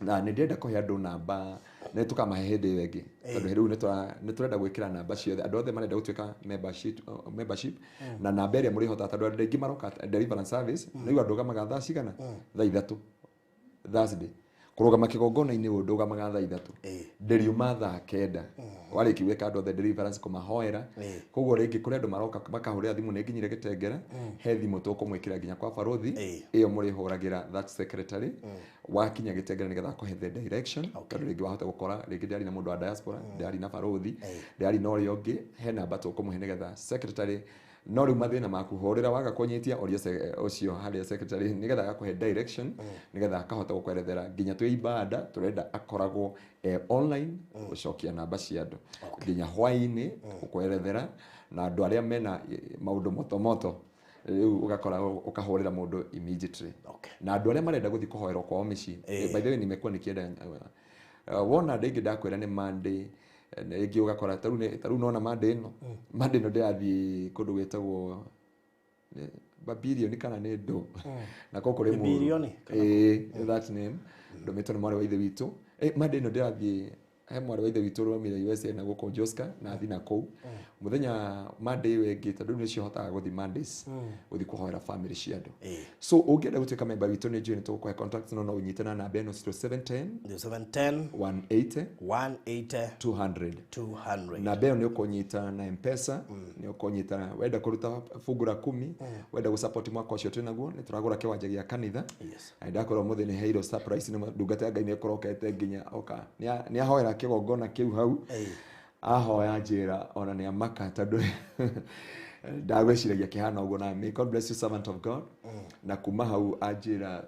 Na nĩ ndĩrenda kũhe andũ namba nĩ tũkamahe hĩndĩ ĩyo ĩngĩ, tondũ rĩu nĩ tũrenda gwĩkĩra namba ciothe andũ othe marenda gũtuĩka membership na namba ĩrĩa mũrĩhotaga, tondũ andũ aingĩ maroka deliverance service nĩ igua ndũgamaga thaa cigana, thaa 3 Thursday kũrũgama kĩgongona-inĩ ũyũ ndũgamaga thaa 3 ndĩriuma thaa 9 warĩkia gwĩka andũ othe deliverance kũmahoera. Koguo rĩngĩ kũrĩ andũ maroka makahũrĩra thimũ nĩ nginyire Gĩtengera, he thimũ tũkũmwĩkĩra nginya kwa barothi ĩyo mũrĩhũragĩra that secretary wakinya Gĩtengera nĩgetha akũhe the direction. Tondũ rĩngĩ wahota gũkora rĩngĩ ndĩarĩ na mũndũ wa diaspora, ndĩarĩ na barothi, ndĩarĩ na ũrĩa ũngĩ, he namba tũkũmũhe nĩgetha secretary no rĩu mathĩna maku hũrĩra waga kũnyitia ũria ũcio harĩa secretary nĩgetha agakũhe direction nĩgetha akahota gũkwerethera nginya twĩ ibada tũrenda akoragwo online gũcokia namba cia andũ nginya hwaĩ-inĩ gũkwerethera na andũ arĩa mena maũndũ motomoto rĩu ũgakora ũkahũrĩra mũndũ immediately. Na andũ arĩa marenda gũthiĩ kũhoerwo kwao mĩciĩ, by the way nimekuwa nikienda wona ndĩngĩ ndakwĩra nĩ Monday rĩngĩ ũgakora tarĩu nona Monday ĩno Monday ĩno ndĩrathiĩ kũndũ gwĩtagwo Babilioni kana nĩ ndũ na kũu kũrĩ mũndũ that name ndũmĩtwo nĩ mwarĩ wa ithe witũ. Monday ĩno ndĩrathiĩ he mwarĩ wa ithe witũ ũromire USA na gũkũ Joska na athi na kũu mũthenya Monday ĩyo ĩngĩ, tondũ rĩu nĩcio hotaga gũthiĩ Mondays gũthiĩ kũhoera family cia andũ. So ũngĩenda gũtuĩka member witũ nĩ njũĩ nĩ tũgũkũhe contact no ũnyite na namba ĩno 0710 0710 180 180 200 200. Namba ĩyo nĩ ũkũnyita na M-Pesa, nĩ ũkũnyita wenda kũruta fungu la 10, wenda gũsupport mwaka ũcio twĩnaguo nĩ tũragũra kĩwanja gĩa kanitha. Na ndakorwo mũthĩ nĩ heirwo surprise nĩ ndungata ya Ngai nĩ ĩkorokete nginya oka nĩ ahoera kĩgongona kĩu hau ahoya njĩra ona nĩ amaka tondũ ndagwĩciragia kĩhana ũguo. Na may God bless you servant of God. Na kuma hau anjĩra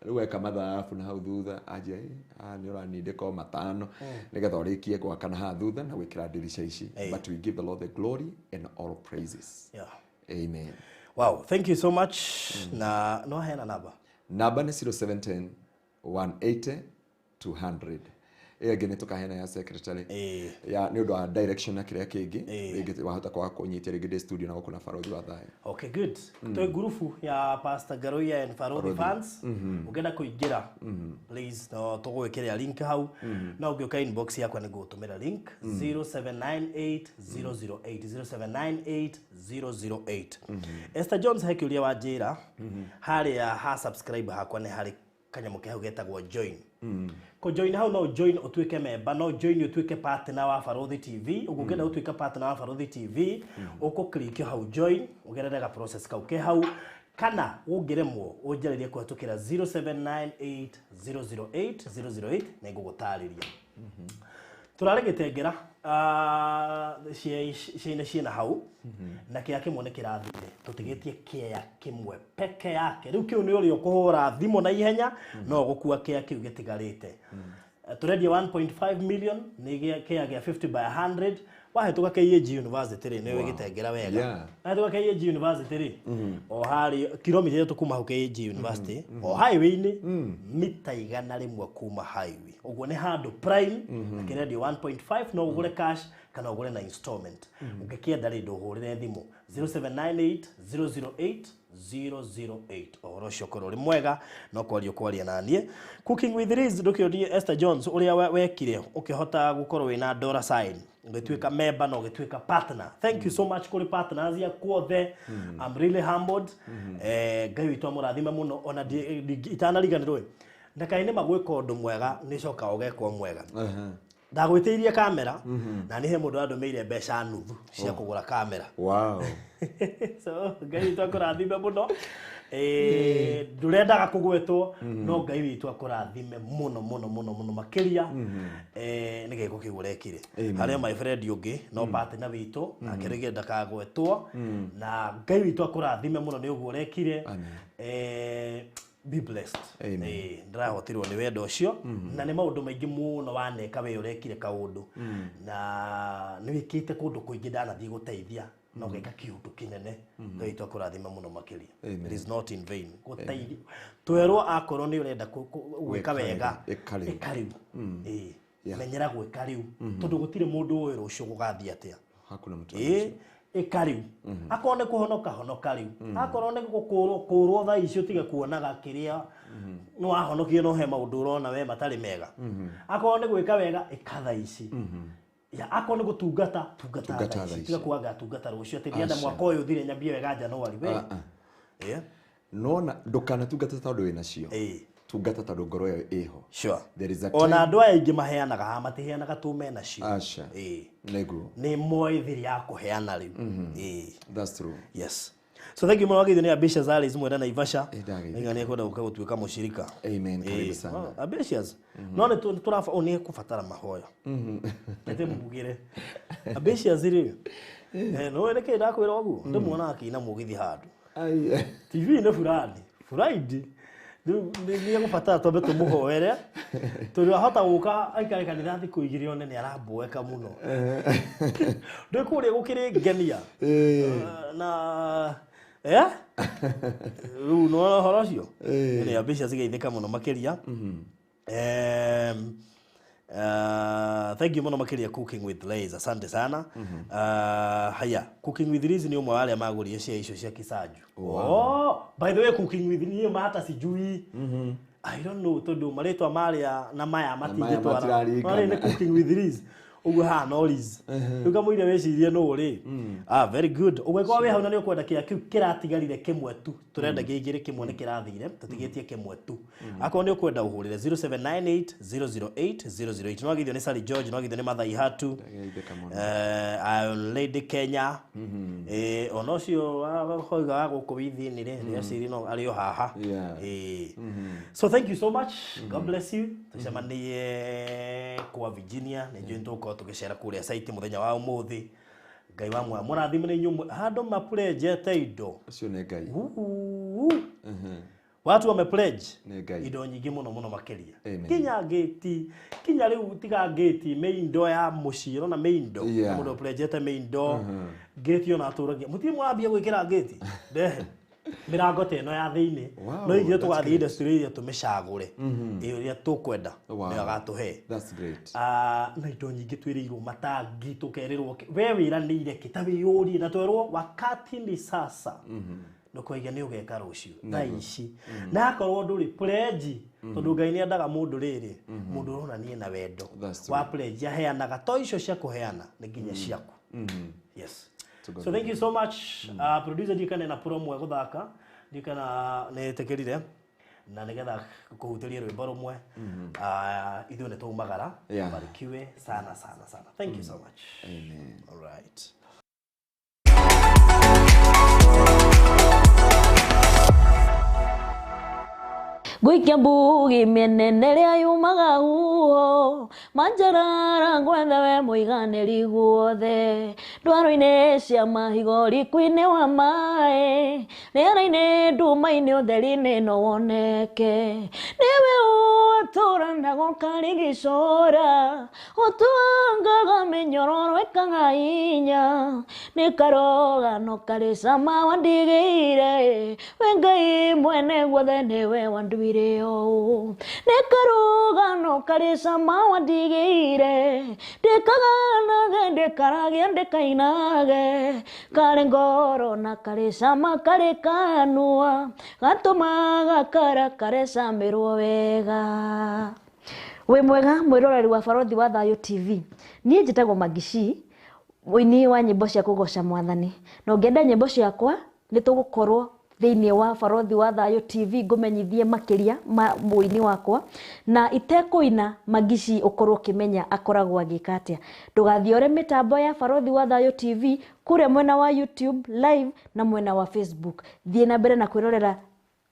rĩu eka mathabu na hau thutha anjĩra nĩ ũranindĩka o 5 nĩgetha ũrĩkie gwaka na haha thutha na gwĩkĩra ndirisha ici. But we give the Lord the glory and all praises. Amen. Wow, thank you so much. Na no heana namba. Namba nĩ 0710 180 200. Ĩyo ĩngĩ nĩ tũkaheana ya secretary ya nĩ ũndũ wa direction na kĩrĩa kĩngĩ rĩngĩ wahota kwaga kũnyitia rĩngĩ ndĩ studio na gũkũ na barothi wa thayũ. Okay, good. Twĩ ngurubu ya Pastor Ngaruiya and Barothi fans. Ũngĩenda kũingĩra please no tũgwĩkĩrĩra link hau. No ũngĩũka inbox yakwa nĩ ngũgũtũmĩra link 0798 008 0798 008. Esther Jones he kĩũria wanjĩra harĩa ha subscribe hakwa nĩ harĩ kanyamũ ke hau getagwo join. Ko join hau no join ũtuĩke member, no join ũtuĩke partner wa Barothi TV. Ũguo ũngĩenda gũtuĩka partner wa Barothi TV ũkũ click hau join ũgerere ga process kau ke hau, kana ũngĩremwo ũnjarĩrie kũhetũkĩra 0798 008 008 na ngũgũtarĩria. Tũrarĩ Gĩtengera ciaine ciĩna hau na kĩea kĩmwe nĩ kĩrathire, tũtigĩtie kĩea kĩmwe peke yake. Rĩu kĩu nĩ ũrĩa ũkũhũra thimũ na ihenya no gũkua kĩea kĩu gĩtigarĩte. Tũrendia 1.5 million nĩ kĩea gĩa 50 by 100. Wahĩtũka KAG University rĩ, nĩ ũĩ Gĩtengera wega. Wahĩtũka KAG University rĩ, o harĩ kilomita 3 kuma hau KAG University, o highway-inĩ mita 100 kuma highway. Ũguo nĩ handũ prime na kĩrendio 1.5 no ũgũre cash kana ũgũre na installment. Ũngĩkĩenda rĩ ndũhũrĩre thimũ 0798 008 008. Ũhoro ũcio ũkorwo ũrĩ mwega no kwaria kwaria na niĩ. Cooking with Liz ndũkĩũrie Esther Jones ũrĩa wekire ũkĩhota gũkorwo wĩna dollar sign ũgĩtuĩka member na ũgĩtuĩka partner. Thank you so much kũrĩ partners yaku othe. I'm really humbled. Ngai witũ amũrathime mũno ona itanariganĩrwo ndakaine magwĩka ũndũ mwega nĩcoka ũgekwo mwega. Ndagwĩtĩirie kamera na nĩ he mũndũ andũmĩire mbeca nuthu cia kũgũra kamera. Wow. So Ngai witũ akũrathime mũno. Ndũrendaga kũgwetwo no Ngai witũ akũrathime mũno mũno mũno mũno makĩria nĩ gĩko kĩu ũrekire. Harĩa my friend ũngĩ no partner witũ nake rĩngĩ ndakagwetwo na Ngai witũ akũrathime mũno nĩ ũguo ũrekire. Be blessed. Ndĩrahotirwo nĩ wendo ũcio na nĩ maũndũ maingĩ mũno waneka we ũrekire kaũndũ na nĩ wĩkĩte kũndũ kũingĩ ndanathiĩ gũteithia na ũgeka kĩũndũ kĩnene. Ngai witũ akũrathime mũno makĩria. It is not in vain. Gũteithia twerwo akorwo nĩ ũrenda gwĩka wega ĩka rĩu. Menyera gwĩka rĩu tondũ gũtirĩ mũndũ ũĩ rũciũ gũgathiĩ atĩa. Hakuna mtu. Ĩka rĩu. Akorwo nĩ kũhonoka honoka rĩu. Akorwo nĩ gũkũrwo kũrwo thaa icio tiga kuonaga kĩrĩa nĩ wahonokio no he maũndũ ũrona we matarĩ mega. Akorwo nĩ gwĩka wega ĩka thaa ici. Ya akorwo nĩ gũtungata tungata thaa ici. Tiga kuanga tungata rũciũ atĩ ndienda mwaka ũyũ ũthire nyambie wega January we. Nona ndũkanatungata tondũ wĩnacio. Tungata tondũ ngoro ĩyo ĩho. Sure. There is a time. Ona andũ aya aingĩ maheanaga haha matiheanaga tu menacio. Aca. Nĩguo. Nĩ moĩ thiri ya kũheana rĩu. That's true. Yes. So thank you mũno wageithio nĩ Ambitious Alice mwenda Naivasha. Nĩga nĩ ekwenda gũka gũtuĩka mũshirika. Amen. Karibu sana. Ambitious. No nĩ tũraba nĩ ekũbatara mahoya. Nĩ mugire. Ambitious rĩ. No nĩkĩ ndakwĩra ũguo? Ndĩmuona akĩina mũgithi handũ. TV nĩ Friday. Friday. Nĩ egũbatara twambe tũmũhoere tondũ ahota gũka aikare kanitha thikũ igĩrĩ one nĩ aramboeka mũno. Ndĩ kũrĩa gũkĩrĩ ngenia. Na rĩu nĩwona ũhoro ũcio? Nĩ Ambitious geithĩka mũno makĩria. Thank you mũno makĩria Cooking with Liz, asante sana. Haya, Cooking with Liz ni ũmwe wa arĩa magũrire share icio cia Kisaju. Oh, by the way Cooking with Liz ma hata sijui. I don't know tondũ marĩtwa marĩa na maya matingĩtwara. Marĩ nĩ Cooking with Liz. Ũguo haha no Liz. Rĩu kamũira wĩcirie nũ rĩ. Very good. Ũgĩkorwo wĩ hau na nĩ ũkwenda kĩrĩa kĩu kĩratigarire kĩmwe tu. Tũrenda igĩrĩ kĩmwe nĩ kĩrathire, tũtigĩtie kĩmwe tu. Akorwo nĩ ũkwenda ũhũrĩre 0798 008 008. No wageithio nĩ Sally George, no wageithio nĩ Mathai Hatu. Lady Kenya. Ona ũcio hoiga wa gũkũ within rĩ, rĩaciri no arĩ o haha. So thank you so much. God bless you. Tũcemanie kwa Virginia, nĩ njũĩ nĩtũgũkorwo tũgĩcera kũrĩa site mũthenya wa ũmũthĩ. Ngai wa muoyo mũrathime nĩ inyuĩ handũ mapledgete indo. Ũcio nĩ Ngai. Watu wame pledge indo nyingĩ mũno mũno makĩria. Kinya gate, kinya rĩu tiga gate mĩindo ya mũciĩ, ũrona mĩindo. Mũndũ pledgete mĩindo. Gate ona atũragia. Mũtirĩ mwambia gwĩkĩra gate. Ndehe. Mĩrango ta ĩno ya thĩinĩ. No ithuĩ tũgathiĩ industry iria tũmĩcagũre. Ĩyo ĩrĩa tũkwenda nĩyo agatũhe. That's great. Na indo nyingĩ twĩrĩirwo matangi tũkerĩrwo we wĩranĩire kĩ ta wĩyũrie na twerwo wakati ni sasa. Ndũkoige nĩ ũgeka rũciũ thaa ici. Na akorwo ndũrĩ pledge tondũ Ngai nĩ endaga mũndũ rĩrĩ mũndũ ũronania na wendo wa pledge aheanaga to icio cia kũheana nĩ nginya ciaku. Yes. So thank you so much. Producer ndikana na promo gũthaka ndikana nĩ ĩtĩkĩrire na nĩgetha kũhutĩria rwĩmbo rũmwe. Ithuĩ nĩ twaumagara. Barikiwe sana sana sana. Thank you so much. Amen. All right. Ngũikia mbugi mĩnene rĩa yumaga huho manjarara ngwethe we mũiganĩri guothe ndwaro-inĩ cia mahigo riku-inĩ wa maĩ rĩera-inĩ nduma-inĩ ũtheri-inĩ no woneke nĩwe ũtũranaga ũkarigicũra ũtuangaga mĩnyororo ĩkaga hinya nĩ karũgano karĩ cama wandigĩire we Ngai mwene guothe nĩwe wanduire nĩ karũgano karĩ cama wandigĩire ndĩkaganage ndĩkaragie ndĩkainage karĩ ngoro na karĩ cama karĩ kanua gatũmaga kara karecamĩrwo wega. Wĩ mwega mwĩroreri wa Barothi wa Thayũ TV. Niĩ njĩtagwo Magishi, mũini wa nyĩmbo cia kũgoca mwathani. Na ũngĩenda nyĩmbo ciakwa nĩ tũgũkorwo thĩinĩ wa Barothi wa Thayũ TV ngũmenyithie makĩria ma mũini wakwa na itekũina Magishi ũkorwo ũkĩmenya akoragwo agĩka atĩa. Ndũgathiore mĩtambo ya Barothi wa Thayũ TV kũrĩa mwena wa YouTube live na mwena wa Facebook. Thiĩ na mbere na kwĩrorera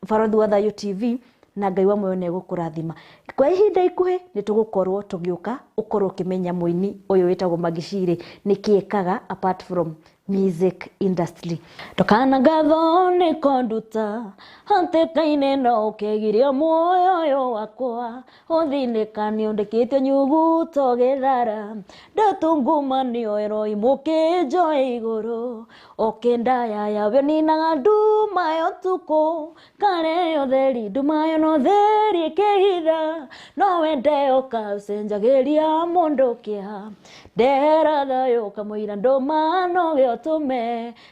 Barothi wa Thayũ TV na Ngai wa muoyo nĩegũkũrathima. Kwa ihinda ikuhĩ nĩtũgũkorwo tũgĩũka ũkorwo ũkĩmenya mũini ũyũ wĩtagwo Magishi rĩ nĩkĩ ekaga apart from music industry. Ndũkana ngatho nĩ kũnduta hatĩka-inĩ no ũkĩgirio muoyo ũyũ wakwa ũthinĩka nĩũndĩkĩte nyuguto gĩthara ndatungumania ĩroimũkĩnjoe igũrũ ũkĩndayaya we ninaga nduma ya ũtukũ kare ũtheri nduma yo no theri ĩkĩhitha no wende ũka ũcenjagĩria mũndũ kĩeha ndehera thayũ kamũira ndũma no gĩothe. Ũtũme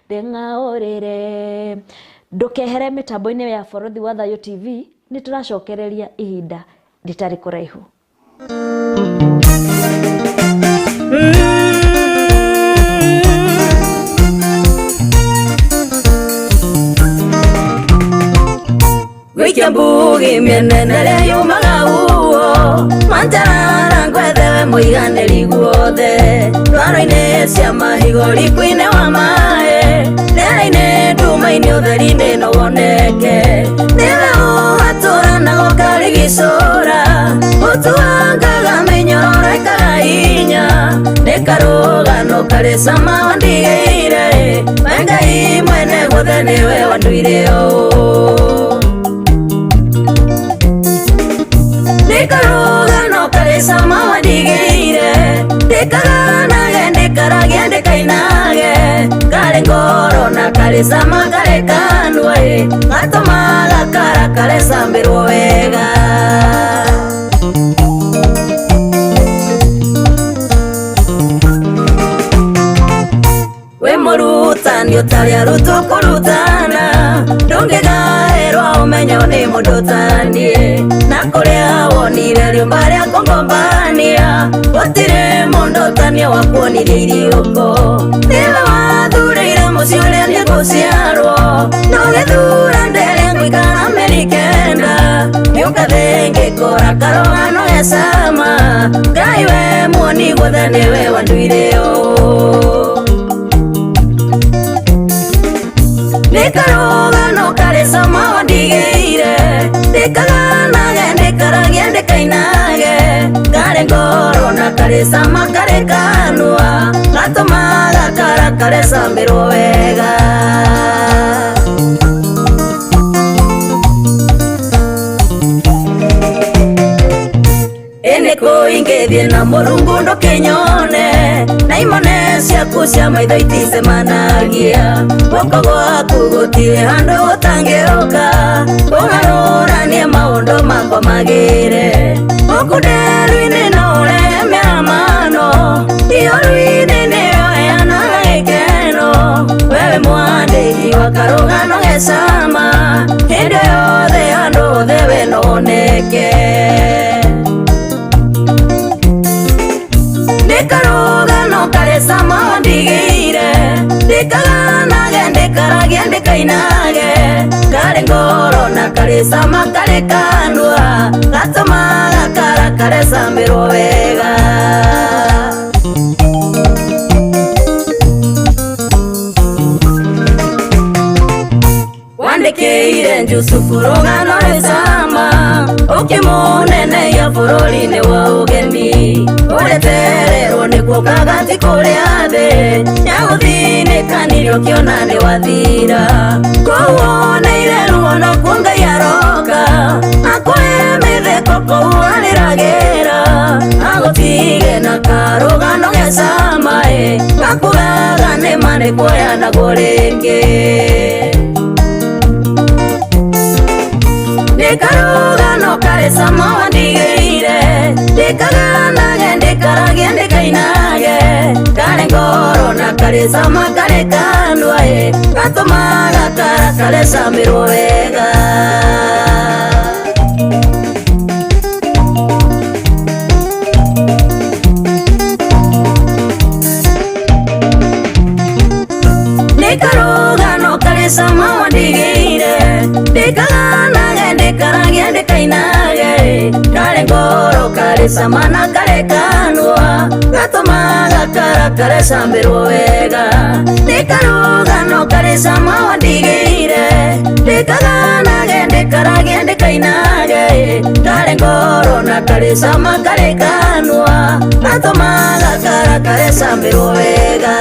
ndĩng'aũrĩre. Ndũkehere mĩtambo-inĩ ya Borothi wa Thayũ TV, nĩ tũracokereria ihinda rĩtarĩ kũraihu. Gũikia mbugi mĩenene rĩa yumaga uo manjarara ngwethewe mũiganĩri guothe ndwaro-inĩ cia mahigo riko-inĩ wa maĩ rĩera-inĩ nduma-inĩ ũtheri-inĩ no woneke nĩwe ũhatũranaga ũkarigicũra ũtuangaga mĩnyororo ĩkaga hinya nĩ karũgano karĩ cama wandigĩire we Ngai mwene guothe nĩwe wanduire ũũ. Nĩ karũgano karĩ cama wandigĩire ndĩkaganage ndĩkaragie ndĩkainage karĩ ngoro na karĩ cama karĩ kanua ĩ gatũmaga kara karecambĩrwo wega. Wĩ mũrutani ũtarĩ arutwo kũrutana ndũngĩgaĩrwo ũmenyo nĩ mũndũ taniĩ na kũrĩa wonire rĩũmba rĩa kũngombania gũtirĩ mũndũ taniĩ wakuonirie iriũko nĩwe wathurĩire mũciĩ ũrĩa niĩ ngũciarwo na ũgĩthura ndĩrĩa ngũikara mĩeri kenda ngĩũka thĩ ngĩkora karũgano ge cama Ngai we muoni guothe nĩwe wanduire ũũ. Nĩ karũgano karĩ cama wandigĩire ndĩkaganage ndĩkaragie ndĩkainage karĩ ngoro na karĩ cama karĩ kanua gatũmaga kara karecambĩrwo wega. Ĩnĩ kũingĩthiĩ na Mũrungu ndũkĩnyone na imone ciaku cia maitho iticemanagia guoko gwaku gũtirĩ handũ gũtangĩũka ũgarũranie maũndũ makwa magĩre gũkũ nderu-inĩ no ũrehe mĩaramano ihũru-inĩ nĩyo heanaga gĩkeno wewe mwandĩki wa karũgano ge cama hĩndĩ yothe handũ hothe we no woneke. Nĩ karũgano karĩ cama wandigĩire ndĩkaganage ndĩkaragie ndĩkainage karĩ ngoro na karĩ cama karĩ kanua gatũmaga kara karecambĩrwo wega. Wandĩkĩire Jusufu rũgano rwĩ cama ũkĩmũneneia bũrũri-inĩ wa ũgeni ũretererwo nĩkuo kagati kũrĩa thĩ nyagũthinĩkanirie ũkĩona nĩ wathira kũu woneire ruo nokuo Ngai aroka akũhe mĩtheko kũu arĩragĩra agũtige na karũgano ge cama ĩ gakugaga nĩma nĩkuoyanagwo rĩngĩ. Nĩ karũgano karĩ cama wandigĩire ndĩkaganage ndĩkaragie ndĩkainage karĩ ngoro na karĩ cama karĩ kanua ĩ gatũmaga kara karecambĩrwo wega. Nĩ karũgano karĩ cama wandigĩire ndĩkaganage ndĩkaragie ndĩkainage karĩ ngoro karĩ cama na karĩ kanua gatũmaga kara karecambĩrwo wega. Nĩ karũgano karĩ cama wandigĩire ndĩkaganage ndĩkaragie ndĩkainage karĩ ngoro na karĩ cama karĩ kanua gatũmaga kara karecambĩrwo wega.